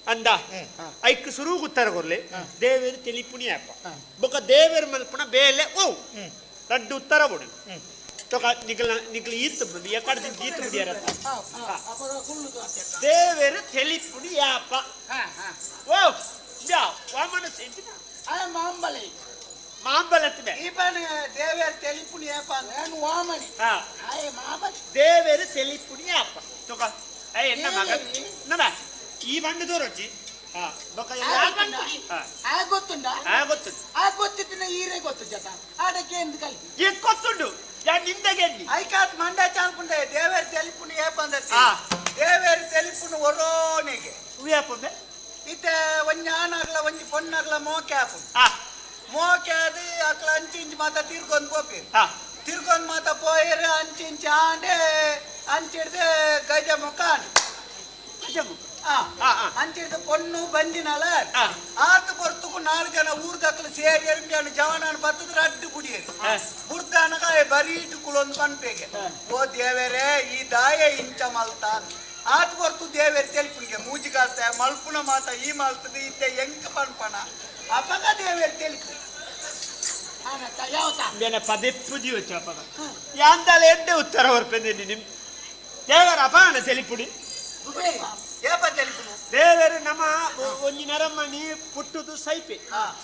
[SPEAKER 4] ಅಂದ ಐಕ್ ಸುರು ಉತ್ತರ ಕೊರ್ಲಿ ದೇವರು ತೆಲಿಪುಣಿ ಯಾಪ ಬೊಕ ದೇವರು ಮಲ್ಪುಣ ಬೇಲೆ ಓ ರಡ್ಡು ಉತ್ತರ ಕೊಡು ತೊಕ ನಿಕಲ ನಿಕಲ ಈತ್ ಎಕಡೆ ಈತ್ ಬಿಡಿಯಾರ ದೇವರು ತೆಲಿಪುಣಿ ಯಾಪ ಓ ಯಾ ವಾಮನ
[SPEAKER 5] ಮಾಂಬಲೆ
[SPEAKER 4] ಮಾಂಬಲತ್ತಿದೆ
[SPEAKER 3] ಈ ದೇವರು ತೆಲಿಪುಣಿ ಯಾಪ
[SPEAKER 5] ನಾನು ವಾಮನಿ
[SPEAKER 4] ದೇವರು ತೆಲಿಪುಣಿ ಯಾಪ ತೊಕ ಏ ಎನ್ನ ಮಗ ನಮ್ಮ ಈ ಬಣ್ಣ ದೂರೊಚ್ಚಿ
[SPEAKER 5] ಗೊತ್ತುಂಡ
[SPEAKER 4] ಗೊತ್ತುಂಡು
[SPEAKER 5] ಆ ಗೊತ್ತಿತ್ತಿನ ಈರೇ ಗೊತ್ತು ಜತ ಆಡಕ್ಕೆ ಎಂದು ಕಲ್ತಿ
[SPEAKER 4] ಗೊತ್ತುಂಡು ನಿಂದಗೆ
[SPEAKER 3] ಐಕಾತ್ ಮಂಡ ಚಾನ್ಪುಂಡೆ ದೇವೇರ್ ತೆಲಿಪುಣಿ ಏಪ ಅಂದ ದೇವೇರ್ ತೆಲಿಪುಣಿ ಒರೋನಿಗೆ
[SPEAKER 4] ಏಪಂದೆ
[SPEAKER 3] ಇತ್ತೆ ಒಂಜಿ ಆನಾಗ್ಲ ಒಂಜಿ ಪೊಣ್ಣಾಗ್ಲ ಮೋಕೆ ಆಪುಂಡು ಮೋಕೆ ಅದು ಅಕ್ಲ ಅಂಚಿ ಇಂಚಿ ಮಾತ ತಿರ್ಕೊಂಡ್ ಪೋಪಿ ತಿರ್ಕೊಂಡ್ ಮಾತ ಪೋಯರು ಅಂಚಿ ಇಂಚಿ ಆಂಡೆ ಅಂಚಿಡ್ದೆ ಗಜ ಮುಖ
[SPEAKER 4] ಗಜ ಮುಖ
[SPEAKER 3] ಅಂಚಿಡ್ದು ಪೊಣ್ಣು ಬಂದಿನಲ ಆತ ಪೊರ್ತುಕು ನಾಲ್ಕು ಜನ ಊರ್ದಕ್ಲು ಸೇರಿ ಎರ್ಮಿಯಾನು ಜವನಾನು ಬತ್ತದ ರಡ್ಡು ಬುಡಿಯರು ಬುಡ್ದಾನಗ ಬರೀಟು ಕುಲೊಂದು ಪನ್ಪೆಗೆ ಓ ದೇವರೇ ಈ ದಾಯ ಇಂಚ ಮಲ್ತಾನ್ ಆತ ಪೊರ್ತು ದೇವೇರ್ ತೆಲ್ಪುನಿಗೆ ಮೂಜಿಗಾಸ್ತ ಮಲ್ಪುನ ಮಾತ ಈ ಮಲ್ತದ ಇತ್ತೆ ಎಂಕ ಪನ್ಪಣ ಅಪಗ ದೇವೇರ್ ತೆಲ್ಪು
[SPEAKER 4] ಪದೆಪ್ಪು ಜೀವಚ್ಚ ಅಪಗ ಯಾಂದಾಲ ಎಡ್ಡೆ ಉತ್ತರ ಹೊರ್ಪೆಂದಿನಿ ನಿಮ್ ದೇವರ ಅಪಾನ ತೆಲಿಪುಡಿ
[SPEAKER 3] ಏಪ ತೆಲಿಪುನು
[SPEAKER 4] ದೇವರು ನಮ್ಮ ಒಂಜಿ ನರಮಣಿ ಪುಟ್ಟುದು ಸೈಪೆ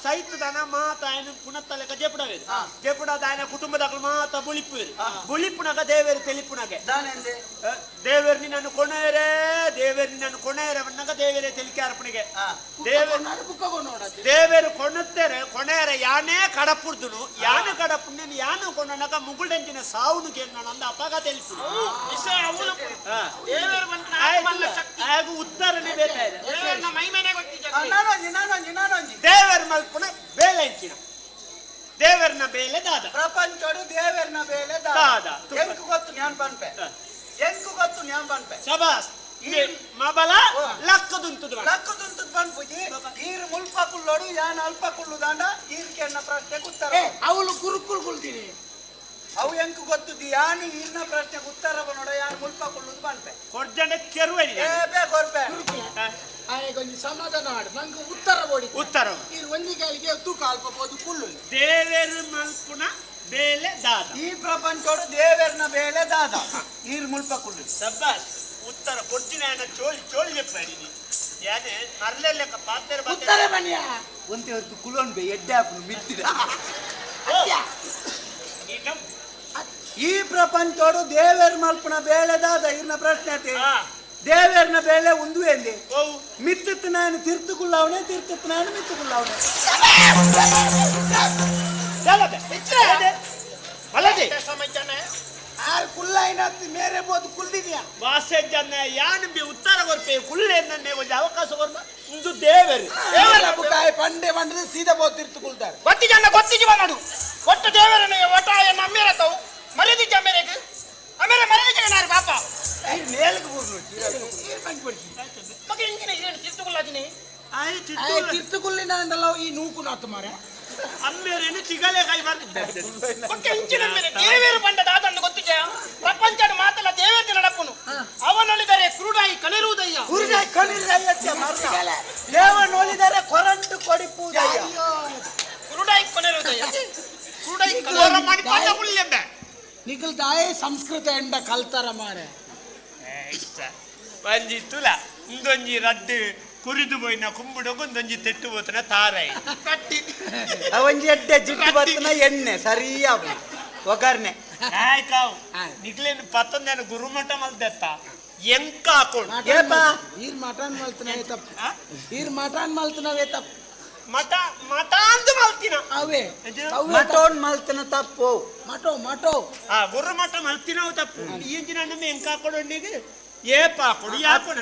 [SPEAKER 4] ಸೈತದನ ಮಾತ ఆయన ಪುನತ್ತಲೆಕ ಜೆಪುಡವೆ ಜೆಪುಡದ ఆయన ಕುಟುಂಬದಾಗಲು ಮಾತ ಬುಳಿಪುವೆರು ಬುಳಿಪುನಗ ದೇವರು ತೆಲಿಪುನಗೆ ದೇವರು ನಿನ್ನನ್ನು ಕೊಣೇರೆ ದೇವರು ನಿನ್ನನ್ನು ಕೊಣೇರೆ ಅನ್ನಾಗ ದೇವರೇ ತೆಲಿಕೆ ಅರ್ಪಣೆಗೆ ದೇವರು ಕೊಣತ್ತೇರೆ ಕೊಣೇರೆ ಯಾನೇ ಕಡಪುರ್ದುನು ಯಾನು ಕಡಪುಣ್ಣನ ಯಾನು ಕೊಣನಗ ಮುಗುಳಂಜಿನ ಸಾವುನು ಕೇಳೋಣ ಅಂದ ಅಪಗ ತೆಲಿಪುನು ಆಗ ಉತ್ತರ ಉತ್ತರನೇ ಬೇಕಾಗಿದೆ.
[SPEAKER 2] ದೇವರನ್ನ ಮೈಮೇನೆ ಗೊತ್ತಿದ್ದ
[SPEAKER 3] ನಾನೊಂಜಿ ನಾನೊಂಜಿ ನಾನೊಂಜಿ
[SPEAKER 4] ದೇವರ ಮಲ್ಪುನ ಬೇಲೆ ಅಂಚಿನ ದೇವರನ ಬೇಲೆ ದಾದ
[SPEAKER 3] ಪ್ರಪಂಚಡು ದೇವರನ ಬೇಲೆ
[SPEAKER 4] ದಾದ.
[SPEAKER 3] ಎಂಕು ಗೊತ್ತು ಜ್ಞಾನ ಪನ್ಪೆ ಎಂಕು ಗೊತ್ತು ಜ್ಞಾನ ಪನ್ಪೆ
[SPEAKER 4] ಶಬಾಸ್ ಮಬಲ ಲಕ್ಕದುಂತುದು
[SPEAKER 3] ಲಕ್ಕದುಂತುದು ಪನ್ಪುಜಿ ಈರು ಮುಲ್ಪ ಕುಳ್ಳೋಡು ಯಾನ್ ಅಲ್ಪ ಕುಳ್ಳು ದಾಂಡ ಈರ್ಕೆನ್ನ ಪ್ರಶ್ನೆ ಉತ್ತರ
[SPEAKER 5] ಅವಳು ಗುರುಕುಲ್ ಕುಳ್ತೀನಿ
[SPEAKER 3] ಅವು ಎಂಕು ಗೊತ್ತುದಿ ಯಾನು ಈರ್ನ ಪ್ರಶ್ನೆಗೆ ಉತ್ತರ ಬನ್ನೋಡ ಯಾನ್ ಮುಲ್ಪ ಕುಳ್ಳುದು ಪನ್ಪೆ
[SPEAKER 4] ಕೊರ್ಜಂಡ ಕೆರುವೆ
[SPEAKER 3] ಏ ಬೇ ಕೊರ್ಪೆ
[SPEAKER 5] ಆಯಗೊಂಜಿ ಸಮಾಧಾನ ಆಡು ನಂಗೆ ಉತ್ತರ ಬೋಡಿ
[SPEAKER 4] ಉತ್ತರ
[SPEAKER 5] ಈರು ಒಂಜಿ ಕಾಲಿಗೆ ತೂಕ ಅಲ್ಪ ಪೋದು ಕುಳ್ಳು
[SPEAKER 4] ದೇವೆರ್ ಮಲ್ಪುನ ಬೇಲೆ ದಾದ
[SPEAKER 3] ಈ ಪ್ರಪಂಚೋಡು ದೇವರನ ಬೇಲೆ ದಾದ ಈರ್ ಮುಲ್ಪ ಕುಳ್ಳು
[SPEAKER 4] ಶಬಾಸ್ ಉತ್ತರ ಕೊರ್ಜಿನ ಚೋಳಿ ಚೋಳಿ చెప్పాడు ಯಾನೆ ಮರ್ಲೆಲ್ಲ ಪಾತ್ರೆ
[SPEAKER 5] ಉತ್ತರ ಬನ್ನಿಯ
[SPEAKER 3] ಒಂತೆ ಹೊತ್ತು ಕುಲೋನ್ ಬೆ ಎಡ್ಡೆ ಆಪುನು ಮಿತ್ತಿದ ಈ ಪ್ರಪಂಚೋಡು ದೇವರ ಮಲ್ಪುನ ಬೇಲೆ ದಾದ ಇರ್ನ ಪ್ರಶ್ನೆ ಆತೆ ದೇವರನ ಬೇಲೆ ಉಂದು ಎಂದೆ ಮಿತ್ತತ್ತು ನಾನು ತಿರ್ತುಕುಳ್ಳವನೇ ತಿರ್ತತ್ತು ನಾನು ಮಿತ್ತುಕುಳ್ಳವನೇ
[SPEAKER 5] ಆರ್ ಕುಲ್ಲಾಯಿನತ್ತು ಮೇರೆ ಬೋದು ಕುಲ್ದಿದ್ಯಾ
[SPEAKER 4] ವಾಸೆಜ್ಜನ್ನ ಯಾನ್ ಬಿ ಉತ್ತರ ಕೊರ್ಪೆ ಕುಲ್ಲೆ ನನ್ನೆ ಒಂಜಿ ಅವಕಾಶ ಕೊರ್ಪ ಇಂದು ದೇವರು
[SPEAKER 5] ದೇವರ ಬುಕಾಯ ಪಂಡೆ ಪಂಡದ ಸೀದಾ ಬೋದು ತಿರ್ತು ಕುಲ್ತಾರೆ
[SPEAKER 2] ಗೊತ್ತಿ ಜನ ಗೊತ್ತಿಜಿ ಬನ್ನಡು ಒಟ್ಟು ದೇವರನ್ನ ಒಟ್ಟ ನಮ್ಮೇರತವು ಮರ್ಯಾದೆ ಅಮ್ಮೇರೆಗ್ ಅಮೇರೆ ಮರ್ಯಾದೆ ಜನ ಪಾಪ
[SPEAKER 3] ಮೇಲ್ಗೆ ಬೂರ್ನು
[SPEAKER 2] ಮಗ ಇಂಜಿನ ಏನು ತಿರ್ತುಕುಲ್ಲಾಜಿನಿ
[SPEAKER 5] ತಿರ್ತುಕುಲ್ಲಿನ ಅಂಡಲ್ಲ ಈ ನೂಕು ನಾತು ಮಾರೆ
[SPEAKER 4] ಅಮ್ಮೇರೇನು ಚಿಗಲೆ ಕೈ ಬರ್ತಿದ್ದೆ
[SPEAKER 2] ಒಟ್ಟು ಇಂಚಿನ ಮೇಲೆ ದೇವೇರು ಬಂಡ ದಾದನ್ನು ಗೊತ್ತಿಜ ಪ್ರಪಂಚದ ಮಾತಲ್ಲ ದೇವೇರ ನಡಪುನು ಅವನೊಳಿದರೆ ಕುರುಡಾಯಿ ಕಣಿರುವುದಯ್ಯ
[SPEAKER 3] ಕುರುಡಾಯಿ ಕಣಿರುದಯ್ಯ ಮರ್ನ ದೇವನೊಳಿದರೆ ಕೊರಂಟು ಕೊಡಿಪುವುದಯ್ಯ
[SPEAKER 2] ಕುರುಡಾಯಿ ಕೊನೆರುವುದಯ್ಯ ಕುರುಡಾಯಿ
[SPEAKER 5] ನಿಖಲ್ ತಾಯೇ ಸಂಸ್ಕೃತ ಎಂಡ ಕಲ್ತಾರ ಮಾರೆ
[SPEAKER 4] ಒಂಜಿ ತುಲ ಇಂದೊಂಜಿ ರಡ್ಡು ಕುರಿದು ಪೋಯಿನ ಕುಂಬುಡೊಗು ಒಂದೊಂಜಿ ತೆಟ್ಟು ಪೋತನ ತಾರೈ
[SPEAKER 2] ಕಟ್ಟಿ
[SPEAKER 3] ಒಂಜಿ ಎಡ್ಡೆ ಜಿಡ್ಡು ಬತ್ತನ ಎಣ್ಣೆ ಸರಿಯಾ ಒಗ್ಗರಣೆ
[SPEAKER 4] ಆಯ್ತಾವ್ ನಿಕ್ಲೇನು ಪತ್ತೊಂದೇನು ಗುರುಮಠ ಮಲ್ದೆತ್ತ ಎಂಕ ಹಾಕೊಂಡು
[SPEAKER 3] ಏಪ
[SPEAKER 5] ಈರ್ ಮಟನ್ ಮಲ್ತನವೇ ತಪ್ಪು ಈರ್ ಮಟನ್ ಮಲ್ತನವೇ ತಪ್ಪು
[SPEAKER 4] ಮಠ ಮಠ ಅಂದು ಮಲ್ತಿನ
[SPEAKER 5] ಅವೇ
[SPEAKER 3] ಮಟೋನ್ ಮಲ್ತನ ತಪ್ಪು
[SPEAKER 5] ಮಟೋ ಮಟೋ
[SPEAKER 4] ಆ ಗುರುಮಠ ಮಲ್ತಿನವು ತಪ್ಪು ಈಂಚಿನ ನಮ್ಮ ಎಂಕ ಹಾಕೊಡೊಂಡಿಗೆ ಏಪ ಹಾಕೊಡು ಯಾಕೊಡು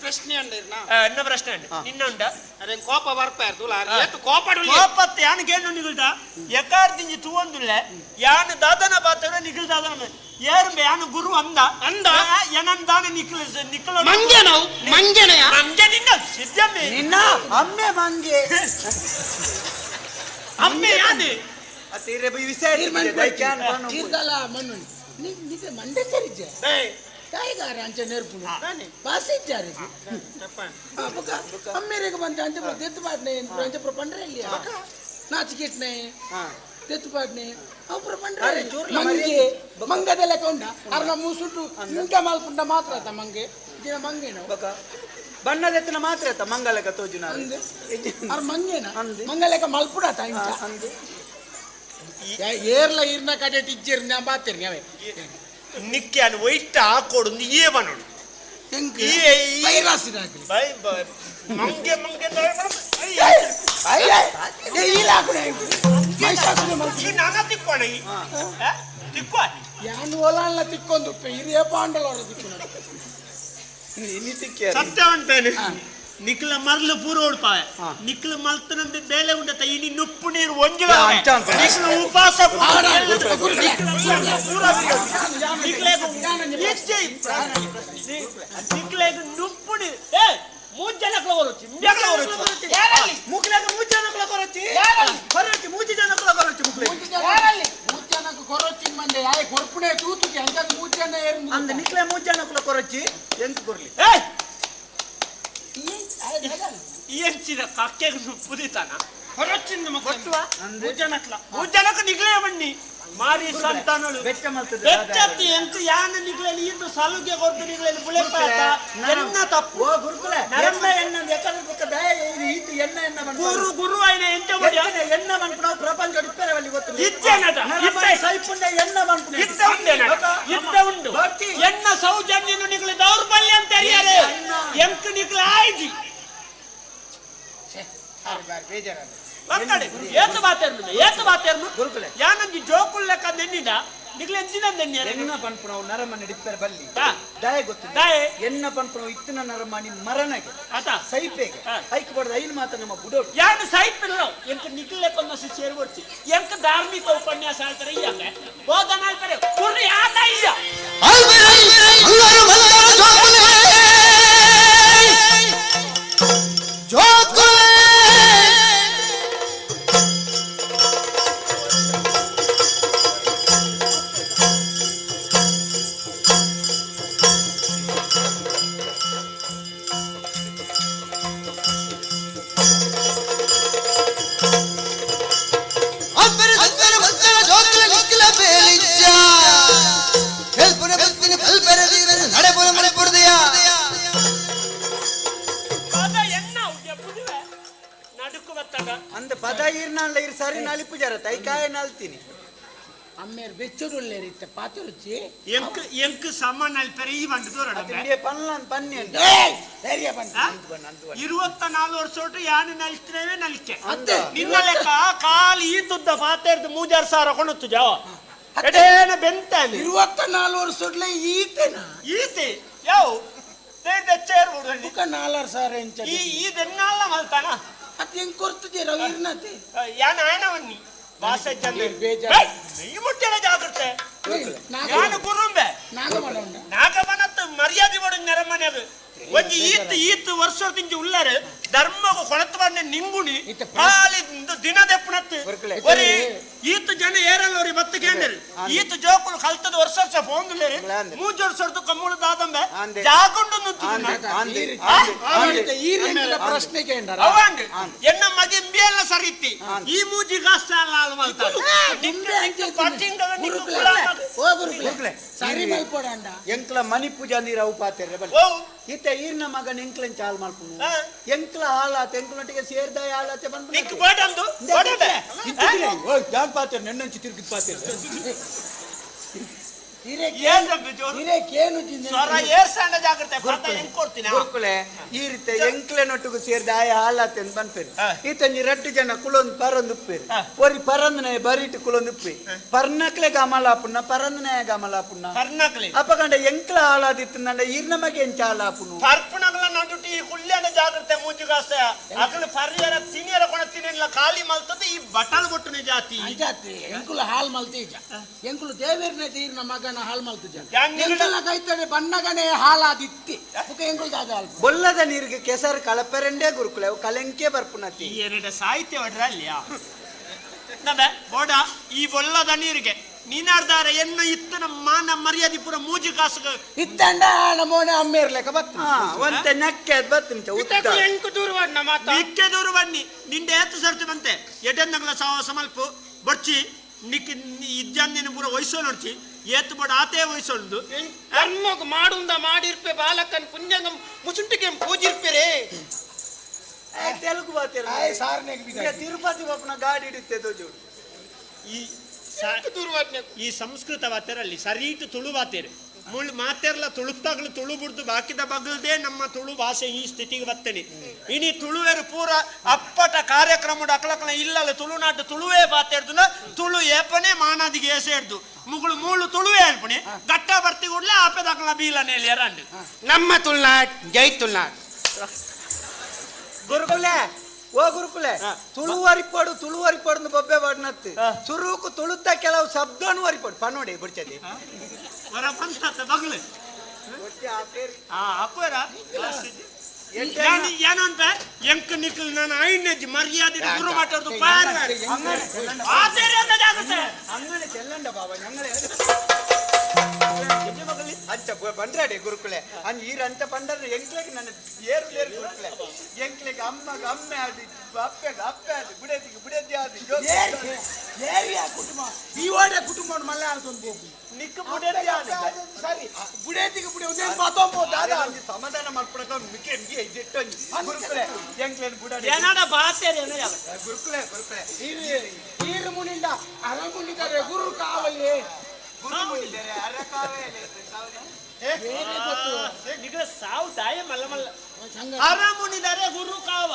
[SPEAKER 2] ಪ್ರಶ್ನೆ
[SPEAKER 4] ಎನ್ನ ಪ್ರಶ್ನೆ ಅಂಡ ನಿನ್ನ ಉಂಡ
[SPEAKER 2] ಅದೇ ಕೋಪ ಬರ್ಪಾರ್ದು ಕೋಪ
[SPEAKER 4] ಕೋಪತ್ತೆ ಯಾನು ಕೇಳು ನಿಗಲ್ದ ಎಕಾರ್ದಿಂಜಿ ತೂವೊಂದುಲ್ಲೆ ಯಾನು ದಾದನ ಪಾತ್ರ ನಿಗಲ್ ದಾದನ ಯಾರು ಯಾನು ಗುರು ಅಂದ
[SPEAKER 2] ಅಂದ
[SPEAKER 4] ಏನನ್ ದಾನ ನಿಕ್ಲ ನಿಕ್ಲ
[SPEAKER 2] ಮಂಗೆ ನಾವು ಮಂಗೆನೆಯ
[SPEAKER 4] ಮಂಗೆ ನಿನ್ನ ಸಿದ್ದಮ್ಮೆ
[SPEAKER 3] ನಿನ್ನ ಅಮ್ಮೆ ಮಂಗೆ
[SPEAKER 4] ಅಮ್ಮೆ ಯಾನೆ
[SPEAKER 3] ಅತೀರೆ ಬಿ ವಿಷಯ
[SPEAKER 5] ಈರ್ದಲ ಮಣ್ಣು ನಿಜ ಮಂಡೆ ಸರಿಜೆ ತಾಯಿಗಾರ ಅಂಚೆ ನೆರ್ಪುನು ಬಾಸಿಚ್ಚಾರಿ ಅಮ್ಮೇರಿಗೆ ಬಂತ ಅಂಚೆ ದೆತ್ತು ಪಾಟ್ನೆ ಅಂಚೆ ಪಂಡ್ರೆ ಇಲ್ಲಿ ನಾಚಿಕೆಟ್ನೆ ದೆತ್ತು ಪಾಟ್ನೆ ಅப்புற ಪಂಡ್ರೆ ಮಂಗೆ ಮಂಗದ ಲೆಕ್ಕ ಉಂಡ ಅರ್ನ ಮೂಸುಟು ಇಂಕ ಮಾಲ್ಪುಂಡ ಮಾತ್ರ ಆತ ಮಂಗೆ ದಿನ ಮಂಗೇನ
[SPEAKER 3] ಬಣ್ಣದೆತ್ತಿನ ಮಾತ್ರ ಆತ ಮಂಗಲೆಕ್ಕ ತೋಜುನ
[SPEAKER 5] ಅರ್ ಮಂಗೇನ ಮಂಗಲೆಕ್ಕ ಮಲ್ಪುಡಾತ ಇಂಚ ಏರ್ಲ ಈರ್ನ ಕಡೆ ಟಿಚ್ಚರ್ ನಾ ಬಾತಿರ್ನಿ ಅವೇ
[SPEAKER 4] ನಿಕ್ಯಾನ್ ವೈಟ್ ಹಾಕೊಡು ಏ ಬನ್ನೋಡು ಮಂಗೆ ಮಂಗೆ ತಿಕ್ಕೋಣ
[SPEAKER 5] ಯಾನು ಒಲಾನ್ಲ ತಿಕ್ಕೊಂದು ಹಿರಿಯ ಪಾಂಡಲವರ ತಿಕ್ಕು
[SPEAKER 4] ಸತ್ಯ ಉಂಟೇನೆ ನಿಕ್ಲ ಮರ್ಲು ಪೂರ ಉಡ್ಪಾವೆ ನಿಕ್ಲ ಮಲ್ತನಂದು ಬೇಲೆ ಉಂಡತ ಇನಿ ನುಪ್ಪು ನೀರು ಒಂಜಿ ನಿಕ್ಲ ಉಪವಾಸ ನಿಕ್ಲೆಗ್ ನುಪ್ಪು ನೀರು ಏ ಮೂರು ಜನಕ್ಲ ಬರೊಚ್ಚಿ ಇಂಬ್ಯಾಕ್ಲ ಬರೊಚ್ಚಿ
[SPEAKER 3] ಮುಕ್ಲೆಗ್ ಮೂರು ಜನಕ್ಲ ಬರೊಚ್ಚಿ ಬರೊಚ್ಚಿ ಮೂರು ಜನಕ್ಲ ಬರೊಚ್ಚಿ ಮುಕ್ಲೆಗ್
[SPEAKER 5] ಮೂರು ಜನಕ್ಕೆ ಕೊರೊಚ್ಚಿ ಮಂಡೆ ಆಯ್ ಕೊರ್ಪುಣೆ ತೂತುಗೆ ಅಂಚಾದ ಮೂರು ಜನ ಏರು
[SPEAKER 3] ಅಂದ ನಿಕ್ಲೆ ಮೂರು ಜನಕ್ಲ ಕೊರೊಚ್ಚಿ ಎಂತ ಕೊರ್ಲಿ
[SPEAKER 4] ಏ ಎಂಚಿನ ಕಕ್ಕೆಗೆ ನುಪ್ಪುದಿತಾನ
[SPEAKER 2] ಹೊರಚಿಂದ
[SPEAKER 4] ಗೊತ್ತುವ
[SPEAKER 2] ಮೂರು ಜನಕ್ಲ
[SPEAKER 4] ಮೂರು ಜನಕ್ಕೆ ನಿಗ್ಲೇ ಬನ್ನಿ ಮಾರಿ ಸಂತಾನಳು
[SPEAKER 3] ಬೆಚ್ಚ ಮಲ್ತದೆ
[SPEAKER 4] ಬೆಚ್ಚತ್ತಿ ಎಂಕು ಯಾನ ನಿಗ್ಲಲ್ಲಿ ಇಂದು ಸಲುಗೆ ಕೊರ್ದು ನಿಗ್ಲಲ್ಲಿ ಬುಳೆಪಾತ ಎನ್ನ ತಪ್ಪು
[SPEAKER 3] ಓ ಗುರುಕುಲೆ ಎನ್ನ ಎನ್ನ ಯಾಕಂದ್ರೆ ಬೊಕ್ಕ ದಯ ಈತ ಎನ್ನ ಎನ್ನ
[SPEAKER 4] ಗುರು ಗುರು ಆಯ್ನ ಎಂತ ಬಡಿಯ
[SPEAKER 3] ಎನ್ನ ಮನ್ಪುನ ಪ್ರಪಂಚ ಇಪ್ಪೆರವಲ್ಲಿ ಗೊತ್ತು
[SPEAKER 4] ಇತ್ತೆ ನಟ ಇತ್ತೆ
[SPEAKER 3] ಸೈಪುಂಡ ಎನ್ನ ಮನ್ಪುನ
[SPEAKER 4] ಇತ್ತೆ ಉಂಡೆ ನಟ ಇತ್ತೆ ಉಂಡು ಎನ್ನ ಸೌಜನ್ಯನು ನಿಗ್ಲ ದೌರ್ಬಲ್ಯ ಅಂತ ಅರಿಯರೆ ಎಂಕು ನಿಗ್ಲ ಆಯ್ಜಿ ಬೇಜಾರ ಏತು ಮಾತಾಡ್ನು ಏತು ಮಾತಾಡ್ನು
[SPEAKER 3] ಗುರುಕುಲೆ
[SPEAKER 4] ಯಾನೊಂಜಿ ಜೋಕುಲ್ ಲೆಕ್ಕ ನೆನ್ನಿಡ ನಿಕ್ಲೆ ಎಂಚಿನ
[SPEAKER 3] ಎನ್ನ ಪನ್ಪುನವು ನರಮನಿ ಡಿಪ್ಪೆರ ಬಲ್ಲಿ ದಾಯ ಗೊತ್ತು
[SPEAKER 4] ದಾಯೆ
[SPEAKER 3] ಎನ್ನ ಪನ್ಪುನವು ಇತ್ತಿನ ನರಮನಿ ಮರಣಗೆ
[SPEAKER 4] ಆತ
[SPEAKER 3] ಸೈಪೆಗೆ ಐಕ್ ಬಡದ ಐನ್ ಮಾತ ನಮ್ಮ ಬುಡೋಡು
[SPEAKER 4] ಯಾನು ಸಾಹಿತ್ಯ ಎಂಕ ನಿಕ್ಲೆ ಕೊಂದಸು ಸೇರ್ಬಡ್ತಿ ಎಂಕ ಧಾರ್ಮಿಕ ಉಪನ್ಯಾಸ ಹೇಳ್ತಾರೆ ಇಯ್ಯಂಗೆ ಬೋಧನ ಹೇಳ್ತಾರೆ ಕುರ್ರಿ ಯಾತ ಇಲ್ಲ
[SPEAKER 3] ಅಂದ ಪದ ಇರ್ನಾಳ ಇರ್ ಸರಿ ನಾಲಿಪ್ಪು ಜರ ತೈಕಾಯ ನಾಲ್ತೀನಿ
[SPEAKER 5] ಅಮ್ಮೇರ್ ಬೆಚ್ಚುಡುಲ್ಲೇರಿ ಇತ್ತ ಪಾತರುಚಿ
[SPEAKER 4] ಎಂಕ್ ಎಂಕ್ ಸಾಮಾನ್ ಅಲ್ಪೆರೆ ಈ ಬಂದು ತೋರಡ
[SPEAKER 3] ಪನ್ಲಾನ್ ಪನ್ನಿ ಅಂತ
[SPEAKER 5] ಧೈರ್ಯ ಬಂದು
[SPEAKER 4] 24 ವರ್ಷ ಒಟ್ಟು ಯಾನು ನಲ್ತಿನವೇ ನಲ್ಕೆ ನಿನ್ನ ಲೆಕ್ಕ ಕಾಲು ಈ ತುದ್ದ ಪಾತೆರ್ದು 3000 ಕೊಂಡೊತ್ತು ಜಾವ ಎಡೇನ ಬೆಂತಾನೆ
[SPEAKER 5] 24 ವರ್ಷ ಒಡ್ಲೆ ಈತೆನ
[SPEAKER 4] ಈತೆ ಯಾವ ಚೇರ್
[SPEAKER 5] ಬುಕ್ಕ 4000 ಇಂಚ
[SPEAKER 4] ಈ ಈ ದೆನ್ನಾಲ ಮಲ್ತಾನ
[SPEAKER 5] ಅತ್ ಹೆಂಗ್ ಕೊರ್ತದೆ ರವಿ ಇರ್ನತೆ
[SPEAKER 4] ಯಾನ ಆಯನವನ್ನಿ ವಾಸ ಜನ ನೀ ಮುಟ್ಟೆಲ್ಲ ಜಾಗ್ರತೆ ಯಾನು ಗುರುಂಬೆ
[SPEAKER 5] ನಾಗಮನ
[SPEAKER 4] ನಾಗಮನತ್ತು ಮರ್ಯಾದೆ ಬಡ ನೆರಮನೆದು ಒಂಜಿ ಈತ್ ಈತ್ ವರ್ಷದಿಂಚ ಉಳ್ಳಾರೆ ಧರ್ಮಗು ಕೊಳತು ಬಂದ ನಿಂಗುಣಿ ಖಾಲಿ ದಿನ ದೆಪ್ಪನತ್ತು ಒರಿ ಈತ್ ಜನ ಏರಲ್ಲ ಒರಿ ಬತ್ತು ಕೇಂದ್ರಿ ಈತ್ ಜೋಕುಲು ಕಲ್ತದ ವರ್ಷ ವರ್ಷ ಫೋನ್ದುಲ್ಲೇರಿ ಮೂಜು ವರ್ಷದ್ದು ಕಮ್ಮುಳು ದಾದಂಬೆ ಜಾಗುಂಡು
[SPEAKER 5] ಪ್ರಶ್ನೆ ಕೇಂದ್ರ
[SPEAKER 4] ಅವಾಂಡ್ ಎನ್ನ ಮಗಿ ಇಂಬಿಯಲ್ಲ ಸರಿತಿ ಈ ಮೂಜಿ ಗಾಸ್ತ
[SPEAKER 5] ಸರಿ ಮಲ್ಪೋಡಂಡ
[SPEAKER 3] ಎಂಕ್ಲ ಮನಿ ಪೂಜಾ ನೀರು ಅವು ಪಾತೆರ್ರೆ ಬಲ್ಲಿ ಈತ ಈರ್ನ ಮಗನ ಎಂಕ್ಲನ್ ಚಾಲ್ ಮಲ್ಪುನು ಎಂಕ್ಲ ಹಾಲಾತ ಎಂಕ್ಲೊಟ್ಟಿಗೆ ಸೇರ್ದ ಹಾಲಾತೆ ಬಂದು
[SPEAKER 4] ನಿಕ್ ಬೋಡಂದು ಬೋಡಂದೆ
[SPEAKER 3] ಓಯ್ ಜಾನ್ ಪಾತೆರ್ ನೆನ್ನಂಚಿ ತಿರುಗಿದ್ ಪಾತೆರ್ ಈ ರೀತಿ ಎಂಕ್ಲೆನೊಟ್ಟಿಗೂ ಸೇರ್ದ ಆಯ ಹಾಲಾತೆ ಅಂತ ಬನ್ಪೇರು ಈತ ರಡ್ಡು ಜನ ಕುಲೊಂದು ಪರೊಂದು ಉಪ್ಪೇರು ಒರಿ ಪರಂದನಾಯ ಬರಿಟ್ಟು ಕುಲೊಂದು ಉಪ್ಪೆ ಪರ್ನಕ್ಲೆ ಗಮಲಾಪುಣ್ಣ ಪರಂದನಾಯ ಗಮಲಾಪುಣ್ಣ
[SPEAKER 4] ಪರ್ನಕ್ಲೆ
[SPEAKER 3] ಅಪಗಂಡ ಎಂಕ್ಲ ಹಾಲಾದಿತ್ತಂಡ ಈರ್ನ ಮಗೆ ಎಂಚ ಹಾಲಾಪುನು
[SPEAKER 4] ಪರ್ಪುನಗಲ ನಡುಟಿ ಈ ಕುಲ್ಯನ ಜಾಗ್ರತೆ ಮೂಜುಗಾಸ ಅಗಲ ಪರ್ಯರ ತಿನಿಯರ ಕೊಣ ತಿನಿಲ್ಲ ಖಾಲಿ ಮಲ್ತದ ಈ ಬಟಲ್ ಬೊಟ್ಟುನ ಜಾತಿ
[SPEAKER 5] ಜಾತಿ ಎಂಕುಲ ಹಾಲ್ ಮಲ್ತೀಜ ಎಂಕುಲು ದೇವೇರ್ನ ತೀರ್ನ ಮಗನ ಹಾಲ್ ಮಲ್ತುಜ ಎಂಕುಲ ಕೈತಡೆ ಬಣ್ಣಗನೆ ಹಾಲಾದಿತ್ತಿ ಬುಕ ಎಂಕುಲು ದಾದ ಹಾಲ್
[SPEAKER 3] ಬೊಲ್ಲದ ನೀರಿಗೆ ಕೆಸರು ಕಳಪೆರಂಡೇ ಗುರುಕುಲೆ ಅವು ಕಲೆಂಕೆ ಬರ್ಪುನತಿ
[SPEAKER 4] ಈ ಎರಡ ಸಾಹಿತ್ಯ ಒಡ್ರ ಅಲ್ಲಿಯಾ ನಬೆ ಬೋಡ ಈ ಬೊಲ್ಲದ ನೀರಿಗೆ ನೀನಾಡ್ದಾರ ಎನ್ನ ಇತ್ತು ನಮ್ಮ ಮಾನ ಮರ್ಯಾದೆ ಪೂರ ಮೂಜಿ ಕಾಸು
[SPEAKER 5] ಇತ್ತಂಡ ನಮೋನೆ ಅಮ್ಮೇರ್ಲೆಕ ಬತ್ತು
[SPEAKER 3] ಒಂತೆ ನಕ್ಕೆ ಅದ್ ಬತ್ತು
[SPEAKER 2] ಎಂಕು ದೂರ ಮಾತಾ
[SPEAKER 4] ನಿಕ್ಕೆ ದೂರ ಬನ್ನಿ ನಿಂಡೆ ಏತು ಸರ್ತಿ ಬಂತೆ ಎಡನ್ನಗಲ ಸಾವ ಸಮಲ್ಪ ಬಡ್ಚಿ ನಿಕ್ ಇದ್ಯಾನ್ ಪೂರ ವಯಸ್ಸು ನೋಡ್ಚಿ ಏತು ಬಡ ಆತೇ ವಯಸ್ಸೊಂದು
[SPEAKER 2] ಧರ್ಮಗ್ ಮಾಡುಂದ ಮಾಡಿರ್ಪೆ ಬಾಲಕನ್ ಪುಣ್ಯಂಗ ಮುಸುಂಟಿಗೆ ಪೂಜಿರ್ಪೆರೆ
[SPEAKER 3] ತೆಲುಗು ಬಾತೇರು ತಿರುಪತಿ ಬಾಪನ ಗಾಡಿ ಹಿಡಿತೆ ದೋಜೋಡು
[SPEAKER 4] ಈ ಈ ಸಂಸ್ಕೃತ ವಾತೇರಲ್ಲಿ ಸರೀಟು ತುಳು ವಾತೇರು ಮುಳ್ಳು ಮಾತೇರ್ಲ ತುಳುತ್ತಾಗಲು ತುಳು ಬಿಡ್ದು ಬಾಕಿದ ಬಗಲ್ದೇ ನಮ್ಮ ತುಳು ಭಾಷೆ ಈ ಸ್ಥಿತಿಗೆ ಬರ್ತೇನೆ ಇನಿ ತುಳುವೆರು ಪೂರ ಅಪ್ಪಟ ಕಾರ್ಯಕ್ರಮ ಅಕ್ಲಕ್ಲ ಇಲ್ಲಲ್ಲ ತುಳುನಾಟು ತುಳುವೇ ಬಾತೇರ್ದುನ ತುಳು ಏಪನೆ ಮಾನಾದಿಗೆ ಏಸೇರ್ದು ಮುಗುಳು ಮೂಳು ತುಳುವೇ ಅನ್ಪಣಿ ಗಟ್ಟ ಬರ್ತಿ ಕೂಡಲೇ ಆಪೆದಾಕಲ ಬೀಲನೇಲಿ ಎರಂಡು
[SPEAKER 2] ನಮ್ಮ ತುಳುನಾಡ್ ಜೈ ತುಳುನಾಡ್
[SPEAKER 3] ಗುರುಕುಲೆ ಓ ಗುರುಕುಲೆ ತುಳುವರಿಪಾಡು ತುಳುವರಿಪಾಡು ಬೊಬ್ಬೆ ಬಾಡ್ನತ್ತು ಸುರುಕು ತುಳುತ್ತ ಕೆಲವು ಶಬ್ದನು ವರಿಪಾಡು ಪನ್ನೋಡಿ ಬಿಡ್ಚದಿ
[SPEAKER 4] ಹೊರ ಬಂತ ಬಗಲು ಅಪ್ಪರ ಏನಂತ ಎಂಕ್ ನಿಕ್ಲ್ ನಾನು ಐನಜ್ಜಿ ಮರ್ಯಾದೆ ಗುರು ಮಾತಾಡುದು ಪಾರ
[SPEAKER 3] ಅಂಗಡಿ ಚೆಲ್ಲಂಡ ಬಾಬಾ ಅಂಗಡಿ ಅಂಚ ಬಂದ್ರಾಡೆ ಗುರುಕುಲೆ ಅಂಜ ಈರ ಅಂಚ ಬಂದ್ರೆ ಎಂಕ್ಲೆಗ್ ನನ್ನ ಏರು ಏರು ಗುರುಕುಲೆ ಎಂಕ್ಲೆಗ್ ಅಮ್ಮಗ ಅಮ್ಮೆ ಆದಿ ಅಪ್ಪೆಗ ಅಪ್ಪೆ ಆದಿ ಬುಡದಿಗೆ ಬುಡದಿ ಆದಿ
[SPEAKER 5] ಏರಿಯಾ ಕುಟುಂಬ ಈ ಓಡೆ ಕುಟುಂಬ ಮಲ್ಲ ಆಲ್ತೊಂದು ಹೋಗು
[SPEAKER 4] ನಿಕ್ ಬುಡದಿ ಆದಿ
[SPEAKER 5] ಸರಿ ಬುಡೇತಿಗೆ ಬುಡಿ ಒಂದೇನು ಮಾತೊಂಬೋ ದಾದಾ
[SPEAKER 3] ಒಂಜಿ ಸಮಾಧಾನ ಮಾಡ್ಕೊಳಕ ಮಿಕ್ಕೆ ಮಿಕ್ಕೆ ಇದಿಟ್ಟೊಂಜಿ ಗುರುಕುಲೆ ಎಂಕ್ಲೆನ್ ಬುಡಡಿ
[SPEAKER 4] ಏನಾಡ ಬಾತೇರಿ ಏನ ಯಾವ
[SPEAKER 3] ಗುರುಕುಲೆ ಗುರುಕುಲೆ
[SPEAKER 5] ಈರು ಮುನಿಂಡ ಅರ ಮುನಿದರೆ ಗುರು ಕಾವಲಿ
[SPEAKER 3] ಗುರು ಮುನಿದರೆ ಅರ ಕಾವಲಿ
[SPEAKER 5] ಏನೇ ಗೊತ್ತು
[SPEAKER 4] ನಿಗಳ ಸಾವು ದಾಯ ಮಲ್ಲ ಮಲ್ಲ ಅರ ಮುನಿದರೆ ಗುರು ಕಾವ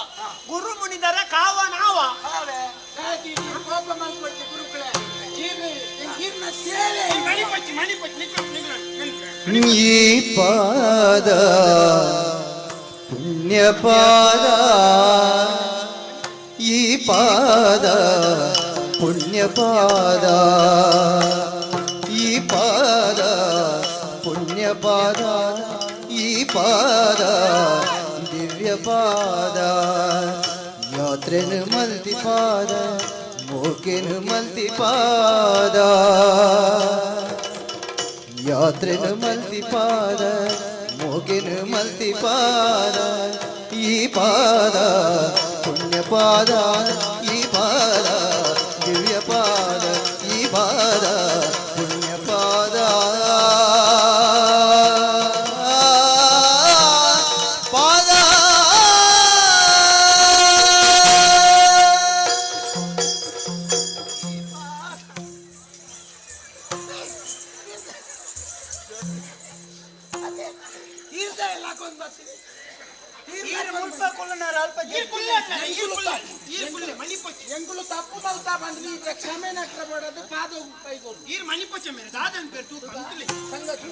[SPEAKER 4] ಗುರು ಮುನಿದರೆ ಕಾವ ನಾವ
[SPEAKER 5] ಕೋಪ ಮಾಡ್ಕೊಡ್ತಿ ಗುರುಕುಲೆ ಇರ್ನ ಸೇವೆ
[SPEAKER 2] ಮಣಿಪಚ್ಚಿ ಮಣಿಪಚ್ಚಿ ನಿಕ್ಲು ನಿಕ್ಲು
[SPEAKER 1] ಈ ಪಾದ ಪುಣ್ಯಪಾದ ಈ ಪಾದ ಪುಣ್ಯಪಾದ ಈ ಪಾದ ಪುಣ್ಯಪಾದ ಈ ಪಾದ ದಿವ್ಯಪಾದ ಯಾತ್ರೆನು ಮಲ್ತಿಪಾದ ಮೋಕೆನು ಮಲ್ತಿಪಾದ ಯಾತ್ರೆನು ಮಲ್ತಿಪಾದ ಮೋಕೆನು ಮಲ್ತಿಪಾದ ಈ ಪಾದ ಪುಣ್ಯಪಾದ ಈ ಪಾದ ದಿವ್ಯಪಾದ ಈ ಪಾದ ಪುಣ್ಯಪಾದ ಪಾದ
[SPEAKER 5] ಇರ್ದ ಎಲ್ಲ ಹಾಕೊಂಡ್ ಬರ್ತೀನಿ.
[SPEAKER 3] ಈರ್ ಮುಲ್ಪ ಕುಲ್ಲುನಾರ್ ಅಲ್ಪ
[SPEAKER 2] ಈರ್ ಕುಲ್ಲೆ ಅಣ್ಣ, ಈರ್ ಕುಲ್ಲೆ, ಈರ್ ಕುಲ್ಲೆ, ಮಣಿಪಚ್ಚಿ.
[SPEAKER 5] ಎಂಕುಲು ತಪ್ಪು ಮಲ್ತಾ ಬಂದ್ರಿ ಈಗ ಕ್ಷಮೆ ನಕ್ರ ಬೇಡದು ಪಾದ ಕೈಗೊಳ್ಳು
[SPEAKER 2] ಈರ್ ಮಣಿಪಚ್ಚಿ ಮೇರೆ ದಾದನ್ ಪೇರ್ ತೂ ಕಂತಲೆ
[SPEAKER 5] ಸಂಗತಿ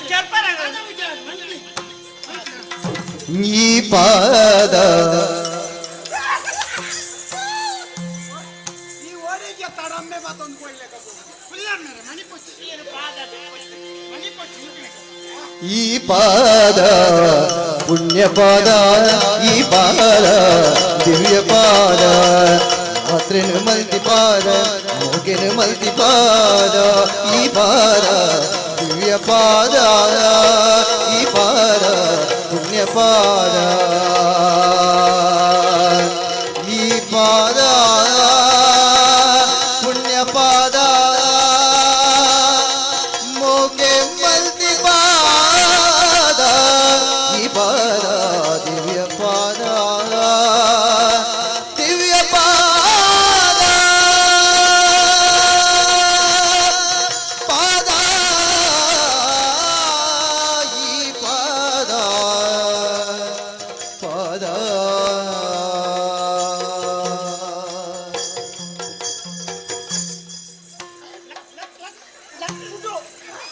[SPEAKER 4] ಚರ್ಪರ
[SPEAKER 2] ಮಂತ್ಲಿ
[SPEAKER 1] ಈ ಪಾದ
[SPEAKER 5] ಈ ಓಡಿಗೆ ತಡಮ್ಮೆ ಮತ್ತೊಂದು ಕೊಡ್ಲೆ
[SPEAKER 2] ಕುಲ್ಲೆ ಮೇರೆ ಮಣಿಪಚ್ಚಿ ಮಣಿಪಚ್ಚಿ ನಿಕ್ಲೆ.
[SPEAKER 1] ಈ ಪಾದ ಪುಣ್ಯಪಾದ ಈ ಪಾದ ದಿವ್ಯ ಪಾದ ಮಾತ್ರೆನು ಮಲ್ತಿಪಾದ ಮೋಗೆನು ಮಲ್ತಿಪಾದ ಈ ಪಾದ ದಿವ್ಯ ಪಾದ ಈ ಪಾದ ಪುಣ್ಯಪಾದ ಈ ಪಾದ ಪುಣ್ಯಪಾದ ಮೋಕೆ ಮಲ್ತಿ ಪಾದ ಈ ಪಾದ ದಿವ್ಯ ಪಾದ ದಿವ್ಯ ಪಾದ ಪಾದ ಈ ಪಾದ ಪಾದ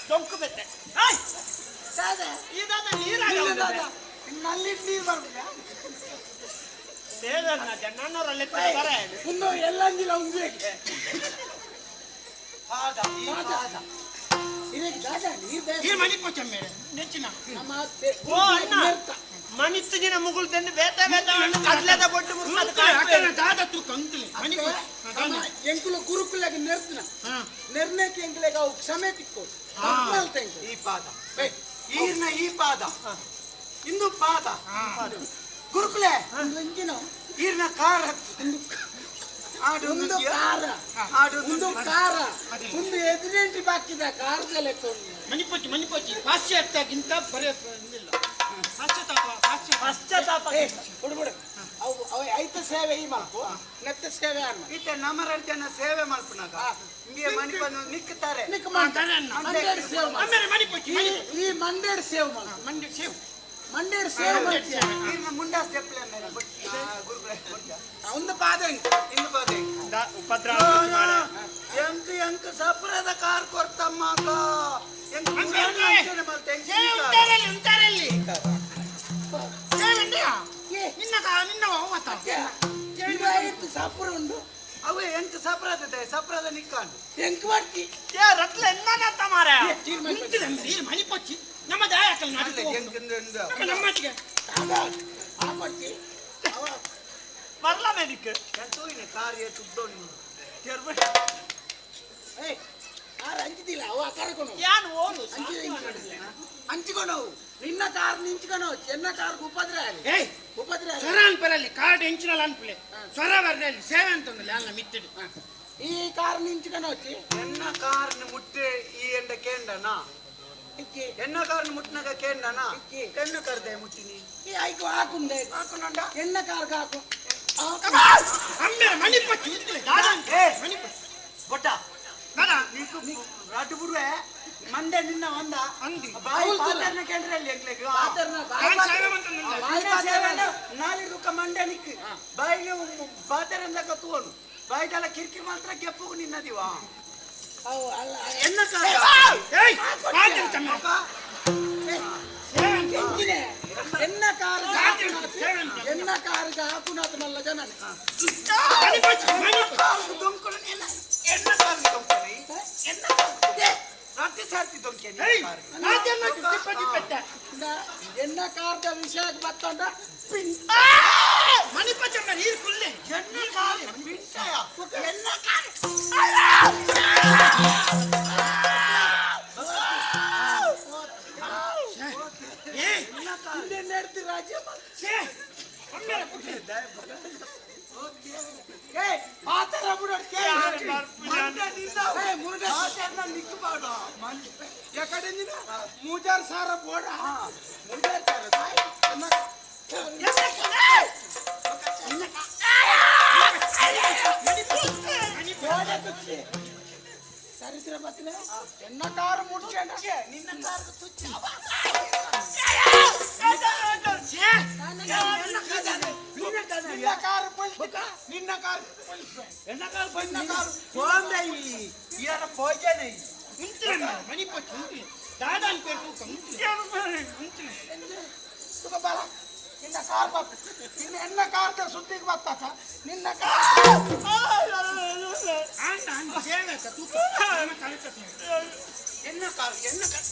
[SPEAKER 4] ಡೊಂಕು ಬೆತ್ತೆ ಇದಾದ ನೀರಾಗ
[SPEAKER 5] ನಲ್ಲಿ ನೀರು ಬರ್ಬೇಕಾ
[SPEAKER 4] ಸೇದನ್ನ ಜನ್ನವರಲ್ಲಿ ಬರ
[SPEAKER 5] ಒಂದು ಎಲ್ಲಂದಿಲ್ಲ ಒಂದು
[SPEAKER 3] ಪಾದ ಈ ಪಾದ
[SPEAKER 5] ಇದಕ್ಕೆ ದಾದ ನೀರು ಬೇಡ.
[SPEAKER 2] ಈರ್ ಮಣಿಪಚ್ಚಿ ಮೇರೆ ನೆಚ್ಚಿನ
[SPEAKER 5] ನಮ್ಮ
[SPEAKER 4] ಓ ಅಣ್ಣ ಮನಿತ್ತು ದಿನ ಮುಗುಳ್ತಂದು ಬೇತ ಬೇತ ಕಡ್ಲೆದ ಬೊಟ್ಟು ಮುರ್ಸದು
[SPEAKER 2] ಅಕ್ಕನ ದಾದ ತೂ ಕಂತಲೆ ಮಣಿಪಚ್ಚಿ
[SPEAKER 5] ನಮ್ಮ ಎಂಕುಲು ಗುರುಕುಲಾಗ ನೆರ್ತನ ನೆರ್ನೇಕೆ ಎಂಕುಲೆಗ ಅವು ಕ್ಷಮೆ ತಿಕ್ಕು ತಪ್ಪು
[SPEAKER 3] ಈ ಪಾದ ಈರ್ನ ಈ ಪಾದ ಇಂದು ಪಾದ ಗುರುಕುಲೆ
[SPEAKER 5] ಇಂಜಿನ
[SPEAKER 3] ಈರ್ನ ಕಾರ ಆಡು
[SPEAKER 5] ಒಂದು ಕಾರ
[SPEAKER 3] ಆಡು
[SPEAKER 5] ಒಂದು ಕಾರ ಒಂದು ಎದುರೆಂಟ್ರಿ ಬಾಕಿದ ಕಾರದ ಲೆಕ್ಕ ಉಂಟು.
[SPEAKER 2] ಮಣಿಪಚ್ಚಿ ಮಣಿಪಚ್ಚಿ ಪಾಶ್ಚಾತ್ಯಕ್ಕಿಂತ ಬರೇ ಇಲ್ಲ ಪಾಶ್ಚಾತ್ತಾಪ ಪಾಶ್ಚಾತ್ಯ
[SPEAKER 4] ಪಶ್ಚಾತ್ತಾಪ
[SPEAKER 5] ಏ, ಬಿಡು ಬಿಡು ಅವು ಅವು ಐತ ಸೇವೆ ಈ ಮಲ್ಪು ನೆತ್ತ ಸೇವೆ ಅನ್ನ
[SPEAKER 3] ಈತ ನಮರಡ್ ಜನ ಸೇವೆ ಮಲ್ಪುನಾಗ ಇಂಬಿಯ ಮಣಿಪನ್ನು ನಿಕ್ಕುತ್ತಾರೆ
[SPEAKER 5] ನಿಕ್ಕ ಮಾಡ್ತಾರೆ ಮಂಡೇಡ್ ಸೇವೆ ಮಾಡು.
[SPEAKER 2] ಆಮೇಲೆ ಮಣಿಪಚ್ಚಿ
[SPEAKER 5] ಈ- ಈ ಮಂಡೇಡ್ ಸೇವೆ ಮಾಡು
[SPEAKER 2] ಮಂಡಿ ಸೇವ್
[SPEAKER 5] ಮಂಡೇಡ್ ಸೇವೆ ಮಾಡ್ತೀಯ
[SPEAKER 3] ಈರ್ನ ಮುಂಡಾ ಸ್ಟೆಪ್ಲೆ ಮೇಲೆ ಗುರುಕುಲೆ
[SPEAKER 5] ಒಂದು ಪಾದ ಎಂಕ್.
[SPEAKER 3] ಇಂದು ಪಾದ
[SPEAKER 4] ಉಪದ್ರ
[SPEAKER 3] ಎಂಕ್ ಎಂಕ್ ಸಪ್ರದ ಕಾರ್ ಕೊರ್ತಮ್ಮ ಎಂಕ್
[SPEAKER 2] ಅಂಕೆ,
[SPEAKER 3] ಅಂಚನೆ ಮಲ್ತೆ, ಎಂಕ್
[SPEAKER 2] ಸೇವೆ
[SPEAKER 3] ಈ ಕಾರ್.
[SPEAKER 2] ಉಂಟಾರಲ್ಲಿ ಉಂಟಾರಲ್ಲಿ ಸೇವೆ ಉಂಟೆಯಾ?
[SPEAKER 5] ಏ,
[SPEAKER 2] ನಿನ್ನ ನಿನ್ನ ಮತ
[SPEAKER 5] ಇದು ಐತು ಸಪುರ ಉಂಡು
[SPEAKER 3] ಅವೇ ಎಂಕ್ ಸಪ್ರದ ಸಪ್ರದ ನಿಕ್ಕಾಂಡು
[SPEAKER 5] ಎಂಕ್ ಮಾಡ್ತಿ
[SPEAKER 4] ಏ ರಟ್ಲ ಎನ್ನತ್ತ ಮಾರ
[SPEAKER 5] ಚೀರ್ ಮಾಡಿ
[SPEAKER 2] ಉಂಟಿಲ್ಲ ಅಂದ್ರೆ ಈ ಮಣಿಪಚ್ಚಿ ನಮ್ಮ ದಾಯಕಲ್
[SPEAKER 3] ಅಲ್ಲ, ಎಂಕ್ ಇಂದು ಇಂದು.
[SPEAKER 2] ನಮ್ಮಟ್ಟಿಗೆ
[SPEAKER 5] ಆ ಕೊಡ್ತಿ ಅವ
[SPEAKER 4] ಬರ್ಲ ಮೇನಿಕ್
[SPEAKER 3] ಎಂಕ್ ತೂಯಿನೆ ಕಾರ್ ಏತ್ ಉದ್ದೋಂಡು.
[SPEAKER 5] ಏ ಕಾರ್ ಹಂಚಿದಿಲ್ಲ ಅವ ಕರ್ಕೊಂಡು
[SPEAKER 4] ಯಾನ್ ಓನು
[SPEAKER 5] ಹಂಚಿಕೊಂಡು ನಿನ್ನ ಕಾರ್ ನಿಂಚ್ಕೊಂಡು ಎನ್ನ ಕಾರ್ ಉಪದ್ರ ಆಗಲಿ
[SPEAKER 2] ಏಯ್
[SPEAKER 5] ಉಪದ್ರ ಆಗಲಿ.
[SPEAKER 2] ಸ್ವರ ಅನ್ಪರಲ್ಲಿ ಕಾರ್ಡ್ ಎಂಚಿನಲ್ಲ ಅನ್ಪಲೆ ಸ್ವರ ಬರ್ರಲ್ಲಿ ಸೇವೆ ಅಂತಂದಲ್ಲಿ ಅಲ್ಲ ಮಿತ್ತಿಡು
[SPEAKER 5] ಈ ಕಾರ್ ನಿಂಚ್ಕೊಂಡು ಹೋಗಿ
[SPEAKER 3] ಎನ್ನ ಕಾರ್ನ ಮುಟ್ಟೆ ಈ ಎಂಡ ಕೇಂಡನಾ
[SPEAKER 5] ಇಕ್ಕಿ
[SPEAKER 3] ಎನ್ನ ಕಾರ್ನ ಮುಟ್ಟಿನಾಗ ಕೇಂಡನಾ
[SPEAKER 5] ಇಕ್ಕಿ.
[SPEAKER 3] ಕಣ್ಣು ಕರ್ದೆ ಮುಟ್ಟಿನಿ
[SPEAKER 5] ಈ ಐಕು ಹಾಕುಂದೆ
[SPEAKER 3] ಹಾಕೊಂಡ
[SPEAKER 5] ಎನ್ನ ಕಾರ್ಗೆ ಹಾಕು
[SPEAKER 2] ಅಮ್ಮೇಲೆ ಮಣಿಪಚ್ಚಿ ಉಂಟಿಲ್ಲ ದಾದ
[SPEAKER 3] ಏ.
[SPEAKER 2] ಮಣಿಪಚ್ಚಿ
[SPEAKER 3] ಗೊಟ್ಟ
[SPEAKER 2] ದಾದ
[SPEAKER 3] ನೀಕು ರಾಟು ಬಿಡುವೆ ಮಂಡೆ ನಿನ್ನ ಒಂದ
[SPEAKER 2] ಅಂದಿ.
[SPEAKER 3] ಬಾಯಿ ಪಾತರ್ನ ಕೇಂದ್ರಲ್ಲಿ ಎಂಕ್ಲೆಗ್
[SPEAKER 5] ಪಾತರ್ನ ಬಾಯಿ
[SPEAKER 2] ನಾನು
[SPEAKER 5] ಪಾತರ್ನ-
[SPEAKER 2] ಸೇವೆ ಅಂತಂದಲ್ಲ
[SPEAKER 5] ಬಾಯಿ ಪಾತರ್ನ
[SPEAKER 3] ನಾಲಿ ದುಃಖ ಮಂಡೆ ನಿಕ್ ಬಾಯಿಲಿ ಬಾತರಂದಕ ತೂವನು ಬಾಯಿದೆಲ್ಲ ಕಿರ್ಕಿ ಮಾತ್ರ ಕೆಪ್ಪುಗು ನಿನ್ನದಿವಾ
[SPEAKER 2] ಎನ್ನ ಕಾರ್ ಏಯ್ ಪಾತೆರ್ ಚಮ್ಮ
[SPEAKER 5] ಎನ್ನ ಕಾರ್ ಎನ್ನ ಕಾರ್ಗೆ ಹಾಕುನಾತ ಮಲ್ಲ ಜನ ಎನ್ನ ಕಾರ್ದ ವಿಷಯಕ್ಕೆ ಬತ್ತಂಡ
[SPEAKER 2] ಮಣಿಪಚಮ್ಮ ನೀರು ಕುಲ್ಲೆ
[SPEAKER 3] ಎನ್ನ ಕಾರ್ ಪಿಂಟಾಯ ಎನ್ನ ಕಾರ್
[SPEAKER 5] ಮೂಜಾರ್ ಸಾರ ಬೋಡ ಸರಿತ್ರ ಬತ್ತಿನ ಎನ್ನ ಕಾರು ಮುಡ್ಚೇನ
[SPEAKER 3] ನಿನ್ನ ಕಾರ್ ತುಚ್ಚ
[SPEAKER 5] ನಿನ್ನ ಕಾರು ನಿನ್ನ ಕಾರು
[SPEAKER 3] ಎನ್ನ ಕಾರ್ ಬಂದ ಹೋಂದೆ ಇಯರ ಪೋಜನೆ
[SPEAKER 2] ಮುಂಚಿನ ಮಣಿಪಚ್ಚ ದಾದಾನ್ ಪೇರು ತೂಕ ಮುಂಚಿನ
[SPEAKER 5] ತುಕ ಬರ ನಿನ್ನ ಕಾರ್ ಬತ್ತ ನಿನ್ನ ಎನ್ನ ಕಾರ್ದ ಸುದ್ದಿಗೆ ಬತ್ತಾಕ ನಿನ್ನ ಕಾರ್
[SPEAKER 2] ಆಂಡ ಅಂಡ ಸೇವೆ ತೂಕ
[SPEAKER 3] ಎನ್ನ ಕಾರ್ ಎನ್ನ ಕಾರ್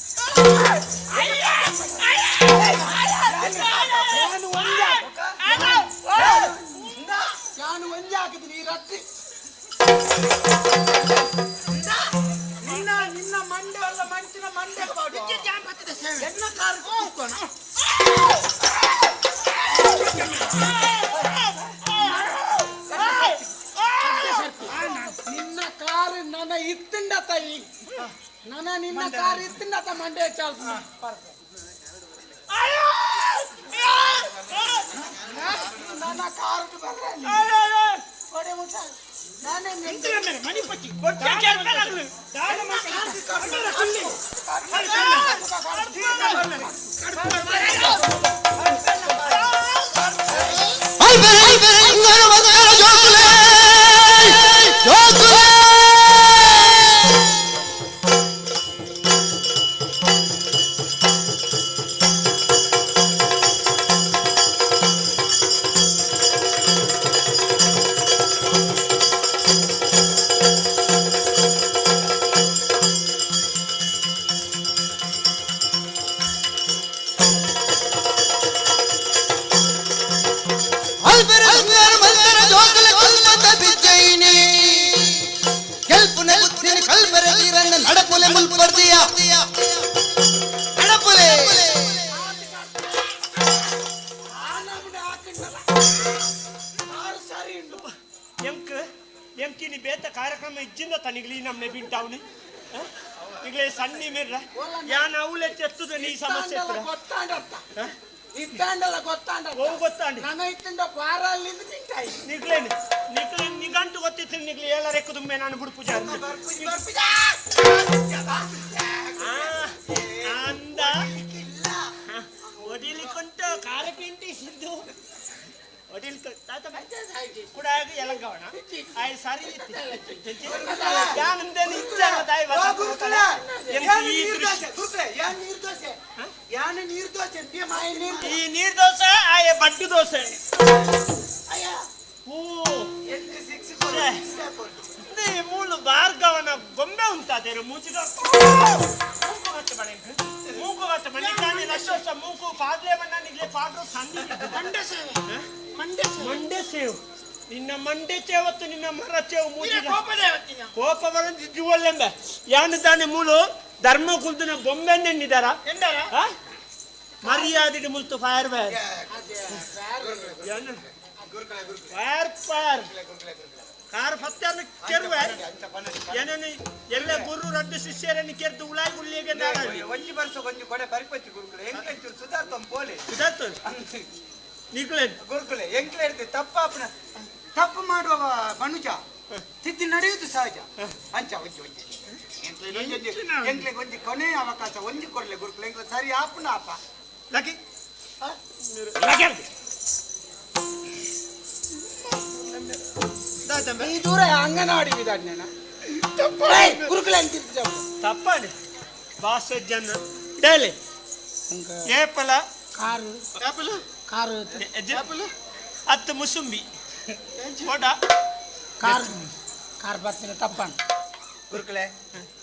[SPEAKER 5] ನಾನು ಒಂದೇ ನಾನು ಒಂದೇ ಹಾಕಿದ್ದೀನಿ ಈ ರಾತ್ರಿ
[SPEAKER 3] ನಿನ್ನ ನಿನ್ನ ಮಂಡೆ ಅಲ್ಲ ಮಂಚಿನ ಮಂಡೆ ಎನ್ನ ಕಾರ್ ಕೂತ್ಕೋಣ
[SPEAKER 5] ನಿನ್ನ ಕಾರ್ ನನ್ನ ಇತ್ತಿಂಡ ತಾಯಿ ನನ್ನ ನಿನ್ನ ಕಾರ್ ಇತ್ತಿಂಡ ಮಂಡೆ ಚಾಲ್ಸ ನನ್ನ ಕಾರ್ ಬರ್ರೆ ಕೊಡೆ ಮುಟ್ಟ ನಾನೇ
[SPEAKER 2] ಮಣಿಪಚ್ಚಿ
[SPEAKER 1] ನಡಪುಲೆ ಮುಲ್ಪರ್ದಿಯ ನಡಪುಲೆ
[SPEAKER 4] ಎಂಕ್ ಎಂಕಿನಿ ಬೇತ ಕಾರ್ಯಕ್ರಮ ಇಜ್ಜಿಂದ ತನಿಗ್ಲಿ ನಮ್ನೆ ಬಿಂಟಾವ್ನಿ ಈಗಲೇ ಸಣ್ಣಿ ಮಿರ್ರ ಯಾನ್ ಅವಳೆ ಚೆತ್ತದ ನೀ ಸಮಸ್ಯೆ ಇತ್ರ
[SPEAKER 5] ಗೊತ್ತಾಂಡತ್ತ ಇತ್ತಾಂಡಲ್ಲ ಗೊತ್ತಾಂಡ
[SPEAKER 4] ಓ ಗೊತ್ತಾಂಡಿ
[SPEAKER 5] ನನ್ನ ಇತ್ತಿಂಡ ಪಾರಲ್ಲಿಂದ ತಿಂಟಾಯಿ
[SPEAKER 4] ನಿಗ್ಲೇನು ನಿಗ್ಲೆ ನಿಗಂಟು ಗೊತ್ತಿತ್ತು ನಿಗ್ಲೆ ಏಳರೆಕ್ಕದುಮ್ಮೆ ನಾನು ಬಿಡು ಪೂಜಾ ಅಂದ ಒಡಿಲಿಕ್ಕುಂಟು ಕಾರಪಿಂಟಿ ಸಿದ್ದು ಒಡಿಲಿಕ್ಕ ತಾತ ಕೂಡ ಎಲಂಗವಣ ಆಯ್ ಸರಿ ಯಾನಂದೇನು ಇಚ್ಛೆ ತಾಯಿ
[SPEAKER 3] ನೀರ್ ದೋಸೆ ಗುರುಕುಲೆ ಯಾನ್ ನೀರ್ ದೋಸೆ ಯಾನ್ ನೀರ್ ದೋಸೆ
[SPEAKER 4] ಈ ನೀರ್ ದೋಸೆ ಆಯ್ ಬಡ್ಡು ದೋಸೆ ಓ ಮೂಲು ಭಾರ್ಗವನ ಗೊಂಬೆ ಉಂಟಾದೇರು ಮೂಚಿಗ ಮೂಕು ಕಟ್ಟ ಬಣ ಮೂಕು ಕಟ್ಟ ಬಣ್ಣ ತಾನೆ ಲಕ್ಷ ವರ್ಷ ಮೂಕು ಪಾದ್ಲೆ ಬಣ್ಣ ನಿಗ್ಲೆ ಪಾಡ್ರು ಸಂಧಿ
[SPEAKER 2] ಮಂಡೆ ಸೇವೆ ಮಂಡೆ ಸೇವೆ
[SPEAKER 4] ಮಂಡೆ ಸೇವ್ ನಿನ್ನ ಮಂಡೆ ಚೇವತ್ತು ನಿನ್ನ ಮರ ಚೇವು ಮೂಚಿಗ
[SPEAKER 2] ಕೋಪದೇವತ್ತಿನ
[SPEAKER 4] ಕೋಪ ಬರಂದು ಜೀವಲ್ಲೆಂಬ ಯಾನು ತಾನೆ ಮೂಲು ಧರ್ಮ ಕುಲ್ದಿನ ಬೊಂಬೆ ನೆನ್ನಿದಾರ
[SPEAKER 2] ಎಂದಾರ
[SPEAKER 4] ಮರ್ಯಾದೆ ಮುಲ್ತು fire fire fire fire car ಫತ್ತನ್ನು ಕೆರುವೆ ಏನೇನು ಎಲ್ಲ ಗುರು ರಡ್ಡು ಶಿಷ್ಯರನ್ನು ಕೆರೆದು ಉಳಾಯಿ ಗುಳ್ಳಿಗೆ ನಾಡಲ್ಲಿ
[SPEAKER 3] ಒಂಜಿ ವರ್ಷ ಒಂಜಿ ಕೊಡೆ ಪರಿಪಚ್ಚಿ ಗುರುಕುಲೆ ಎಂಕ್ಲೆ ಚೂರು ಸುಧಾರ್ತಂ ಪೋಲೆ
[SPEAKER 4] ಸುಧಾರ್ತು ನಿಗ್ಲೇನು
[SPEAKER 3] ಗುರುಕುಲೆ ಎಂಕ್ಲೆ ಇರ್ತದೆ ತಪ್ಪಾಪನ ತಪ್ಪು ಮಾಡುವ ಮನುಜ ತಿದ್ದಿ ನಡೆಯುವುದು ಸಹಜ ಅಂಚ ಒಂಜಿ ಒಂಜಿ ಎಂಕ್ಲೆ ಒಂಜಿ ಕೊನೆಯ ಅವಕಾಶ ಒಂಜಿ ಕೊಡ್ಲೆ ಗುರುಕುಲೆ ಎಂಕ್ಲೆ ಸರಿ ಆಪುನ ಆಪ
[SPEAKER 4] ಲಕ್ಕಿ
[SPEAKER 5] ಈ ದೂರ ಅಂಗನವಾಡಿ ವಿಧಾನ ಗುರುಕುಲ
[SPEAKER 4] ತಪ್ಪಾಡಿ ಬಾಸ ಜನ ಡೇಲಿ ಏಪಲ
[SPEAKER 5] ಕಾರು ಕಾರು
[SPEAKER 4] ಅತ್ತು ಮುಸುಂಬಿ ಓಡ
[SPEAKER 5] ಕಾರ್ ಕಾರ್ ಬರ್ತೀನಿ ತಪ್ಪಾಣ
[SPEAKER 3] ಗುರುಕುಲೆ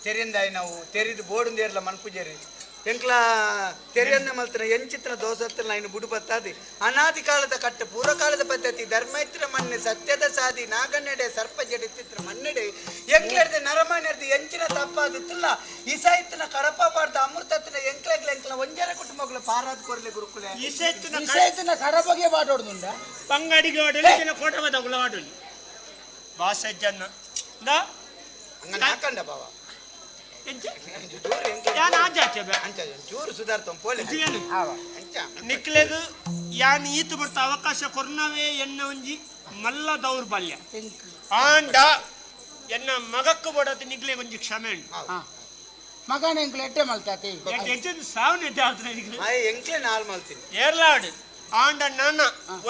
[SPEAKER 3] ತೆರಿಂದಾಯಿ ನಾವು ತೆರಿದು ಬೋಡುಂದೇರ್ಲ ಮನ್ಪುಜೇರಿ ಎಂಕ್ಲ ತೆರೆಯನ್ನ ಮಲ್ತನ ಎಂಚಿತ್ರ ದೋಸತ್ತಿನ ಇನ್ನು ಬುಡು ಬತ್ತಾದಿ ಅನಾದಿ ಕಾಲದ ಕಟ್ಟು ಪೂರ್ವಕಾಲದ ಪದ್ಧತಿ ಧರ್ಮ ಇತ್ತಿನ ಮಣ್ಣೆ ಸತ್ಯದ ಸಾದಿ ನಾಗನ್ನೆಡೆ ಸರ್ಪ ಜಡಿತ್ತಿತ್ರ ಮಣ್ಣೆಡೆ ಎಂಕ್ಲೆಡ್ದೆ ನರಮಾನ್ಯರ್ದು ಎಂಚಿನ ತಪ್ಪಾದಿತ್ತಿಲ್ಲ ಇಸಾಯಿತ್ತಿನ ಕಡಪ ಪಾಡ್ದ ಅಮೃತತ್ತಿನ ಎಂಕ್ಲೆಗ್ಲ ಎಂಕ್ಲ ಒಂಜರ ಕುಟುಂಬಗಳು ಪಾರಾದ ಕೊರ್ಲೆ ಗುರುಕುಲೆ
[SPEAKER 5] ಇಸೈತಿನ ಕಡಪಗೆ ಪಾಟೋಡುದುಂಡ
[SPEAKER 4] ಬಂಗಾಡಿಗೆ ವಾಡಲಿ ಕೋಟವಾದ ಗುಲವಾಡಲಿ ಬಾಸಜ್ಜನ್ನ
[SPEAKER 3] ಹಂಗನ ಹಾಕಂಡ ಬಾವ ಚೂರು ಸುಧಾರ್ತಂ ಪೋಲೆ
[SPEAKER 4] ನಿಕ್ಲೆಗ್ ಯಾನ್ ಈತು ಬರ್ತ ಅವಕಾಶ ಕೊರ್ನವೇ ಎನ್ನ ಒಂಜಿ ಮಲ್ಲ ದೌರ್ಬಲ್ಯ ಆಂಡ ಎನ್ನ ಮಗಕ್ಕು ಬಡತ್ ನಿಕ್ಲೆ ಒಂಜಿ ಕ್ಷಮೆ ಉಂಟು
[SPEAKER 5] ಮಗನ ಎಂಕ್ಲೆ ಎಟ್ಟೆ ಮಲ್ತಾತಿ
[SPEAKER 4] ಸಾವು ನೆಡ್ಡೆ ಆತನ ನಿಕ್ಲೆ
[SPEAKER 3] ಎಂಕ್ಲೆ ನಾಲ್ ಮಲ್ತೀನಿ
[SPEAKER 4] ಏರ್ಲಾಡು ಆಂಡ ನಾನ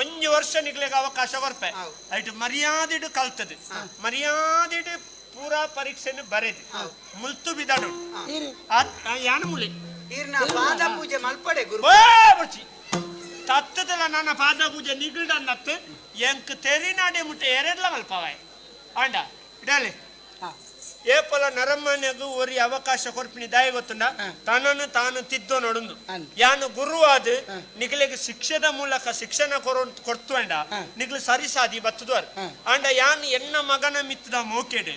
[SPEAKER 4] ಒಂಜಿ ವರ್ಷ ನಿಕ್ಲೆಗ್ ಅವಕಾಶ ಕೊರ್ಪೆ ಐಟ್ ಮರ್ಯಾದಿಡು ಕಲ್ತದೆ ಮರ್ಯಾದಿಡು ಪೂರಾ ಪರೀಕ್ಷೆನ ಬರೆದು ಮುಲ್ತು ಬಿದಾಡು ಯಾನ ಮುಳಿ
[SPEAKER 3] ಈರ್ನ ಪಾದ ಪೂಜೆ ಮಲ್ಪಡೆ ಗುರು
[SPEAKER 4] ತತ್ತದಲ್ಲ ನನ್ನ ಪಾದ ಪೂಜೆ ನಿಗಲ್ಡ ನತ್ತು ಎಂಕ್ ತೆರಿನಾಡೆ ಮುಟ್ಟೆ ಎರಡ್ಲ ಮಲ್ಪವಾಯ್ ಆಂಡ ಇಡಲಿ ಏಪಲ ನರಮ್ಮನೆಗು ಒರಿ ಅವಕಾಶ ಕೊರ್ಪಿನಿ ದಾಯ ಗೊತ್ತುಂಡ ತನ್ನನ್ನು ತಾನು ತಿದ್ದೋ ನೋಡುಂದು ಯಾನು ಗುರುವಾದ ನಿಗಲಿಗೆ ಶಿಕ್ಷೆದ ಮೂಲಕ ಶಿಕ್ಷಣ ಕೊಡ್ತು ಅಂಡ ನಿಗ್ಲು ಸರಿ ಸಾದಿ ಬತ್ತದವರ್ ಅಂಡ ಯಾನ್ ಎನ್ನ ಮಗನ ಮಿತ್ತದ ಮೋಕೆಡು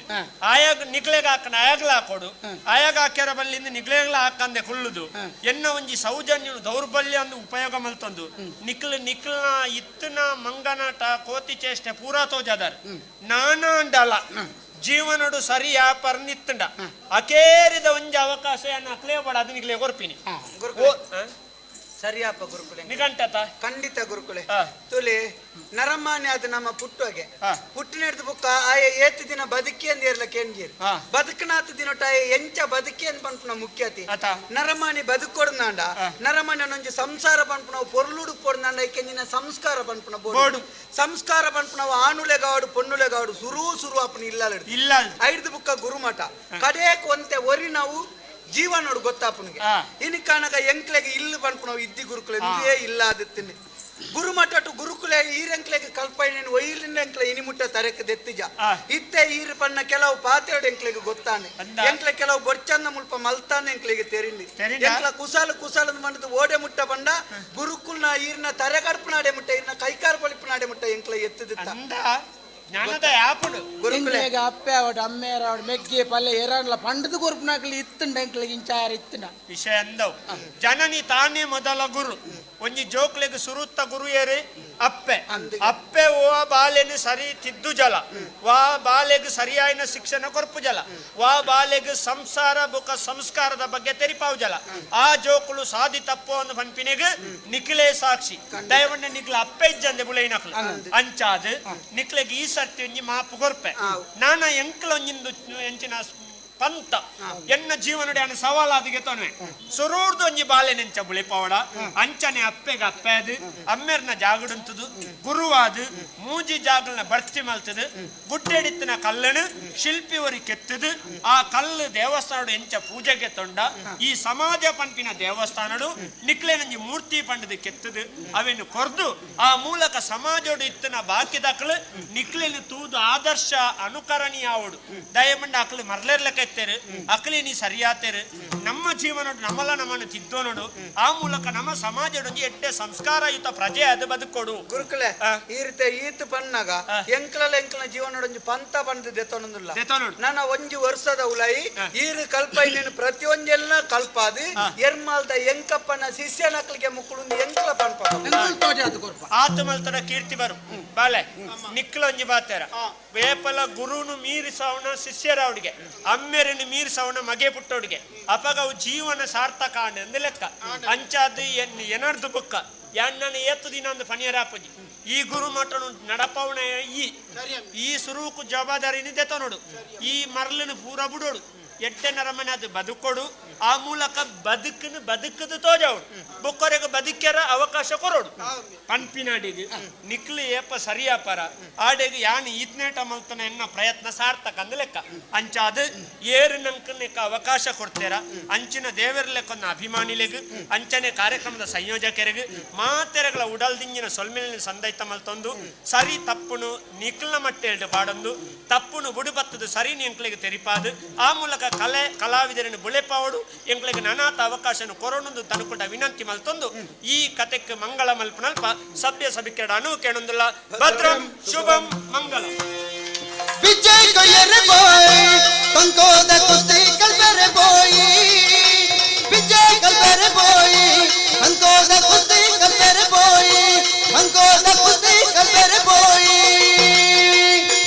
[SPEAKER 4] ಆಯಾಗ ನಿಗ್ಲೆಗ್ ಹಾಕಣ ಆಯಾಗ್ಲ ಹಾಕೋಡು ಆಯಾಗ ಹಾಕ್ಯಾರ ಬಲ್ಲಿಂದ ನಿಗ್ಲೆಗ್ಲ ಹಾಕಂದೆ ಕುಳ್ಳುದು ಎನ್ನ ಒಂಜಿ ಸೌಜನ್ಯ ದೌರ್ಬಲ್ಯ ಅಂದು ಉಪಯೋಗ ಮಲ್ತಂದು ನಿಕ್ಲು ನಿಕ್ಲನ ಇತ್ತನ ಮಂಗನಾಟ ಕೋತಿ ಚೇಷ್ಟೆ ಪೂರಾ ತೋಜಾದಾರ್ ನಾನಾ ಅಂಡಲ್ಲ ಜೀವನಡು ಸರಿಯಾ ಪರ್ನಿತ್ತಂಡ ಅಕೇರಿದ ಒಂಜಿ ಅವಕಾಶ ಅಕ್ಲೇ ಬೇಡ ಅದು ನಿಗ್ಲೆ ಕೊರ್ಪಿನಿ
[SPEAKER 3] ಸರಿಯಪ್ಪ ಗುರುಕುಲೆ
[SPEAKER 4] ನಿಗಂಟತ
[SPEAKER 3] ಖಂಡಿತ ಗುರುಕುಲೆ ತುಲೆ ನರಮಾನ್ಯ ಅದು ನಮ್ಮ ಪುಟ್ಟುವಾಗೆ ಪುಟ್ಟಿನೆಡ್ದು ಬುಕ್ಕ ಆಯ ಏತು ದಿನ ಬದುಕಿ ಅಂದ ಇರ್ಲ ಕೇಂಜೀರ್ ಬದುಕನಾತ ದಿನೊಟ್ಟ ಆಯ ಎಂಚ ಬದುಕಿ ಅಂದ್ ಪನ್ಪುನ ಮುಖ್ಯತಿ ನರಮಾನಿ ಬದುಕೊಡ್ನಾಂಡ ನರಮಾನ್ಯ ನೊಂಜಿ ಸಂಸಾರ ಪನ್ಪುನವು ಪೊರ್ಲುಡು ಪೊಡ್ನಾಂಡ ಐಕೆಂಜಿನ ಸಂಸ್ಕಾರ ಪನ್ಪುನ ಬೋಡು ಸಂಸ್ಕಾರ ಪನ್ಪುನವು ಆನುಲೆಗಾಡು ಪೊನ್ನುಲೆಗಾಡು ಸುರು ಸುರು ಅಪ್ಪನ ಇಲ್ಲ
[SPEAKER 4] ಇಲ್ಲ
[SPEAKER 3] ಐದು ಬುಕ್ಕ ಗುರುಮಠ ಕಡೇಕ್ ಒಂತೆ ಒರಿ ನಾವು ಜೀವನೋಡು ಗೊತ್ತಾಪನಿಗೆ ಇನಿ ಕಾಣಗ ಎಂಕ್ಲೆಗೆ ಇಲ್ಲು ಪನ್ಪುನವು ಇದ್ದಿ ಗುರುಕುಲೆ ಇಂದೇ ಇಲ್ಲ ಅದತ್ತಿನಿ ಗುರುಮಠಟು ಗುರುಕುಲೆ ಈರೆಂಕ್ಲೆಗೆ ಕಲ್ಪೈನೇನು ಒಯ್ಲಿನ ಎಂಕ್ಲೆ ಇನಿ ಮುಟ್ಟ ತರಕ್ಕೆ ದೆತ್ತಿಜ ಇತ್ತೆ ಈರು ಪನ್ನ ಕೆಲವು ಪಾತ್ರೆಡು ಎಂಕ್ಲೆಗೆ ಗೊತ್ತಾನೆ ಎಂಕ್ಲೆ ಕೆಲವು ಬೊರ್ಚನ್ನ ಮುಲ್ಪ ಮಲ್ತಾನೆ ಎಂಕ್ಲೆಗೆ ತೆರಿಂಡಿ ಎಂಕ್ಲ ಕುಸಾಲ ಕುಸಾಲ ಮಂಡದ ಓಡೆ ಮುಟ್ಟ ಬಂಡ ಗುರುಕುಲ್ನ ಈರ್ನ ತರೆಗಡ್ಪನಾಡೆ ಮುಟ್ಟ ಈರ್ನ ಕೈಕಾರ್ ಬಳಿಪನಾಡೆ ಮುಟ್ಟ ಎಂಕ್ಲೆ ಎತ್ತದಿತ್ತ
[SPEAKER 4] ಜ್ಞಾನದ ಯಾಪುಡು
[SPEAKER 5] ಗುರುಕುಲೆಗೆ ಅಪ್ಪೆ ಅವಡು ಅಮ್ಮೇರ ಅವಡು ಮೆಗ್ಗೆ ಪಲ್ಲೆ ಏರಾನ್ಲ ಪಂಡದ ಕೊರ್ಪುನಾಕ್ಲಿ ಇತ್ತುಂಡ ಎಂಕ್ಲೆಗೆ ಇಂಚಾರ ಇತ್ತುಂಡ
[SPEAKER 4] ವಿಷಯ ಅಂದವು ಜನನಿ ತಾನೇ ಮೊದಲ ಗುರು ಒಂಜಿ ಜೋಕ್ಲೆಗ್ ಸುರುತ್ತ ಗುರು ಏರಿ ಅಪ್ಪೆ ಅಪ್ಪೆ ಓ ಬಾಲೆನು ಸರಿ ತಿದ್ದು ಜಲ ವಾ ಬಾಲೆಗ್ ಸರಿಯಾಯಿನ ಶಿಕ್ಷಣ ಕೊರ್ಪು ಜಲ ವಾ ಬಾಲೆಗ್ ಸಂಸಾರ ಬುಕ ಸಂಸ್ಕಾರದ ಬಗ್ಗೆ ತೆರಿಪಾವು ಜಲ ಆ ಜೋಕುಲು ಸಾದಿ ತಪ್ಪು ಅಂದು ಪನ್ಪಿನೆಗ್ ನಿಖಿಲೇ ಸಾಕ್ಷಿ ದಯವಣ್ಣ ನಿಕ್ಲ ಅಪ್ಪೆ ಇಜ್ಜಂದೆ ಬುಲೈನಕ್ಲು ಅಂಚಾದ್ ನಿಕ್ಲೆಗ್ ಈ ಸರ್ತಿ ಒಂಜಿ ಮಾಪು ಕೊರ್ಪೆ ನಾನ ಎಂಕ್ಲ ಒಂಜಿಂದು ಎಂಚಿನ ಪಂತ ಎನ್ನ ಜೀವನಡೆ ಅನ್ನ ಸವಾಲಾದಿಗೆ ತೊನ್ವೆ ಸುರೂರ್ದು ಒಂಜಿ ಬಾಲೆ ನೆಂಚ ಬುಳಿಪವಡ ಅಂಚನೆ ಅಪ್ಪೆಗೆ ಅಪ್ಪೆದು ಅಮ್ಮೆರ್ನ ಜಾಗಡುಂತದು ಗುರುವಾದು ಮೂಜಿ ಜಾಗಲ್ನ ಭರ್ತಿ ಮಲ್ತದು ಗುಡ್ಡೆಡಿತ್ತಿನ ಕಲ್ಲನು ಶಿಲ್ಪಿ ಒರಿ ಕೆತ್ತದು ಆ ಕಲ್ಲು ದೇವಸ್ಥಾನಡು ಎಂಚ ಪೂಜೆಗೆ ತೊಂಡ ಈ ಸಮಾಜ ಪಂಪಿನ ದೇವಸ್ಥಾನಡು ನಿಕ್ಲೆನಂಜಿ ಮೂರ್ತಿ ಪಂಡದು ಕೆತ್ತದು ಅವೆನ್ನು ಕೊರ್ದು ಆ ಮೂಲಕ ಸಮಾಜೋಡು ಇತ್ತಿನ ಬಾಕಿದಕ್ಲು ನಿಕ್ಲೆನು ತೂದು ಆದರ್ಶ ಅನುಕರಣೀಯಾವಡು ದಯಮಂಡ ಅಕ್ಲು ಮರ್ಲೆರ್ಲಕ ಅಕ್ಲಿ ನೀ ಸರಿಯಾತೇರು ನಮ್ಮ ಜೀವನ ನಮ್ಮಲ್ಲ ನಮ್ಮನ್ನು ತಿದ್ದೋನೋಡು ಆ ಮೂಲಕ ನಮ್ಮ ಸಮಾಜದೊಂದು ಎಟ್ಟೆ ಸಂಸ್ಕಾರಯುತ ಪ್ರಜೆ ಅದು ಬದುಕೊಡು
[SPEAKER 3] ಗುರುಕುಲೆ ಈ ರೀತಿ ಈತ್ ಪನ್ನಾಗ ಎಂಕ್ಲಲ ಎಂಕ್ಲನ ಜೀವನದೊಂಜಿ ಪಂತ ಬಂದು ದೆತ್ತೊನೊಂದುಲ್ಲ ನನ್ನ ಒಂಜಿ ವರ್ಷದ ಉಲೈ ಈರು ಕಲ್ಪ ಇನ್ನೇನು ಪ್ರತಿಯೊಂಜೆಲ್ಲ ಕಲ್ಪಾದು ಎರ್ಮಾಲ್ದ ಎಂಕಪ್ಪನ ಶಿಷ್ಯನಕ್ಲಿಗೆ ಮುಕ್ಕಳು ಎಂಕ್ಲ ಪನ್ಪ
[SPEAKER 4] ಆತ್ಮಲ್ತನ ಕೀರ್ತಿ ಬರು ಬಾಲೆ ನಿಕ್ಲೊಂಜಿ ಬಾತೇರ ವೇಪಲ ಗುರುನು ಮೀರಿಸವನ ಶಿಷ್ಯರವಡಿಗೆ ಅಮ್ಮೆರನ್ನು ಮೀರಿಸವನ ಮಗೆ ಪುಟ್ಟೋಡಿಗೆ ಅಪಗವು ಜೀವನ ಸಾರ್ಥಕ ಅಂದ ಲೆಕ್ಕ ಅಂಚಾದು ಎನರ್ದು ಬುಕ್ಕ ಎಣ್ಣನ ಏತು ದಿನ ಅಂದು ಪನಿಯರಾಪುಜಿ ಈ ಗುರು ಮಠನು ನಡಪವಣ ಈ ಈ ಸುರುಕು ಜವಾಬ್ದಾರಿನ ದೆತ ನೋಡು ಈ ಮರಳನ್ನು ಪೂರ ಬಿಡೋಡು ಎಟ್ಟೆ ನರಮನೆ ಅದು ಬದುಕೊಡು ಆ ಮೂಲಕ ಬದುಕನ್ನು ಬದುಕದು ತೋಜಾವಡು ಬೊಕ್ಕೊರೆಗ್ ಬದುಕ್ಯರ ಅವಕಾಶ ಕೊರೋಡು. ಪನ್ಪಿನಾಡಿಗ್ ನಿಕ್ಲು ಏಪ ಸರಿಯಾಪರ ಆಡೆಗ್ ಯಾನ್ ಈತ್ನೇಟ ಮಲ್ತನ ಎನ್ನ ಪ್ರಯತ್ನ ಸಾರ್ಥಕ ಅಂದ್ ಲೆಕ್ಕ. ಅಂಚಾದ್ ಏರು ನಂಕ್ ನೆಕ್ಕ ಅವಕಾಶ ಕೊಡ್ತೇರ ಅಂಚಿನ ದೇವರ ಲೆಕ್ಕೊಂದ ಅಭಿಮಾನಿಲೆಗ್ ಅಂಚನೆ ಕಾರ್ಯಕ್ರಮದ ಸಂಯೋಜಕರಿಗೆ ಮಾತೆರೆಗಳ ಉಡಲ್ದಿಂಜಿನ ಸೊಲ್ಮೆಲಿನ ಸಂದೈತ ಮಲ್ತೊಂದು ಸರಿ ತಪ್ಪುನು ನಿಕ್ಲ್ನ ಮಟ್ಟೆಲ್ಡ್ ಪಾಡೊಂದು ತಪ್ಪುನು ಬುಡುಬತ್ತದು ಸರಿ ಎಂಕ್ಲೆಗ್ ತೆರಿಪಾದು ಆ ಮೂಲಕ ಕಲೆ ಕಲಾವಿದರನ್ನು ಬುಳೆಪಾವಡು ಎಂಕ್ಲೆಗ್ ನನಾತ ಅವಕಾಶನು ಕೊರೊಂದು ತನುಕುಂಡ ವಿನಂತಿ ಮಲ್ತೊಂದು ಈ ಕತೆಕ್ ಮಂಗಳ ಮಲ್ಪನಲ್ಪ ಸಭ್ಯ ಸಭಿಕೆಡ ಅನು ಕೇಣೊಂದುಲ್ಲ. ಭದ್ರಂ ಶುಭಂ ಮಂಗಳಂ.
[SPEAKER 1] ವಿಜಯ್ ಕೊಯ್ಯರೆ ಬೋಯ್ ಕಂಕೋದ ಕುಸ್ತಿ ಕಲ್ಪೆರೆ ಬೋಯ್, ವಿಜಯ್ ಕಲ್ಪೆರೆ ಬೋಯ್ ಕಂಕೋದ ಕುಸ್ತಿ ಕಲ್ಪೆರೆ ಬೋಯ್, ಕಂಕೋದ ಕುಸ್ತಿ.